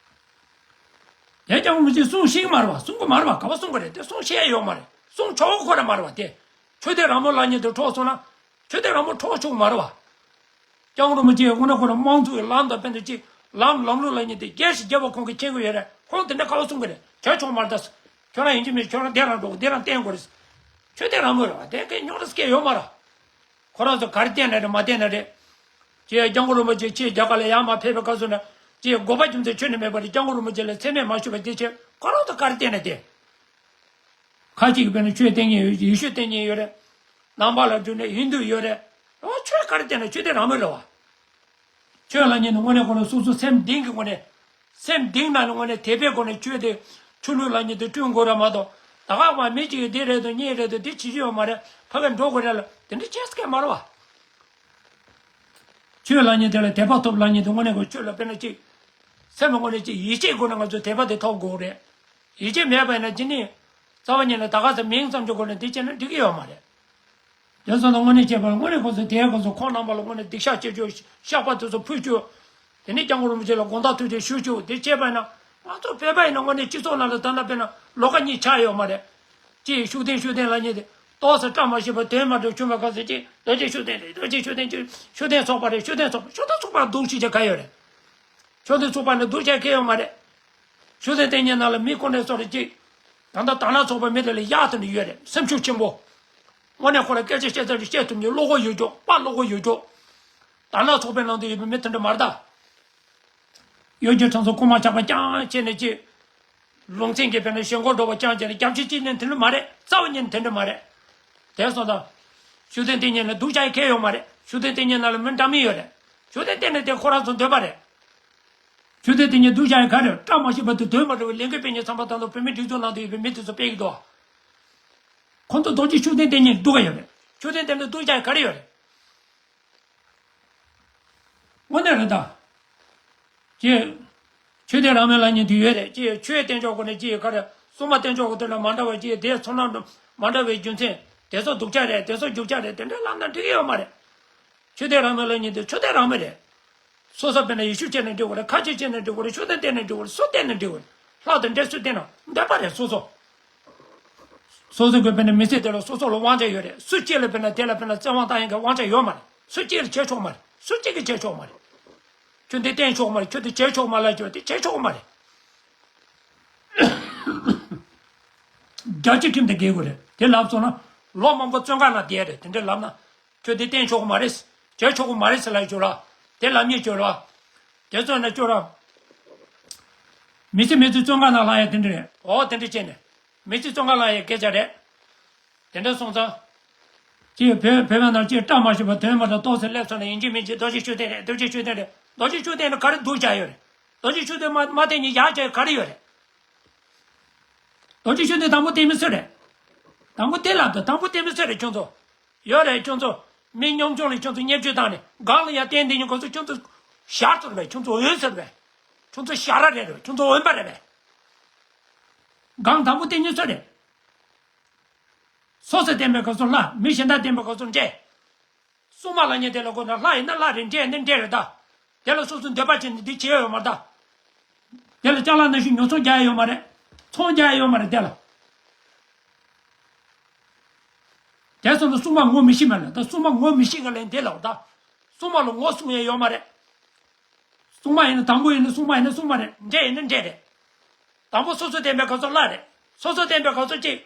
དེ་སྐྱབས་མགོན་རིན་པོ་ཆེས་གསུང་ཤེས་ཀྱི་མ་རེད་བ། གསུང་གི་མ་རེད་བ། ག་པར་གསུང་གི་རེད། དེ་གསུང་ཤེས་ཡ་ཡོད་མ་རེད། གསུང་ཆོག་གི་ཁོ་ར་མ་རེད་བ། དེ་ཆོས་དད་རང་མོས་ལབ་མཁན་དེ་འཕྲོག་སོང་ན་ཆོས་དད་རང་མོས་འཕྲོག་ཆོག་གི་མ་རེད་བ། སྐྱབས་མགོན་རིན་པོ་ཆེ་དངོས་གནས་ཁོ་ར་དམངས་གཙོའི་ལམ་དང་དཔེ་འདི་ཅིག་ལམ་ལམ་ལུགས་ལབ་མཁན་དེ་རྒྱལ་སྲས་རྒྱལ་བ་ཁོང་གིས་མཁྱེན་གྱི་ཡོད་རེད། ཁོང་དེ་འདྲ་ག་པར་གསུང་གི་རེད། བྱས་ཆོག་མ་རེད་ད། ཁྱོད་རང་ཡིན་གཅིག་མིན་གཅིག་ཁྱོད་རང་དེ་རང་འགྲོ་དགོས། དེ་རང་བསྟེན་དགོས་རེད། ཆོས་དད་རང་མོས་རེད་བ། དེ་གའི་རྙོག་དྲ་སྐད་ཡོད་མ་རེད། ཁོ་རང་ཚོ་ག་རེ་བསྟན་ན་རེད་མ་བསྟན་ན་རེད། ཅེས་སྐྱབས་མགོན་རིན་པོ་ཆེ་ཕྱིར་རྒྱ་གར་ལ་ཡར་མར་ཕེབས་པའི་སྐབས་སུ་ན་ཅེས་དགོས་པ་རྒྱུ་མཚན་ཁྱོན་ནས་མེད་པ་རེད། སྐྱབས་མགོན་རིན་པོ་ཆེ་ལ་མཚན་སྨད་མ་ཞུས་པ་དེ་བྱས་ཁོ་རང་ཚོ་ག་རེ་བསྟན་ན་བསྟན། ཁ་ཅིག་གིས་དཔེར་ན་ཆོས་བསྟན་མཁན་ཡོད། ཡེ་ཤུ་བསྟན་མཁན་ཡོད་རེད། ནང་པ་ལ་བསྒྱུར་ནས་ཧིན་དུ་ཡོད་རེད། འོ་ཆོས་ག་རེ་བསྟན་ན་ཆོས་དེ་རང་མོས་རེད་བ། ཆོས་ལབ་མཁན་ནི་དངོས་གནས་ཁོ་རང་སོ་སོ་སེམས་གཏིང་གི་སྒོ་ནས། སེམས་གཏིང་ནང་ནས་དངོས་གནས་དད་པའི་སྒོ་ནས་ཆོས་དེ་ཆོས་ལུགས་ལབ་མཁན་དེ་བསྐྲུན་དགོས་ར་མ་གཏོགས་ད་ག་བ་མི་གཅིག་གིས་འདི་རེད་དོ་གཉིས་རེད་དོ་འདི་བྱེད་རྒྱུ་ཡོད་མ་རེད། ཕ་གིར་འགྲོ་དགོས་རེད་ལ་དེ་འདྲ་བྱེད་སྐད་མ་རེད་བ། ཆོས་ལབ་མཁན་དེ་ལ་དད་པ་ཐོབ་ལབ་མཁན་དེ་དངོས་གནས་ཁོ་ཆོས་ལ་དཔེར་ན་གཅིག་སེམས་ཀྱི་སྒོ་ནས་གཅིག་ཡིད་ཆེས་སྒོ་ནས་ང་ཚོས་དད་པ་དེ་ཐོབ་དགོས་རེད། ཡིད་ཆེས་མེད་པ་ཡིན་ན་ཅི་ནི། རྩ་བ་ཉིད་ནས་ད་ག་ས་མིང་ཙམ་གྱི་སྒོ་ནས་འདི་བྱས་ན་འགྲིག་གི་ཡོད་མ་རེད། དེ་ཚོ་ནི་དངོས་གནས་བྱས་པ་དངོས་གནས་ཁོ་ཚོ་དེའི་སྐབས་སུ་ཁོང་རྣམ་པ་ལ་དངོས་གནས་སྡིག་བཤགས་བྱེད་རྒྱུ་བཤགས་པ་དེ་ཚོ་ཕུལ་རྒྱུ། དེ་ནས་སྐྱབས་མགོན་རིན་པོ་ཆེ་ལ་དགོངས་དག་ཐུགས་རྗེ་ཞུ་རྒྱུ་དེ་བྱས་པ་ཡིན་ན་ང་ཚོ་བོད་པ་ཡིན་ན་དངོས་གནས་སྤྱི་ཚོགས་ནང་ལ་ད་ལྟ་དཔེར་ན་ལོ་ཁ་གཉིས་ཆགས་ཡོད་མ་རེད། ཅེས་ཤུགས་ལྡན་ཤུགས་ལྡན་ལབ་མཁན་དེ་ཏོག་ཙམ་བཀྲ་མ་ཤིས་པ་དོན་མ་འགྲུབ་བྱུང་བའི་སྐབས་སུ་ཅེས་རྡོ་རྗེ་ཤུགས་ལྡན་རེད། རྡོ་རྗེ་ཤུགས་ལྡན་ཅེས་ཤུགས་ལྡན་ཚོགས་པ་རེད། ཤུགས་ལྡན་ཚོགས་པ་ཤུགས་ལྡན་ཚོགས་པ་སྡུག་ཤོས་ཅིག་ག་ཡོད་རེད། ཤུགས་ལྡན་ཚོགས་པ་ནི་སྡུག་ཅག་གང་ཡང་ཡོད་མ་རེད། ཤུགས་ལྡན་བསྟེན་མཁན་ནང་ལ་མི་ཁོ་ནས་སོ་རེ་གཅིག་ད་ལྟ་དར་ནག་ཚོགས་པའི་མི་དེ་ལ་གཡག་དེ་འདྲ་ཡོད་རེད། སེམས་ཤུགས་ཆེན་པོ། དངོས་གནས་ཁོ་ལ་སྐད་ཆ་བཤད་ཚར་རེ་བཤད་ཐུབ་མཁན་བློ་ཁོག་ཡོད་ཀྱོག་དཔའ་བློ་ཁོག་ཡོད་ཀྱོག་དར་ནག་ཚོགས་པའི་ནང་དུ་ཡོད་པའི་མི་དེ་འདྲ་མ་རེད་ད། གཡོ་སྒྱུ་ཁྲམ་གསུམ་རྐུན་མ་ཇག་པ་རྐྱང་བྱས་ནས་གཅིག་ལུང་ཚན་གྱི་དཔེར་ན་ཞེན་ཁོག་འགྲོ་བ་རྐྱང་བྱས་ནས་རྒྱབ་ཆེ་གཅིག་ནས་དེ་འདྲ་མ་རེད། རྩ་བ་ཉིད་ནས་དེ་འདྲ་མ་རེད། དེ་སོང་ཙང་། ཤུགས་ལྡན་བསྟེན་མཁན་ལ་སྡུག་ཅག་གང་ཡང་ཡོད་མ་རེད། ཤུགས་ལྡན་བསྟེན་མཁན་ནང་ལ་མི་འདྲ་མིན་ཡོད་རེད། ཤུགས་ལྡན་བསྟེན་ནས་དེ་ཁོ་རང་ཚོ་འདོད་པ་རེད། ཆོས་དད་དེ་ཉིད་སྡུག་ཅག་ཡང་ག་རེ་བཀྲ་མ་ཤིས་པ་དེ་དོན་མ་འགྲུབ་པའི་ལས་འགུལ་སྤེལ་མཁན་ཚང་མ་ད་དུང་བོད་མི་སྒྲིག་འཛུགས་ནང་དུ་ཡོད་པའི་མི་དེ་ཚོ་སྤེལ་གྱི་འདུག་ཁོང་ཚོ་རྡོ་རྗེ་ཤུགས་ལྡན་བསྟེན་མཁན་སྡུག་ག་ཡོད་རེད། ཤུགས་ལྡན་བསྟེན་ནས་སྡུག་ཅག་ཡང་ག་རེ་ཡོད་རེད། དངོས་གནས་རེད་ད། ཅེས། ཆོས་དད་རང་མོས་ལབ་མཁན་དེ་ཡོད་རེད། ཅེས་ཆོས་བསྟེན་ཕྱོགས་སྒོ་ནས་ཅེས་ག་རེ་སྲུང་མ་བསྟེན་ཕྱོགས་སྒོ་དེ་ལ་མ་འདྲ་བ་ཅེས་དེ་ཚོར་སྣང་མ་འདྲ་བའི་རྒྱུ་མཚན་དེ་ཚོ་སྡུག་ཅག་རེད། དེ་ཚོ་རྒྱུག་ཅག་རེད། དེ་འདྲའི་ལབ་ན་འགྲིག་གི་ཡོད་མ་རེད། ཆོས་དད་རང་མོས་ལབ་མཁན་དེ་ཆོས་དད་རང་མོས་རེད། སོ་སོ་དཔེར་ན་ཡེ་ཤུ་བྱས་ན་འགྲིག་གི་རེད། ཁ་ཆེ་བྱས་ན་འགྲིག་གི་རེད། ཤུགས་ལྡན་བསྟེན་ན་འགྲིག་གི་རེད། སུ་བསྟེན་ན་འགྲིག་གི་རེད། ལྷ་དང་འདྲེ་སུ་བསྟེན་ན་འདོད་པ་རེད། སོ་སོ། སོ་སོ་གི་དཔེར་ན་མི་ཚེ་དེ་ལ་སོ་སོ་ལ་དབང་ཆ་ཡོད་རེད། སུ་གཅིག་ལ་དཔེར་ན་དེ་ལ་དཔེར་ན་བཙན་དབང་བཏང་ཡག་གི་དབང་ཆ་ཡོད་མ་རེད། སུ་གཅིག་ལ་བྱེད་ཆོག་མ་རེད། སུ་གཅིག་གིས་བྱེད་ཆོག་མ་རེད། ཁྱོད་འདི་བསྟེན་ཆོག་མ་རེད། ཁྱོད་འདི་བྱེད་ཆོག་མ་ལབ་ཀྱི་ཡོད་དེ་བྱེད་ཆོག་མ་རེད། རྒྱལ་སྤྱིའི་ཁྲིམས་དང་འགལ་དགོས་རེད། དེ་ལབ་སོང་ན་ལོ་མང་པོ་བཙོན་ཁང་ནང་བསྡད་རེད། དེ་འདྲ་ལབ་ན་ཁྱོད་འདི་བསྟེན་ཆོག་གི་མ་རེད། བྱེད་ཆོག་གི་མ་རེད་ཟེར་ལབ་ཀྱི་ཡོད་ར། དེ་ལབ་མཁན་ཡོད་ར། དེ་ཚོ་ན་ཅོ་ར། མི་ཚེ་མི་ཚེ་བཙོན་ཁང་ནང་ལྷག་ཡ་དེ་འདྲ་རེད། འོ་དེ་འདྲ་བྱས་ནས། མི་ཚེ་བཙོན་ཁང་ལ་ཡང་སྐད་ཆ་རེད། དེ་འདྲ་སོང་ཙང་། ཅེས་བོད་བོད་པ་རྣམས་ཀྱིས་བཀྲ་མ་ཤིས་པ་དོན་མ་འགྲུབ་ཏོག་ཙམ་སླེབས་སོང་ན་ཡིན་གཅིག་མིན་གཅིག་རྡོ་རྗེ་ཤུགས་ལྡན་རེད། རྡོ་རྗེ་ཤུགས་ལྡན་རེད། རྡོ་རྗེ་ཤུགས་ལྡན་ནི་ག་རེ་སྡུག་བྱ་ཡོད་རེད། རྡོ་རྗེ་ཤུགས་ལྡན་མ་མ་བསྟེན་ནས་ཡག་བྱ་ཡ་ག་རེ་ཡོད་རེད། རྡོ་རྗེ་ཤུགས་ལྡན་དང་པོ་བསྟེན་མི་སུ་རེད། དང་པོ་དེ་ལབ་དང་དང་པོ་བསྟེན་མི་སུ་རེད་ཁྱོད་ཚོ། ཡོད་རེད་ཁྱོད་ཚོ། མི་གཉོམ་ཆུང་ལ་ཁྱོད་ཚོ་བརྙས་བཅོས་བཏང་ནས་སྒང་ལ་ཡར་བསྟེན་བསྡད་མཁན་ཁོ་ཚོ་ཁྱོད་ཚོ་ཞར་ཚུར་བས་ཁྱོད་ཚོ་འོན་ཟེར་བས། ཁྱོད་ཚོ་ཞ་ར་རེད་རེད། ཁྱོད་ཚོ་འོན་པ་རེད་བས། སྒང་དང་པོ་བསྟེན་མཁན་སུ་རེད། སོ་སོ་བསྟེན་པའི་སྐབས་སུ་ལྷ། མི་གཞན་དག་བསྟེན་པའི་སྐབས་སུ་འདྲེ། སྲུང་མ་ལབ་མཁན་དེ་ལ་གོ་ན་ལྷ་ཡིན་ན་ལྷ་རེད། འདྲེ་ཡིན་ན་འདྲེ་རེད་ད། དེ་ལ་སོ་སོ་འདོད་པ་བྱས་ནས་འདི་བྱས་ཡོད་མ་རེད་ད། དེ་ལ་ཅ་ལག་ནང་བཞིན་ཉོ་ཚོང་རྒྱག་ཡ་ཡོད་མ་རེད། ཚོང་རྒྱག་ཡ་ཡོད་མ་རེད་དེ་ལ། དེ་སོང་ཙང་སྲུང་མ་ངོ་མི་ཤེས་མ་ལ་ད། སྲུང་མ་ངོ་མི་ཤེས་ག་ལན་དེ་ལ་ད། སྲུང་མ་ལ་ངོ་སྲུང་ཡ་ཡོད་མ་རེད། སྲུང་མ་ཡིན་ན་དང་པོ་ཡིན་ན་སྲུང་མ་ཡིན་ན་སྲུང་མ་རེད། འདྲེ་ཡིན་ན་འདྲེ་རེད། དང་པོ་སོ་སོ་བསྟེན་པའི་སྐབས་སུ་ལྷ་རེད། སོ་སོ་བསྟེན་པའི་སྐབས་སུ་གཅིག་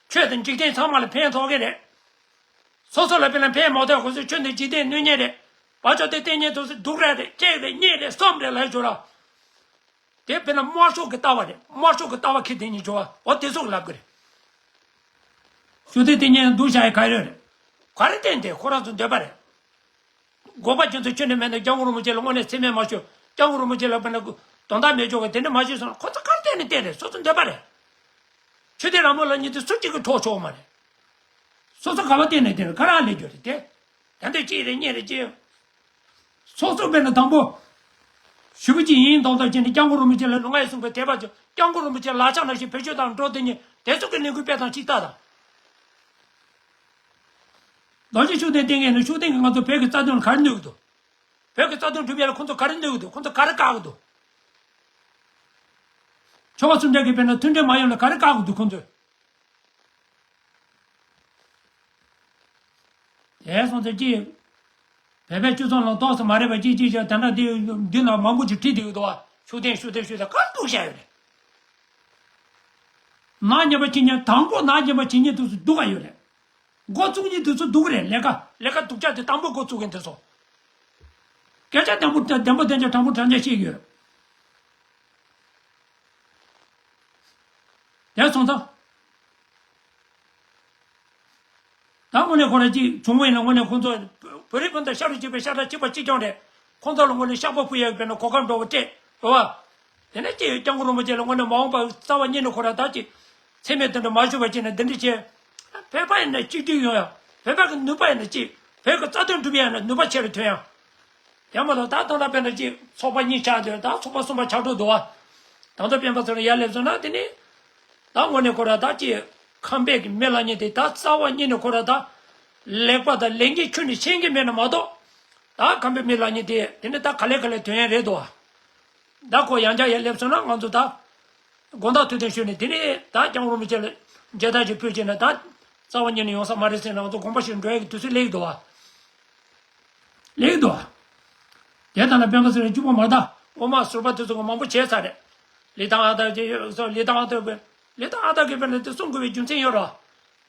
ཆོས་དང་འཇིག་རྟེན་ཚང་མ་ལ་ཕན་ཐོགས་ཀྱི་རེད། སོ་སོ་ལ་དཔེར་ན་ཕན་མ་ཐོགས་གོ་སོ་ཆོས་འདི་འཇིག་རྟེན་གནོད་ཉེན་རེད། བ་ཅོག་དེ་བསྟན་ཉེན་དུ་སྡུག་ར་རེད། སྐྱེག་རེད། གཉིད་རེད། གསུམ་རེད་ལ་ཡོད་ཅོག་ར། དེ་དཔེར་ན་དམར་ཤོག་གི་ལྟ་བ་རེད། དམར་ཤོག་གི་ལྟ་བ་ཁྱེར་དེ་ཉིད་ཅོག་བ་འོ་དེ་ཚོ་གི་ལབ་གི་རེད། ཆོས་འདི་བསྟན་ཉེན་སྡུག་བྱ་ཡི་ག་རེ་རེད། ག་རེ་བསྟན་དེ་ཁོ་རང་ཚོ་འདོད་པ་རེད། དགོས་པ་ཁྱོད་ཚོ་ཁྱོད་ནས་མེད་ན་སྐྱབས་མགོན་རིན་པོ་ཆེ་ལ་དངོས་གནས་མཚན་སྨད་མ་ཞུ། སྐྱབས་མགོན་རིན་པོ་ཆེ་ལ་དཔེར་ན་དོན་དག་མེད་ཆོག་གི་དེ་འདྲ་མ་ཞུས་སོང་ན་ཁོ་ཚོ་གར་བལྟས་ནས་བལྟས་རེད། སོ་སོ་འདོད་པ་རེད། ཆོས་དད་རང་མོས་ལ་ཉིད་དུ་སུ་གཅིག་གིས་འཕྲོག་ཆོག་མ་རེད། སོ་སོ་ག་བ་བལྟས་ནས་བལྟས་རེད། ག་རང་ལས་རྒྱུ་རེད་དེ། ད་འདོད་གཅིག་རེད་གཉིས་རེད་ཅེས། སོ་སོ་དཔེར་ན་དང་པོ། ཞུ་གི་ཅིག་ཡིན་མདོག་མདོག་བྱས་ནས་སྐྱབས་མགོན་རིན་པོ་ཆེ་ལ་ལུང་ངས་གསུངས་པའི་དད་པ་ཅིག་སྐྱབས་མགོན་རིན་པོ་ཆེ་ལག་ཆ་ནང་བཞིན་བེད་སྤྱོད་དང་འགྲོ་དེ་ཉིད་དེ་ཚོ་གི་ལས་འགུལ་སྤེལ་སྟངས་གཅིག་ལྟ་དང་། རྡོ་རྗེ་ཤུགས་ལྡན་བསྟེན་མཁན་ནི་ཤུགས་ལྡན་གྱིས་ང་ཚོ་བོད་ཀྱི་རྩ་དོན་ལ་ག་རེ་གནོད་ཀྱི་འདུག་བོད་ཀྱི་རྩ་དོན་སྒྲུབ་ཡ་ལ་ཁོང་ཚོ་ག་རེ་གནོད་ཀྱི་འདུག་ཁོང་ཚོ་ག་རེ་བཀག་གི་འདུག་ཆོལ་ཁ་གསུམ་ཆར་གྱི་དཔེར་ན་མཐུན་སྒྲིལ་མ་ཡོང་ལ་ག་རེ་བཀག་གི་འདུག་ཁོང་ཚོས། དེ་སོང་ཚེ་ཅི། བོད་པའི་སྤྱི་ཚོགས་ནང་ཏོག་ཙམ་མ་རེད་པ་ཅི་ཅི་ཅི་དེ་འདྲ་འདི་འདི་ལ་མང་པོ་ཅིག་བྲིས་བསྡད་ཡོད་དོ། ཤུགས་ལྡན་ཤུགས་ལྡན་ཤུགས་ལྡན་ག་རེ་འདུག་བཤད་ཡོད་རེད། ནག་ཉེས་པ་བྱེད་མཁན་དང་པོ་ནག་ཉེས་པ་བྱེད་མཁན་དེ་ཚོ་སྡུག་ག་ཡོད་རེད། འགོ་བཙུགས་མཁན་དེ་ཚོ་སྡུག་རེད། ལས་ཀ་ལས་ཀ་སྡུག་ཅག་དེ་དང་པོ་འགོ་བཙུགས་མཁན་དེ་ཚོ། སྐད་ཆ་བདེན་པོ་བདེན་པོ་བདེན་ཆ་དྲང་པོ་དྲང་ཆ་བཤད་ཀྱི་ཡོད། དེ་སོང་ཙང་། ད་དངོས་གནས་ཁོ་རང་གཅིག་བྱུང་བ་ཡིན་ན་དངོས་གནས་ཁོང་ཚོ་བོད་རིགས་སྤུན་ཟླ་ཤ་རུས་གཅིག་པའི་ཤ་ཁྲག་གཅིག་པ་གཅིག་རྐྱང་རེད། ཁོང་ཚོ་ལ་དངོས་གནས་བཤགས་པ་ཕུལ་ཡག་གི་དཔེར་ན་གོ་སྐབས་འདྲ་བོ་སྤྲད་རེད་བ། དེ་ནས་ཅིག་སྐྱབས་མགོན་རིན་པོ་ཆེ་ལ་དངོས་གནས་མ་འོངས་པར་རྩ་བ་ཉིད་ནས་ཁོ་རང་ད་ཅིག་མཚན་སྨད་དེ་འདྲ་མ་ཞུ་བ་བྱས་ནས་འདི་འདྲ་བྱས། བོད་པ་ཡིན་ན་གཅིག་སྒྲིལ་ཡོང་ཡག་བོད་པ་གི་ནུས་པ་ཡིན་ན་གཅིག་བོད་ཀྱི་རྩ་དོན་སྒྲུབ་ཡག་ན་ནུས་པ་ཆེ་རུ་ཐོན་ཡག་དེ་མ་གཏོགས་ད་ལྟ་ལ་དཔེར་ན་ཅིག་ཚོགས་པ་གཉིས་ཆགས་འདུག་ད་ཚོགས་པ་གསུམ་པ་ཆགས་འགྲོ་འདུག་བ། ད་ལྟ་སྤེན་པ་ཚེ་རིང་ཡར་སླེབས་སོང་ན་དེ་ནི། ད་དངོས་གནས་ཁོ་ར་ད་ཅིག་ཁམས་པའི་གི་མི་ལ་ཉིད་དེ་ད་རྩ་བ་ཉིད་ནས་ཁོ་ར་ད་ལེགས་པ་དང་ལས་འགན་ཁྱོན་ནས་ཤེས་ཀྱི་མེད་ན་མ་གཏོགས། ད་ཁམས་པའི་མི་ལ་ཉིད་དེ་དེ་ནི་ད་ག་ལེ་ག་ལེ་དོན་ཡང་རེད་འདུག་བ། ད་ཁོ་ཡང་བསྐྱར་ཡར་སླེབས་སོང་ན་ང་ཚོ་ད་དགོང་དག་ཐུགས་བདེན་ཞུས་ནས་དེ་ནི་ད་སྐྱབས་མགོན་རིན་པོ་ཆེ་ལ་མཇལ་དར་ཅིག་ཕུལ་བྱས་ན་ད་རྩ་བ་ཉིད་ནས་ཡོང་ས་མ་རེད་ཟེར་ན་ང་ཚོ་དགོངས་པ་ཞིག་འགྲོ་ཡག་གི་དུས་ཚོད་སླེབས་འདུག་བ། ལེགས་འདུག་ཨ། དེ་ལྟར་ན་དཔེ་ཁ་ཟེར་ནས་གཅིག་པོ་མ་རེད་ད། འོ་མ་ཟུར་པ་དེ་ཚོ་གི་མང་པོ་བྱས་ཚར་རེད། ལི་ཐང་ཨ་ཐར་གྱི་ཡོད་སོ་ལི་ཐང་ཨ་ཐར་གྱི་ལི་ཐང་ཨ་ཐར་གྱི་དཔེར་ན་དེ་གསུང་དགོས་པའི་རྒྱུ་མཚན་ཡོད་རེད།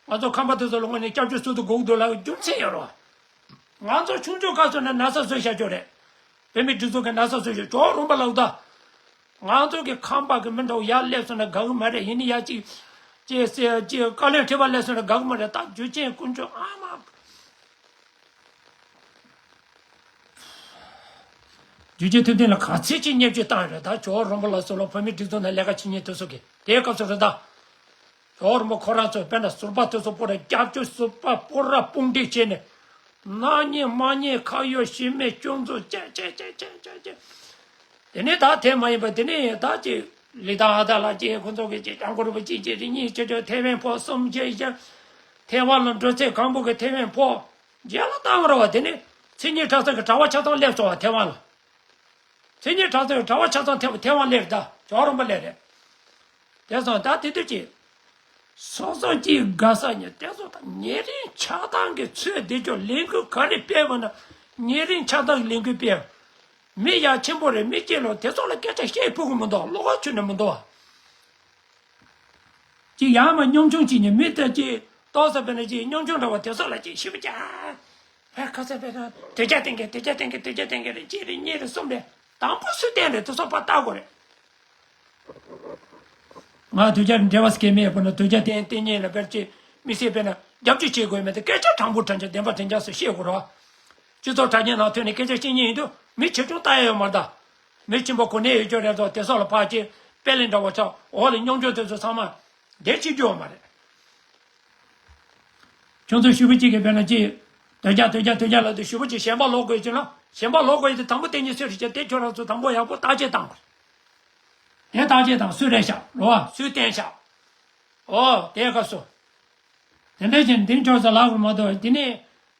ང་ཚོ་ཁམས་པ་དེ་ཚོ་ལ་དངོས་གནས་སྐྱབས་བཅོལ་སུ་དུ་དགོས་འདུག་ལབ་རྒྱུ་མཚན་ཡོད་རེད། ང་ཚོ་ཆུང་ཆུང་སྐབས་སུ་ནས་ན་ཚ་བཟོས་བཞག་ཆོག་རེད། བོད་མི་སྒྲིག་འཛུགས་ཀྱི་ན་ཚ་བཟོས་བཞག་ཅོག་རོང་པ་ལབ་ད། ང་ཚོ་གི་ཁམས་པ་གི་མི་འདྲ་བོ་ཡར་སླེབས་སོང་ན་དགའ་གི་མ་རེད། ཡིན་ནི་ཡ་གཅིག་ཅེས་ཟེར་ཅེས་བཀའ་བློན་ཁྲི་པ་སླེབས་སོང་ན་དགའ་གི་མ་རེད། ད་རྒྱུ་ཆེན་དཀོན་མཆོག་ཨ་མ། རྒྱུ་ཆེན་ཐུབ་བསྟན་ལ་ག་ཚད་ཅིག་བརྙས་བཅོས་བཏང་རེད། ད་ཇོ་བོ་རིན་པོ་ལ་སོགས་ལ་བོད་མི་སྒྲིག་འཛུགས་ནང་ལས་ཀ་བྱེད་མཁན་དེ་ཚོ་གིས་དེའི་སྐབས་སུ་རེད་ད། ཇོ་བོ་རིན་པོ་ཁོ་རང་ཚོས་དཔེར་ན་ཟུར་པ་དེ་ཚོ་སྤོ་ར་སྐྱབས་བཅོལ་ཟུར་པ་སྤོ་ར་དཔུང་སྒྲིག་བྱས་ནས། ནག་ཉེས་དམར་ཉེས་ཁ་གཡོག་ཞུམ་མེད་སྐྱོན་འཛུགས་བྱས་བྱས་བྱས་བྱས་བྱས་བྱས། དེ་ནས་ད་དེ་མ་ཡིན་པ་དེ་ནས་ད་ཅིག་ལི་ཐང་ཨ་ཐར་ལགས་ཀྱིས་ཁོ་ཚོ་གིས་ཅིག་སྐྱབས་མགོན་རིན་པོ་ཆེ་གཅིག་གཉིས་བྱས་བྱས་ཐེ་ཝན་ཕོག་གསུམ་བྱས་བྱས། ཐེ་ཝན་ལ་འགྲོ་ཚད་གང་པོ་གི་ཐེ་ཝན་ཕོག་རྗེས་ལ་བཏང་བ་རེད་བ། དེ་ནས་མཚན་ཉིད་གྲྭ་ཚང་གི་གྲྭ་པ་ཆ་ཚང་སླེབས་སོང་བ་ཐེ་ཝན་ལ། མཚན་ཉིད་གྲྭ་ཚང་གི་གྲྭ་པ་ཆ་ཚང་ཐེ་ཐེ་ཝན་སླེབས་ད་ཇོ་བོ་རིན་པོ་སླེབས་རེད། དེ་སོང་ད་དེ་དུས་ཀྱི་སོ་སོ་གཅིག་དགའ་ས་ཉིད་དེ་ཚོ་དང་ཉེ་རིང་ཆགས་སྡང་གི་ཚོད་དེ་ཚོ་ལས་འགུལ་ག་རེ་སྤེལ་བ་ན་ཉེ་རིང་ཆགས་སྡང་གི་ལས་འགུལ་སྤེལ། མི་ཡ་ཆེན་པོ་རེད། མི་སྐྱེ་ལོ་དེ་ཚོ་ལ་སྐད་ཆ་བཤད་ཕོད་གི་མི་འདུག་བློ་ཁ་ཆུད་ནས་མི་འདུག་བ། ཅིག་ཡང་མ་གཉོམ་ཆུང་ཅིག་ནས་མི་དེ་ཅིག་ཏོག་ཙམ་དཔེར་ན་ཅིག་གཉོམ་ཆུང་འདྲ་བ་དེ་ཚོ་ལ་ཅིག་ཞིབ་ཅག་ཧེ་ཁ་ཚ་དཔེར་ན་དོལ་རྒྱལ་བསྟེན་མཁན་དོལ་རྒྱལ་བསྟེན་མཁན་དོལ་རྒྱལ་བསྟེན་མཁན་རེད། གཅིག་རེད། གཉིས་རེད། གསུམ་རེད། དང་པོ་སུས་བསྟན་རེད། དེ་ཚོ་ཕར་བལྟ་དགོས་རེད། ང་དོལ་རྒྱལ་འབྲེལ་བ་སྐད་མེད་པ་ན་དོལ་རྒྱལ་བསྟེན་བསྟེན་མཁན་ལ་དཔེར་ཅིག་མི་སེར་དཔེར་ན་རྒྱབ་སྐྱོར་བྱེད་དགོས་མེད་དེ་སྐད་ཆ་དྲང་པོ་དྲང་ཆ་བདེན་པ་དྲང་ཆ་སུ་བཤད་དགོས་རེད་བ། སྤྱི་ཚོགས་དྲ་རྒྱའི་ནང་ཐོན་ནས་སྐད་ཆ་བཤད་མཁན་ཡིན་དུས་མི་ཆེ་ཆུང་ལྟ་ཡ་ཡོད་མ་རེད་ད། མི་ཆེན་པོ་གོ་གནས་ཡོད་ཀྱོག་རེད་དོ། དེ་སོགས་ལ་ཕར་ཅིག་དཔེ་ལེན་འདྲ་བོ་ཆགས། འོག་ལ་གཉོམ་ཆུང་དེ་ཚོ་ཚང་མ་བསྡད་ཅིག་རྒྱུ་ཡོད་མ་རེད། ཁྱོད་ཚོ་ཞུ་བ་གཅིག་གིས་དཔེར་ན་ཅིག་དོལ་རྒྱལ་དོལ་རྒྱལ་དོལ་རྒྱལ་ལབ་དུས་ཞུ་བ་གཅིག་ཞེན་པ་ལོག་དགོས་ཀྱི་ན། ཞེན་པ་ལོག་དགོས་ཡིན་དུས་དང་པོ་དེ་ཉིད་སུས་རེད་ཅེས་དེ་ཁྱོད་རང་ཚོ་དང་པོ་ཡག་པོ་བརྟག་དཔྱད་བཏང་དགོས། དེ་བརྟག་དཔྱད་བཏང་སུས་རེད་ཤག་རོ་བ་སུས་བསྟན་ཤག་འོ་དེའི་སྐབས་སུ། དེ་འདྲ་བྱས་ནས་འདི་ནི་ཁྱོད་ཚོ་ལབ་དགོས་མ་གཏོགས་དེ་ནི་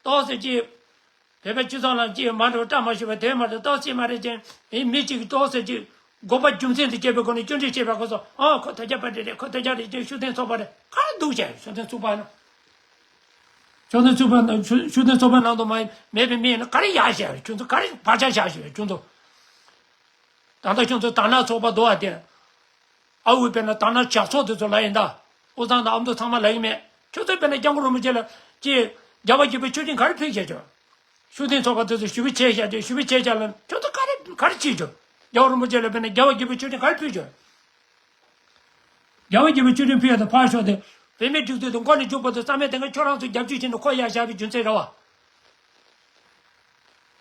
ཏོག་ཙམ་ཅིག་བོད་པའི་སྤྱི་ཚོགས་ནང་ཅིག་མ་འགྲོ་བཀྲ་མ་ཤིས་པ་དེ་མ་རེད། ཏོག་ཙམ་མ་རེད་ཅན་ཨེ་མི་གཅིག་གིས་ཏོག་ཙམ་ཅིག་དགོས་པ་རྒྱུ་མཚན་དུ་སྐྱེས་པའི་སྒོ་ནས་སྐྱོན་བརྗོད་བྱས་པ་ཁོ་ཚོ་ཨ་ཁོ་དོལ་རྒྱལ་པ་འདྲ་རེད། ཁོ་དོལ་རྒྱལ་རེད་ཅན་ཤུགས་ལྡན་ཚོགས་པ་རེད། ག་རེ་འདུག་བྱས་ཤུགས་ལྡན་ཚོགས་པ་ན། ཤུགས་ལྡན་ཚོགས་པ་ན་ཤུགས་ཤུགས་ལྡན་ཚོགས་པ་ནང་དུ་མ་མེད་པའི་མི་ཡིན་ན་ག་རེ་ཡག་བྱས་ཁྱོད་ཚོ་ག་རེ་བག་ཆགས་བཞག་ཞུ་ཁྱོད་ཚོ། ད་ལྟ་ཁྱོད་ཚོ་དར་ནག་ཚོགས་པ་འདུག་བ་དེ། ཨ་འུ་དཔེར་ན་དར་ནག་ཇག་ཚོགས་དེ་ཚོ་ལ་ཡིན་ད། དབུས་གཙང་དང་ཨ་མདོ་ཚང་མ་ལ་ཡིན་མེད། ཁྱོད་ཚོ་དཔེར་ན་སྐྱབས་མགོན་རིན་པོ་ཆེ་ལ་ཅི། རྒྱལ་བ་དགྱེས་པའི་མཆོད་སྤྲིན་ག་རེ་ཕུལ་བྱས་ཀྱང་། ཤུགས་ལྡན་ཚོགས་པ་དེ་ཚོ་ཞུ་བའི་ཆེད་བཞག་དེ་ཞུ་བའི་ཆེད་བཞག་ལ་ཁྱོད་ཚོ་ག་རེ་ག་རེ་བྱེད་ཀྱང་། རྒྱལ་བ་རིན་པོ་ཆེ་ལ་དཔེར་ན་རྒྱལ་བ་དགྱེས་པའི་མཆོད་སྤྲིན་ག་རེ་ཕུལ་ཀྱང་། རྒྱལ་བ་དགྱེས་པའི་མཆོད་སྤྲིན་ཕུལ་ཡ་དང་ཕར་ཞོག་དེ། བོད་མིའི་སྒྲིག་འཛུགས་དེ་མགོ་ནས་མཇུག་བར་དུ་རྩ་མེད་གཏོང་མཁན་ཁྱོད་རང་ཚོ་རྒྱབ་སྐྱོར་བྱས་ནས་ཁོ་ཡར་བཞག་པའི་རྒྱུ་མཚན་རེད་བ།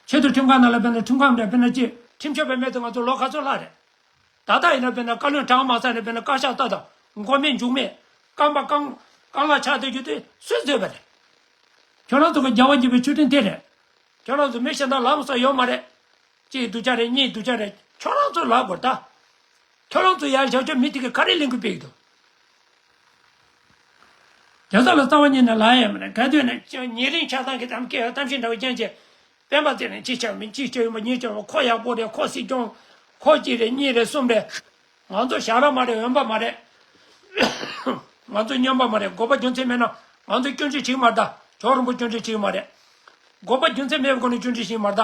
ཆེད་དུ་ཁྲིམས་ཁང་ནང་ལ་དཔེར་ན་ཁྲིམས་ཁང་འདྲ་དཔེར་ན་ཅི་ཁྲིམས་ཆད་པའི་མེད་དུ་ང་ཚོ་ལོ་ག་ཚོད་ལྷག་རེད། ད་ལྟ་ཡིན་ན་དཔེར་ན་བཀའ་བློན་གྲངས་མང་ས་ནས་དཔེར་ན་བཀའ་ཤག་ལྟ་དང་མགོ་མེད་མཇུག་མེད་རྐང་པ་རྐང་རྐང་ལག་ཆག་སྡོད་རྒྱུ་དེ་སུས་བཟོས་པ་རེད། ཁྱོད་རང་ཚོ་གི་རྒྱལ་བ་དགྱེས་པའི་མཆོད་སྤྲིན་དེ་རེད། ཁྱོད་རང་ཚོ་མི་གཞན་དག་ལབ་ས་ཡོད་མ་རེད། གཅིག་སྡུག་ཅག་རེད་གཉིས་སྡུག་ཅག་རེད་ཁྱོད་རང་ཚོ་ལབ་དགོས་ད། ཁྱོད་རང་ཚོ་ཡར་བཞག་ཆོག་མི་དེ་གི་ག་རེ་ལས་འགུལ་སྤེལ་གི་འདུག་དེ་ཚོ་ལ་རྩ་བ་ཉིད་ནས་ལབ་ཡ་མ་རེད་ག་དུས་ནས་ཉེ་རིང་ཆགས་སྡང་གི་གཏམ་སྐད་གཏམ་བཤད་འདྲ་བོ་རྐྱང་བྱས། སྤེན་པ་ཚེ་རིང་གཅིག་ཆགས་མིན་གཅིག་ཆགས་ཡོད་མ་གཉིས་ཆགས་ཁོ་ཡག་པོ་རེད་ཁོ་སྲིད་སྐྱོང་ཁོ་གཅིག་རེད་གཉིས་རེད་གསུམ་རེད། ང་ཚོ་ཞར་ར་མ་རེད་འོན་པ་མ་རེད། ང་ཚོ་སྨྱོན་པ་མ་རེད་དགོས་པ་རྒྱུ་མཚན་མེད་ན་ང་ཚོ་སྐྱོན་བརྗོད་བྱེད་མ་ད་ཇོ་རིན་པོ་སྐྱོན་བརྗོད་བྱེད་མ་རེད། དགོས་པ་རྒྱུ་མཚན་མེད་པའི་སྒོ་ནས་སྐྱོན་བརྗོད་བྱེད་མ་ད།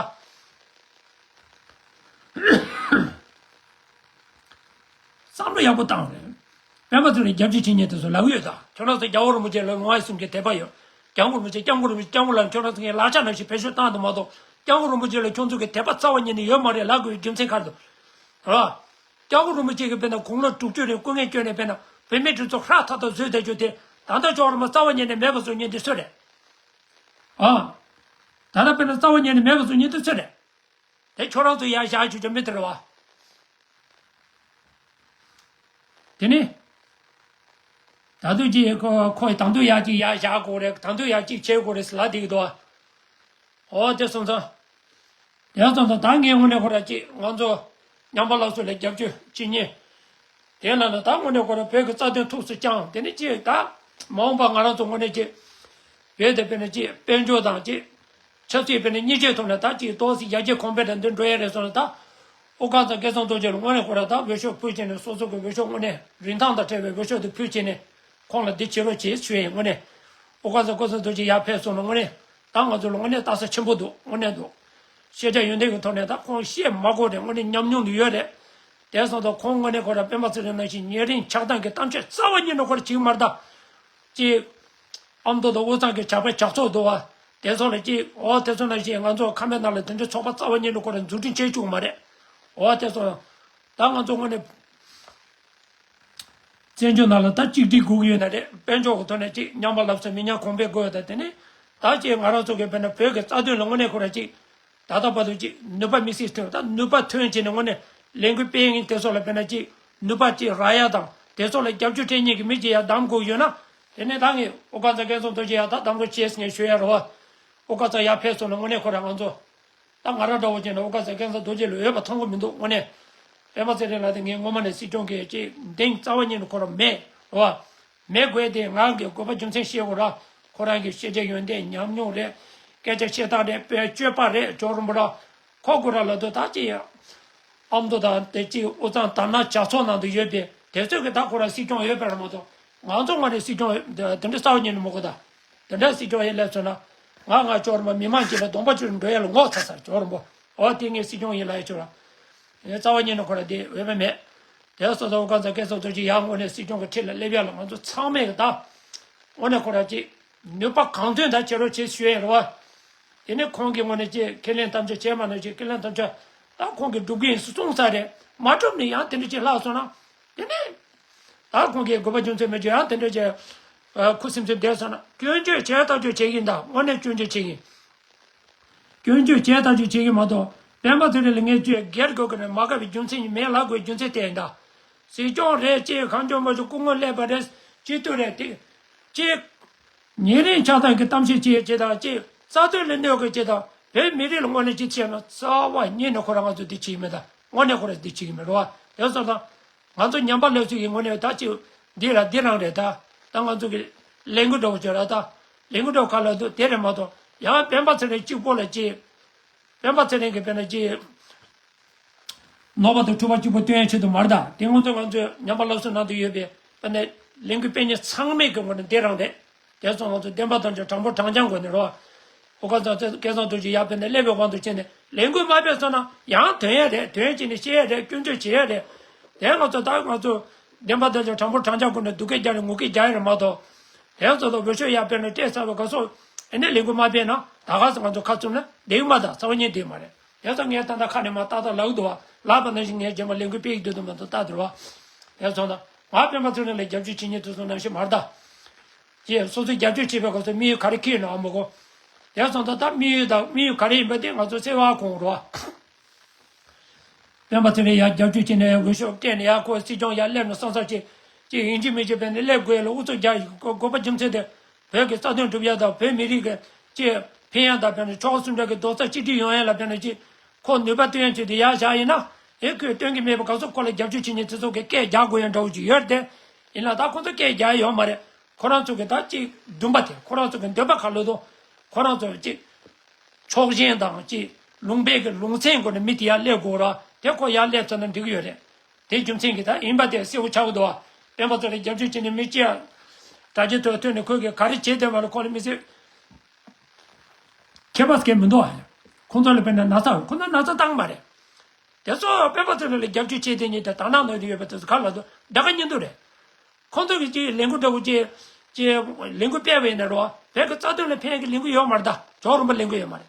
བསམ་བློ་ཡག་པོ་བཏང་རེད། སྤེན་པ་ཚོ་ལ་རྒྱབ་སྐྱོར་བྱེད་མཁན་དེ་ཚོ་ལབ་ཡོད་ད། ཁྱོད་རང་ཚོ་རྒྱལ་བ་རིན་པོ་ཆེ་ལ་ལོང་བ་གསུམ་གྱི་དད་པ་ཡོད། སྐྱབས་མགོན་རིན་པོ་ཆེ་སྐྱབས་མགོན་རིན་པོ་ཆེ་སྐྱབས་མགོན་ལ་ཁྱོད་རང་ཚོ་ངས་ལག་ཆ་ནང་བཞིན་བེད་སྤྱོད་བཏང་དུ་མ་གཏོགས་སྐྱབས་མགོན་རིན་པོ་ཆེ་ལ་ཁྱོད་ཚོ་གི་དད་པ་རྩ་བ་ཉིད་ནས་ཡོད་མ་རེད་ལབ་དགོས་པའི་རྒྱུ་མཚན་ག་རེ་འདུག་རེད་བ། སྐྱབས་མགོན་རིན་པོ་ཆེ་གི་དཔེར་ན་དགུང་ལོ་དྲུག་ཅུ་རེ་སྐུ་ངལ་སྐྱོན་ནས་དཔེར་ན་བོད་མིའི་སྒྲིག་འཛུགས་ཧྲག་ཐག་ཐག་བཟོས་བསྡད་རྒྱུ་དེ་ད་ལྟ་སྐྱབས་མགོན་རིན་པོ་རྩ་བ་ཉིད་ནས་མེད་པ་བཟོ་མཁན་དེ་སུ་རེད། ཨ། ད་ལྟ་དཔེར་ན་རྩ་བ་ཉིད་ནས་མེད་པ་བཟོ་མཁན་དེ་སུ་རེད། དེ་ཁྱོད་རང་ཚོ་ཡར་བཞག་ཆོག་རྒྱུ་མི་དེ་རེད་བ། དེ་ནི། ད་དུང་ཅིག་ཁོ་ཁོས་དང་དུ་ཡར་ཅིག་ཡར་བཞག་དགོས་རེད་དང་དུ་ཡར་ཅིག་བྱེད་དགོས་རེད་ཟེར་ལབ་བསྡད་ཀྱི་འདུག་བ། འོ་དེ་སོང་ཙང་། དེ་སོང་ཙང་ད་ངས་དངོས་གནས་ཁོ་ར་ཅིག་ང་ཚོ་ཉམས་པ་སླར་གསོ་ལ་རྒྱབ་སྐྱོར་བྱེད་མཁན། དེ་ལ་ལ་ད་དངོས་གནས་ཁོ་ར་བོད་ཀྱི་རྩ་དོན་ཐུགས་སུ་བཅངས་དེ་ནི་ཅིག་ད་མ་འོངས་པ་ང་རང་ཚོ་དངོས་གནས་ཅིག་བོད་དེ་དཔེར་ན་ཅིག་དཔལ་འབྱོར་དང་ཅིག་ཆབ་སྲིད་དཔེར་ན་གཉིས་ཆའི་ཐོག་ནས་ད་ཅིག་ཏོག་ཙམ་ཡར་རྒྱས་གོང་འཕེལ་དང་འདི་འགྲོ་ཡ་རེད་སོང་ན་ད་ཨོ་སྐལ་བཟང་སྐལ་བཟང་རྡོ་རྗེ་ལ་དངོས་གནས་ཁོ་ར་ད་འོས་ཤོག་ཕུལ་བྱས་ནས་སོ་སོ་གི་འོས་ཤོག་དངོས་གནས་རིན་ཐང་དང་བྲལ་བའི་འོས་ཤོག་དེ་ཕུལ་བྱས་ནས་ཁོང་ལ་འདི་བྱེད་རོགས་བྱེད་ཞུ་ཡ་ཡིན་དངོས་གནས་ཨོ་སྐལ་བཟང་སྐལ་བཟང་རྡོ་རྗེ་ཡར་ཕེབས་སོང་ན་དངོས་གནས་ད་ང་ཚོ་ལ་དངོས་གནས་ལྟ་ས་ཆེན་པོ་འདུག་དངོས་གནས་འདུག་ཤེས་བྱ་ཡོན་ཏན་གྱི་ཐོག་ནས་ད་ཁོང་བཤད་མ་དགོས་རེད་དངོས་གནས་ཉམས་མྱོང་དུ་ཡོད་རེད། དེ་སོང་ཙང་ཁོང་དངོས་གནས་ཁོ་ར་སྤེན་པ་ཚེ་རིང་ནང་བཞིན་ཉེ་རིང་ཆགས་སྡང་གི་གཏམ་བཤད་རྩ་བ་ཉིད་ནས་ཁོ་ར་བྱེད་ཀྱི་མ་རེད་ད། ཅིག་ཨ་མདོ་དང་དབུས་གཙང་གི་ཇག་པའི་ཇག་ཚོགས་འདུག་བ། དེ་ཚོ་ལ་ཅིག་འོ་དེ་ཚོ་ནང་བཞིན་ང་ཚོ་ཁ་མེད་ནང་ལ་དེ་འདྲའི་ཚོགས་པ་རྩ་བ་ཉིད་ནས་ཁོ་ར་འཛུགས་སྐྲུན་བྱེད་བཅུག་མ་རེད། འོ་དེ་ཚོ་ད་ང་ཚོ་དངོས་གནས་བཙན་བྱོལ་ནང་ལ་ད་གཅིག་སྒྲིལ་དགོས་ཀྱི་ཡོད་ན་རེད་དཔལ་འབྱོར་གྱི་ཐོག་ནས་ཅིག་ཉམས་པ་སླར་གསོ་མི་ཉམས་གོང་འཕེལ་དགོས་ཡོད་ད་དེ་ནི་ད་ཅིག་ང་རང་ཚོ་གི་དཔེར་ན་བོད་ཀྱི་རྩ་དོན་ལ་དངོས་གནས་ཁོ་ར་ཅིག་ད་ལྟ་བར་དུ་ཅིག་ནུས་པ་མི་སྲིད་ཐོན་ད་ནུས་པ་ཐོན་བྱས་ནས་དངོས་གནས་ལས་འགུལ་སྤེལ་མཁན་དེ་ཚོ་ལ་དཔེར་ན་ཅིག་ནུས་པ་ཅིག་རག་ཡ་དང་དེ་ཚོ་ལ་རྒྱབ་སྐྱོར་སྤྲད་མཁན་གྱི་མི་ཅིག་ཡར་བདམས་དགོས་ཡོད་ན་དེ་ནས་ད་ངས་ཨོ་སྐལ་བཟང་སྐལ་བཟང་རྡོ་རྗེ་ཡར་ད་བདམས་རོགས་བྱེད་ཟེར་ངས་ཞུ་ཡ་རེད་བ། ཨོ་སྐལ་བཟང་ཡར་ཕེབས་སོང་ན་དངོས་གནས་ཁོ་རང་ང་ཚོ་ད་ང་རང་འདྲ་བོ་བྱས་ན་ཨོ་སྐལ་བཟང་སྐལ་བཟང་རྡོ་རྗེ་ལ་འོས་པ་མཐོང་གི་མི་འདུག་དངོས་གནས་སྤེན་པ་ཚེ་རིང་ལགས་དེ་ངས་སྔོན་མ་ནས་སྲིད་སྐྱོང་གི་ཅིག་གདེང་རྩ་བ་ཉིད་ནས་ཁོ་རང་མེད་རེད་བ། མེད་དགོས་དེ་ང་གི་དགོས་པ་རྒྱུ་མཚན་ཤེས་དགོས་ར། ཁོ་རང་གི་ཤེས་བྱ་ཡོན་ཏན་ཉམས་མྱོང་རེད། སྐད་ཆ་བཤད་སྟངས་རེད་དཔེ་སྤྱོད་པ་རེད་ཇོ་རིན་པོ་ར། ཁོ་དགོས་ར་ལ་དོ་ད་ཅི་ཡ། ཨ་མདོ་དང་དེ་ཅི་དབུས་གཙང་དར་ནག་ཇག་ཚོགས་ནང་དུ་ཡོད་པའི་དེ་ཚོས་གི་ད་ཁོ་ར་སྲིད་སྐྱོང་ཡོད་པ་ར་མ་གཏོགས་ང་ཚོ་ངོས་ནས་སྲིད་སྐྱོང་དེ་འདྲ་རྩ་བ་ཉིད་ནས་མི་དགོས་ད། དེ་འདྲ་སྲིད་སྐྱོང་ཡིན་ལབ་སོང་ན་ང་ང་ཇོ་རིན་པོ་མི་མང་གཅིག་ལ་གདོང་པ་ཅུ་རུ་འགྲོ་ཡ་ལ་ངོ་ཚ་ཚ་ཇོ་རིན་པོ་ཨོ་དེ་ངའི་སྲིད་སྐྱོང་ཡིན་ལབ་ཡ་ཆོག་ར། ངས་རྩ་བ་ཉིད་ནས་ཁོ་ར་དེ་འོས་པ་མེད། དེ་སོ་སོ་ཨོ་སྐལ་བཟང་སྐལ་བཟང་རྡོ་རྗེ་ཡར་དངོས་གནས་སྲིད་སྐྱོང་གི་ཁྲི་ལ་སླེབས་ཡ་ལ་ང་ཚོ་ཚང་མས་གི་ད། དངོས་གནས་ཁོ་ར་ཅིག་ནུས་པ་གང་ཐོན་ད་བྱེད་རོགས་བྱེད་ཞུ་ཡ་རེད་བ། དེ་ནས་ཁོང་གིས་དངོས་གནས་ཅིག་ཁས་ལེན་ཐམས་ཅད་བྱས་མ་ནང་ཅིག་ཁས་ལེན་ཐམས་ཅད་ད་ཁོང་གིས་སྒྲུབ་གི་ཡིན་གསུངས་ས་རེད་མ་གྲུབ་ནས་ཡང་དེ་འདྲ་ཅིག་ལྷག་སོང་ན། དེ་ནས་ད་ཁོང་གིས་དགོས་པ་རྒྱུ་མཚན་མེད་ཅིག་ཡང་དེ་འདྲ་ཅིག་ཁུ་སིམ་སིམ་བསྡད་སོང་ན་སྐྱོན་བརྗོད་བྱས་ཐག་གཅོད་བྱེད་ཀྱི་ཡིན་ད་དངོས་གནས་སྐྱོན་བརྗོད་བྱེད་ཀྱི་ཡིན། སྐྱོན་བརྗོད་བྱས་ཐག་གཅོད་བྱེད་ཀྱི་མ་གཏོགས་སྤེན་པ་ཚེ་རིང་ལ་ངས་བརྗོད་སྒེར་དགོས་ཀྱི་རེད་མ་དགའ་བའི་རྒྱུ་མཚན་ཡིན་མེད་ལབ་དགོས་རྒྱུ་མཚན་དེ་ཡིན་ད། སྲིད་སྐྱོང་རེད་ཅེས་གང་བྱུང་མ་བྱུང་སྐུ་ངོ་སླེབས་པ་རེད་སྤྱི་འཐུས་རེད་དེ། ཅེས། ཉེ་རིང་ཆགས་སྡང་གི་གཏམ་བཤད་བྱེད་ཡས་ཅེས་དང་ཅེས་རྩ་དོན་ལ་གནོད་དགོས་ཅེས་དང་བོད་མི་རིགས་ལ་དངོས་གནས་ཅི་བྱས་ན་རྩ་བ་ཉིད་ནས་ཁོ་རང་ང་ཚོ་འདི་བྱེད་ཀྱི་མེད་ད་དངོས་གནས་ཁོ་རང་འདི་བྱེད་ཀྱི་མེད་རེད་བ་དེ་སོང་ཙང་། ང་ཚོ་ཉམས་པ་སླར་གསོ་ཡི་ངོས་ནས་ད་ཅིག་འདི་ལ་འདི་རང་རེད་ད། ད་ང་ཚོ་གི་ལས་འགུལ་འདྲ་བོ་བྱོས་ར་ད། ལས་འགུལ་འདྲ་བོ་ག་ལ་འདུག་དེ་རེད་མ་གཏོགས་ཡང་སྤེན་པ་ཚེ་རིང་གཅིག་པོ་ལ་ཅིག་སྤེན་པ་ཚེ་རིང་གི་དཔེར་ན་ཅིག་ནོར་བ་དང་འཁྲུལ་པ་གཅིག་པོ་སྟོན་ཡ་ཆེད་དུ་མ་རེད་ད། དེ་ང་ཚོ་ང་ཚོའི་ཉམས་པ་སླར་གསོ་ནང་དུ་ཡོད་པའི་དཔེར་ན་ལས་འགུལ་སྤེལ་མཁན་ཚང་མས་གི་ངོས་ནས་འདི་རང་རེད། དེ་སོང་ང་ཚོ་བདེན་པ་དང་ཆ་དྲང་པོ་དྲང་རྐྱང་དགོས་ནི་རོ། ཨོ་ཁ་ཚང་ཚེ་སྐལ་བཟང་རྡོ་རྗེ་ཡར་ཕེབས་ནས་སླེབས་པའི་དབང་དུ་བྱས་ནས་ལས་འགུལ་མ་སྤེལ་སོང་ན་ཡང་དོན་ཡ་རེད་དོན་བྱས་ནས་བཤད་ཡ་རེད་སྐྱོན་བརྗོད་བྱེད་ཡ་རེད། དེ་ང་ཚོ་ད་ང་ཚོ་བདེན་པ་དང་ཆ་དྲང་པོ་དྲང་རྐྱང་དགོས་ནས་སྡུག་སྐད་རྒྱག་རེད་ངུ་སྐད་རྒྱག་ཡ་རེད་མ་གཏོགས། དེ་ཚོ་ལ་འོས་ཤོག་ཡར་ཕེབས་ནས་སྤྲད་ཚར་བའི་སྐབས་སུ། ཨེ་ནས་ལས་འགུལ་མ་སྤེལ་ན་ད་ག་ས་ང་ཚོ་ཁ་བཙུམ་ན་བསྡད་ཡོད་མ་ད་རྩ་བ་ཉིད་བསྡད་མ་རེད། དེ་ཚོ་ངས་ད་ལྟ་ཁ་ནས་མ་ཏག་ཏག་ལབ་འདུག་བ། ལབ་པ་ནང་བཞིན་ངས་རྗེས་མ་ལས་འགུལ་སྤེལ་གྱི་འདུག་འདུག་མ་འདུག་ལྟ་འདུག་བ། དེ་ཚོ་ད་ང་སྤེན་པ་ཚེ་རིང་ལ་རྒྱབ་སྐྱོར་བྱེད་མཁན་དེ་ཚོ་ནང་བཞིན་མ་རེད་ད། ཅེས་སོ་སོས་རྒྱབ་སྐྱོར་བྱེད་པའི་སྐབས་སུ་དམིགས་ཡུལ་ག་རེ་འཁྱེར་ཡོད་ན་མི་གོ། དེ་ཚོ་ད་ད་དམིགས་ཡུལ་དང་དམིགས་ཡུལ་ག་རེ་ཡིན་པ་དེ་ང་ཚོ་གསལ་བ་གོ་འགྲོ་བ། སྤེན་པ་ཚེ་རིང་ཡར་རྒྱབ་སྐྱོར་བྱས་ནས་འོས་ཤོག་སྤྲད་ནས་ཡར་ཁོ་སྲིད་སྐྱོང་ཡར་སླེབས་ནས་སོང་ཙང་ཅིག་ཅིག་ཡིན་གཅིག་མིན་གཅིག་བྱས་ནས་སླེབས་དགོས་ལ་ཨུ་ཚུགས་རྒྱག་དགོས་པ་རྒྱུ་མཚན་དེ། བོད་ཀྱི་རྩ་དོན་སྒྲུབ་ཡ་དང་བོད་མི་རིགས་ཀྱི་ཅིག་ཕན་ཡ་དང་བྱས་ནས་ཕྱོགས་གསུམ་འདྲ་གི་རྡོག་རྩ་གཅིག་སྒྲིལ་ཡོང་ཡ་ལ་བྱས་ནས་ཅིག་ཁོ་ནུས་པ་བཏོན་ཡ་ཅིག་དེ་ཡར་བཞག་ཡིན་ན་ཨེ་ཁོས་བཏོན་གྱི་མེད་པའི་སྐབས་སུ་ཁོ་ལ་རྒྱབ་སྐྱོར་བྱེད་མཁན་དེ་ཚོ་གིས་སྐད་རྒྱག་དགོས་ཡ་འདྲ་བོ་ཅིག་ཡོད་རེད་དེ། ཡིན་ན་ད་ཁོ་ཚོ་སྐད་རྒྱག་ཡ་ཡོད་མ་རེད། ཁོ་རང་ཚོ་གི་ད་ཅིག་འདུན་པ་དེ་ཁོ་རང་ཚོ་གི་འདོད་པ་ག་ལོ་དོ། ཁོ་རང་ཚོ་ཅིག་ཕྱོགས་ཞེན་དང་ཅིག་ལུང་པའི་གི་ལུང་ཚན་སྒོ་ནས་མི་དེ་ཡར་སླེབས་དགོས་ར་དེ་ཁོ་ཡར་སླེབས་ཚར་ན་འགྲིག་གི་ཡོད་རེད། དེ་རྒྱུ་མཚན་གྱིས་ད་ཡིན་པ་དེ་གསལ་པོ་ཆགས་ཀྱི་འདུག་བ། སྤེན་པ་ཚོ་ལ་རྒྱབ་སྐྱོར་བྱེད་ནས་མི་གཅིག་ཡ་དྲ་རྒྱའི་ཐོག་ཐོན་ནས་ཁོས་གི་ག་རེ་བྱེད་བསྡད་པ་ལ་ཁོ་ལ་མི་སྲིད། ཁྱད་པར་སྐད་མི་འདུག་བ། ཁོང་ཚོ་ལ་དཔེར་ན་ན་ཚ་ཁོ་ཚོ་ན་ཚ་བཏང་མ་རེད། དེ་ཚོ་སྤེན་པ་ཚེ་རིང་ལ་རྒྱབ་སྐྱོར་བྱེད་དེ་ཉིད་དེ་དང་ནང་ནང་དུ་ཡོད་པ་དེ་ཚོ་ག་ལ་འདུག་ད་ག་ཉིན་དུ་རེད། ཁོང་ཚོ་གི་ཅིག་ལས་འགུལ་འདྲ་བོ་ཅིག་ཅིག་ལས་འགུལ་སྤེལ་བ་ཡིན་ན་རོ། བོད་ཀྱི་རྩ་དོན་ལ་ཕན་གྱི་ལས་འགུལ་ཡོད་མ་རེད་ད། ཇོ་རིན་པོ་ལས་འགུལ་ཡོད་མ་རེད།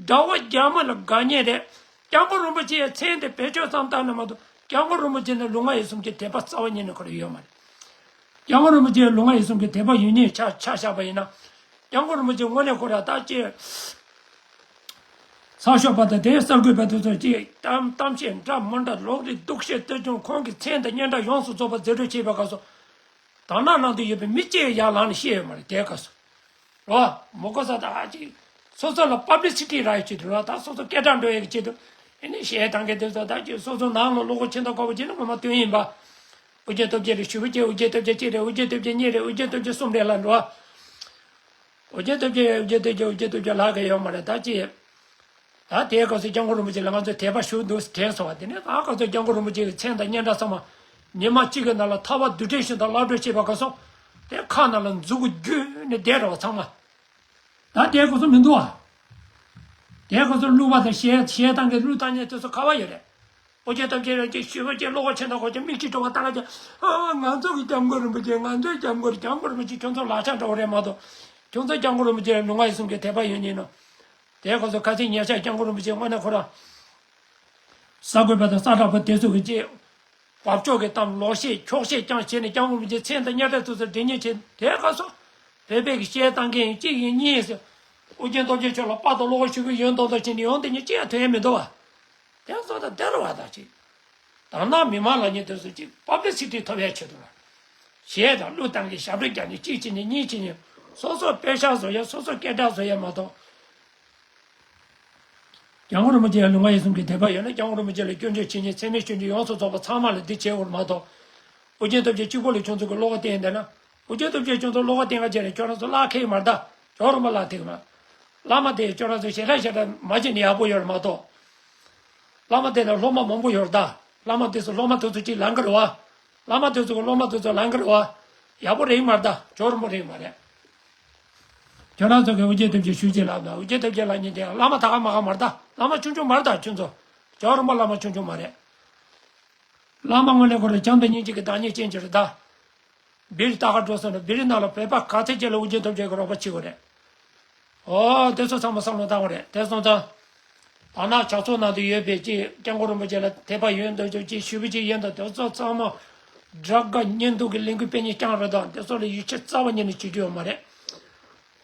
དགྲ་བོ་རྒྱ་མི་ལ་དགའ་ཉེ་རེད། སྐྱབས་མགོན་རིན་པོ་ཆེའི་མཚན་དེ་བེད་སྤྱོད་ཙམ་བཏང་ན་མ་གཏོགས་སྐྱབས་མགོན་རིན་པོ་ཆེ་ནི་ལུས་ངག་ཡིད་གསུམ་གྱི་དད་པ་རྩ་བ་ཉིད་ནས་ཁོ་རང་ཡོད་མ་རེད། སྐྱབས་མགོན་རིན་པོ་ཆེ་ལུས་ངག་ཡིད་གསུམ་གྱི་དད་པ་ཡོད་ཉེ་ཆ་ཆ་བཞག་པ་ཡིན་ན། སྐྱབས་མགོན་རིན་པོ་ཆེ་དངོས་གནས་ཁོ་རང་ད་ཅི། ཚགས་ཤོག་པ་དང་དེའི་གསར་འགོད་པ་དེ་ཚོ་ཅིག་གཏམ་གཏམ་བཤད་འདྲ་མི་འདྲ་ལོག་རིགས་སྡུག་བཤད་སྟོད་ཅུང་ཁོང་གི་མཚན་དང་སྙན་གྲགས་ཡོངས་སུ་རྫོགས་པ་རྫུ་འཕྲུལ་བྱས་པའི་སྐབས་སུ། དང་ནང་ནང་དུ་ཡོད་པའི་མི་གཅིག་ཡར་ལངས་ནས་བཤད་ཡོད་མ་རེད་དེའི་སྐབས་སུ། རོ། མི་གོ་ས་ད་ཨ་ཅིག་སོ་སོ་ལ་པབ་ལི་སི་ཊི་རག་ཡོད་ཅིག་འདུག་ར་ད་སོ་སོ་སྐད་གྲགས་འགྲོ་ཡོད་ཀྱི་ཆེད་དུ། ཨེ་ནི་གཞས་བཏང་མཁན་དེ་ཚོ་ད་ཅིག་སོ་སོ་ནང་ལ་བློ་ཁོག་ཆེ་མདོག་ཁ་པོ་བྱས་ནས་ངོ་མ་སྟོན་ཡིན་པ། ཨོ་རྒྱན་སྟོབས་རྒྱལ་རེད་ཞུ་བོ་རྒྱལ་ཨོ་རྒྱན་སྟོབས་རྒྱལ་གཅིག་རེད་ཨོ་རྒྱན་སྟོབས་རྒྱལ་གཉིས་རེད་ཨོ་རྒྱན་སྟོབས་རྒྱལ་གསུམ་རེད་ལབ་འགྲོ། ཨོ་རྒྱན་སྟོབས་རྒྱལ་ཨོ་རྒྱན་སྟོབས་རྒྱལ་ཨོ་རྒྱན་སྟོབས་རྒྱལ་ལབ་མཁན་ཡོད་མ་རེད་ད་ཅི། ད་དེའི་སྐབས་སུ་སྐྱབས་མགོན་རིན་པོ་ཆེ་ལ་ང་ཚོས་དད་པ་ཞུ་འདུག་དྲན་སོང་བ་དེ་ནས་ད་སྐབས་སུ་སྐྱབས་མགོན་རིན་པོ་ཆེ་གི་མཚན་དང་སྙན་གྲགས་ཚང་མ་ཉི་མ་གཅིག་གི་ནང་ལ་ཐར་པ་རྡུལ་ཕྲན་བཞིན་དུ་རླབས་སྒྲོན་བྱེད་པའི་སྐབས་སུ་དེ་ཁ་ནང་ལ་མཛུ་གུ་རྒྱུད་ནས་བསྡད་རེད་བ་ཚང་མ། ད་དེའི་སྐབས་སུ་མི་འདུག་བ། དེའི་སྐབས་སུ་གླུ་བ་དང་གཞས་གཞས་བཏང་མཁན་གླུ་བཏང་མཁན་དེ་ཚོ་ག་བ་ཡོད་རེད། ཨོ་རྒྱན་སྟོབས་རྒྱལ་རེད་ཅེས་ཞུས་པ་ཅེས་བློ་ཁོག་ཆེ་མདོག་ཁ་པོ་ཅིག་མིག་ཆུ་བྲོ་བ་བཏང་ཅེས་ཨ་ང་ཚོ་གི་སྐྱབས་མགོན་རིན་པོ་ཆེ་ང་ཚོའི་སྐྱབས་མགོན་སྐྱབས་མགོན་རིན་པོ་ཆེ་ཁྱོད་ཚོ་ལག་ཆ་འདྲ་བོ་རེད་མ་གཏོགས། ཁྱོད་ཚོ་སྐྱབས་མགོན་རིན་པོ་ཆེ་ལ་ལུས་ངག་ཡིད་གསུམ་གྱི་དད་པ་ཡོད་ཉིན་ནོ། དེའི་སྐབས་སུ་ཁ་སང་ཉེ་ཆར་སྐྱབས་མགོན་རིན་པོ་ཆེ་དངོས་གནས་ཁོ་རང་། གསར་འགོད་པ་དང་གསལ་བསྒྲགས་པ་དེ་ཚོ་གི་ཅིག་བབ་ཅོལ་གྱི་གཏམ་ལོག་བཤད་འཁྱོག་བཤད་རྐྱང་བྱས་ནས་སྐྱབས་མགོན་རིན་པོ་ཆེའི་མཚན་དང་སྙན་གྲགས་ཚོ་ཚོ་འདྲེན་མཁན་བྱས་དེའི་སྐབས་སུ་བོད་པའི་གི་གཞས་བཏང་མཁན་ཡིན་གཅིག་ཡིན་གཉིས་ཡིན་ཟེར། ཨོ་རྒྱན་སྟོབས་རྒྱལ་མཆོག་ལ་དཔའ་དང་བློ་ཁོག་ཞུ་གི་ཡོད་མདོག་མདོག་བྱས་ནས་ཡོང་དེ་ཉིད་ཅི་ཡང་ཐོན་ཡ་མི་འདུག་བ། དེ་ཚོ་ད་བདེ་རུ་བ་དང་ཅིག་དང་ནང་མི་མང་ལ་ཉིད་དུ་སུ་གཅིག་པབ་ལི་སི་ཊི་ཐོབ་ཡ་ཆེད་དུ་ལ། གཞས་དང་གླུ་བཏང་གི་ཞབས་བྲོ་རྒྱག་ནས་གཅིག་བྱས་ནས་གཉིས་བྱས་ནས་སོ་སོ་པེ་ཤག་བཟོ་ཡ་སོ་སོ་སྐད་གྲགས་བཟོ་ཡ་མ་གཏོགས། སྐྱབས་མགོན་རིན་པོ་ཆེ་ལ་ལུས་ངག་ཡིད་གསུམ་གྱི་དད་པ་ཡོད་ན་སྐྱབས་མགོན་རིན་པོ་ཆེ་ལ་སྐྱོན་བརྗོད་བྱེད་མཁན་མཚན་སྨད་སྐྱོན་བརྗོད་ཡོངས་སུ་རྫོགས་པ་ཚང་མ་ལ་འདི་བྱེད་དགོས་མ་གཏོགས། ཨོ་རྒྱན་སྟོབས་རྒྱལ་གཅིག་པོ་ལ་ཁྱོད་ཚོ་གི་བློ་ཁ་བརྟན་དེ་ན། ཨོ་རྒྱན་སྟོབས་རྒྱལ་ཁྱོད་ཚོ་བློ་ཁ་བརྟན་ག་བྱས་ནས་ཁྱོད་རང་ཚོ་བླ་ཁེ་མ་རེད་ད། ཇོ་རིན་པོ་བླ་ཐེག་མ། བླ་མ་དེ་ཁྱོད་རང་ཚོ་ཞེ་དྲག་ཞེ་དྲག་མ་བྱེད་ནས་ཡག་པོ་ཡོད་རེད་མ་གཏོགས། བླ་མ་དེ་ལ་སློབ་མ་མང་པོ་ཡོད་རེད་ད། བླ་མ་དེ་ཚོ་སློབ་མ་དེ་ཚོ་གཅིག་ལང་གི་རེད་བ། བླ་མ་དེ་ཚོ་གི་སློབ་མ་དེ་ཚོ་ལང་གི་རེད་བ། ཡག་པོ་རེད་མ་རེད་ད། ཇོ་རིན་པོ་རེད་མ་རེད། ཁྱོད་རང་ཚོ་གི་ཨོ་རྒྱན་སྟོབས་རྒྱལ་ཞུ་ཅེས་ལབ་ན་ཨོ་རྒྱན་སྟོབས་རྒྱལ་ལབ་མཁན་དེ་བླ་མ་ད་ག་མ་ག་མ་རེད་ད། བླ་མ་ཆུང་ཆུང་མ་རེད་ད་ཁྱོད་ཚོ། ཇོ་རིན་པོ་བླ་མ་ཆུང་ཆུང་མ་རེད། བླ་མ་དངོས་གནས་ཁོ་རང་བྱམས་དང་སྙིང་རྗེ་གི་བདག་ཉིད་ཅན་ཅིག་རེད་ད། སྦིར་ལྟ་ག་འགྲོ་སོང་ན་སྦིར་ནང་ལ་བོད་པ་ག་ཚད་ཅིག་ལ་ཨོ་རྒྱན་སྟོབས་རྒྱལ་གྱི་རོགས་པ་བྱེད་དགོས་རེད། ཨོ་དེ་ཚོ་ཚང་མ་བསམ་བློ་བཏང་དགོས་རེད་དེ་སོང་ཙང་། ད་ནང་ཇ་ཚོགས་ནང་དུ་ཡོད་པའི་ཅིག་སྐྱབས་མགོན་རིན་པོ་ཆེ་ལ་དད་པ་ཡོད་འདོད་ཅིག་ཅིག་ཞུ་བ་ཅིག་ཡིན་དང་དེ་ཚོ་ཚང་མ་དགྲ་དགའ་གཉེན་སྡུག་གི་ལས་འགུལ་སྤེལ་མཁན་རྐྱང་རེད་དང་དེ་ཚོ་ལ་ཡིད་ཆེས་རྩ་བ་ཉིད་ནས་བྱེད་རྒྱུ་ཡོད་མ་རེད།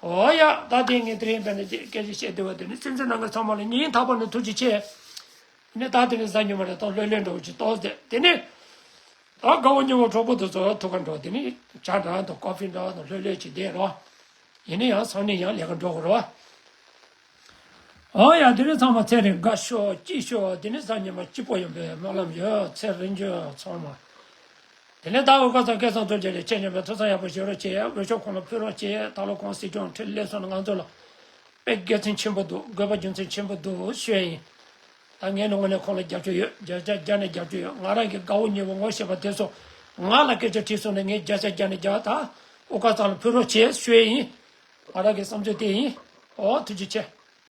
ཨོ་ཡ་ད་དེ་ངས་དེ་རིང་འབད་ནས་ཅིག་སྐད་ཆ་བཤད་བསྡད་པ་དེ་ནི་སེམས་ཅན་རྣམས་ཀྱི་ཚང་མ་ལ་ཉིན་ཐག་པ་ནས་ཐུགས་རྗེ་ཆེ། ནི་ད་དེ་ནི་གཟའ་ཉི་མ་རེད་ད་ལྷོད་ལྷོད་འགྲོ་ཅིག་ཏོག་ཙེ་དེ་ནི། ད་དགའ་བོ་ཉེ་བོ་གྲོགས་པོ་དེ་ཚོ་ཐུག་ག་འགྲོ་དེ་ནི་ཇ་འདྲ་དང་ཀོ་ཕི་འདྲ་དང་ལྷོད་ལྷོད་ཅིག་བསྡད་རོགས། ཡིན་ན་ཡང་སང་ཉིན་ཡང་ལས་ཀ་འགྲོ་དགོས་རེད་བ། ཨོ་ཡ་དེ་རིང་ཚང་མ་ཚེ་རིང་དགའ་ཤོག་སྐྱིད་ཤོག་དེ་ནི་གཟའ་ཉི་མ་སྐྱིད་པོ་ཡོང་པའི་སྨོན་ལམ་ཡོད་ཚེ་རིང་ཅོ་ཚང་མ། དེ་ནས་ད་འོ་ག་ཚང་སྐལ་བཟང་ཚོ་བཅས་ལས་ཆེ་ཉམས་པའི་ཐུགས་བསམ་ཡག་པོ་བཞེས་རོགས་བྱེད་ཡ་འོས་ཤོག་ཁོང་ལ་ཕུལ་རོགས་བྱེད་ཡ་ད་ལོ་ཁོང་སྲིད་སྐྱོང་ཁྲི་སླེབས་སོང་ན་ང་ཚོ་ལ་དཔེ་དགེ་མཚན་ཆེན་པོ་འདུག་དགོས་པ་རྒྱུ་མཚན་ཆེན་པོ་འདུག་ཤོད་ཡིན། ད་ངའི་ནང་ངོས་ནས་ཁོང་ལ་རྒྱབ་སྐྱོར་ཡོད། བརྒྱ་ཆ་བརྒྱ་ནས་རྒྱབ་སྐྱོར་ཡོད། ང་རང་གི་དགའ་བོ་ཉེ་བོ་ངོ་ཤེས་པ་དེ་ཚོ་ང་ལ་སྐད་ཆ་དྲིས་སོང་ན་ངས་བརྒྱ་ཆ་བརྒྱ་ནས་བརྒྱ་ད་ཨོ་ཀ་ཚང་ལ་ཕུལ་རོགས་བྱེད་ཞུ་ཡས་ཡིན། ང་རང་གི་བསམ་ཚུལ་དེ་ཡིན། ཨོ་ཐུགས་རྗེ་ཆེ།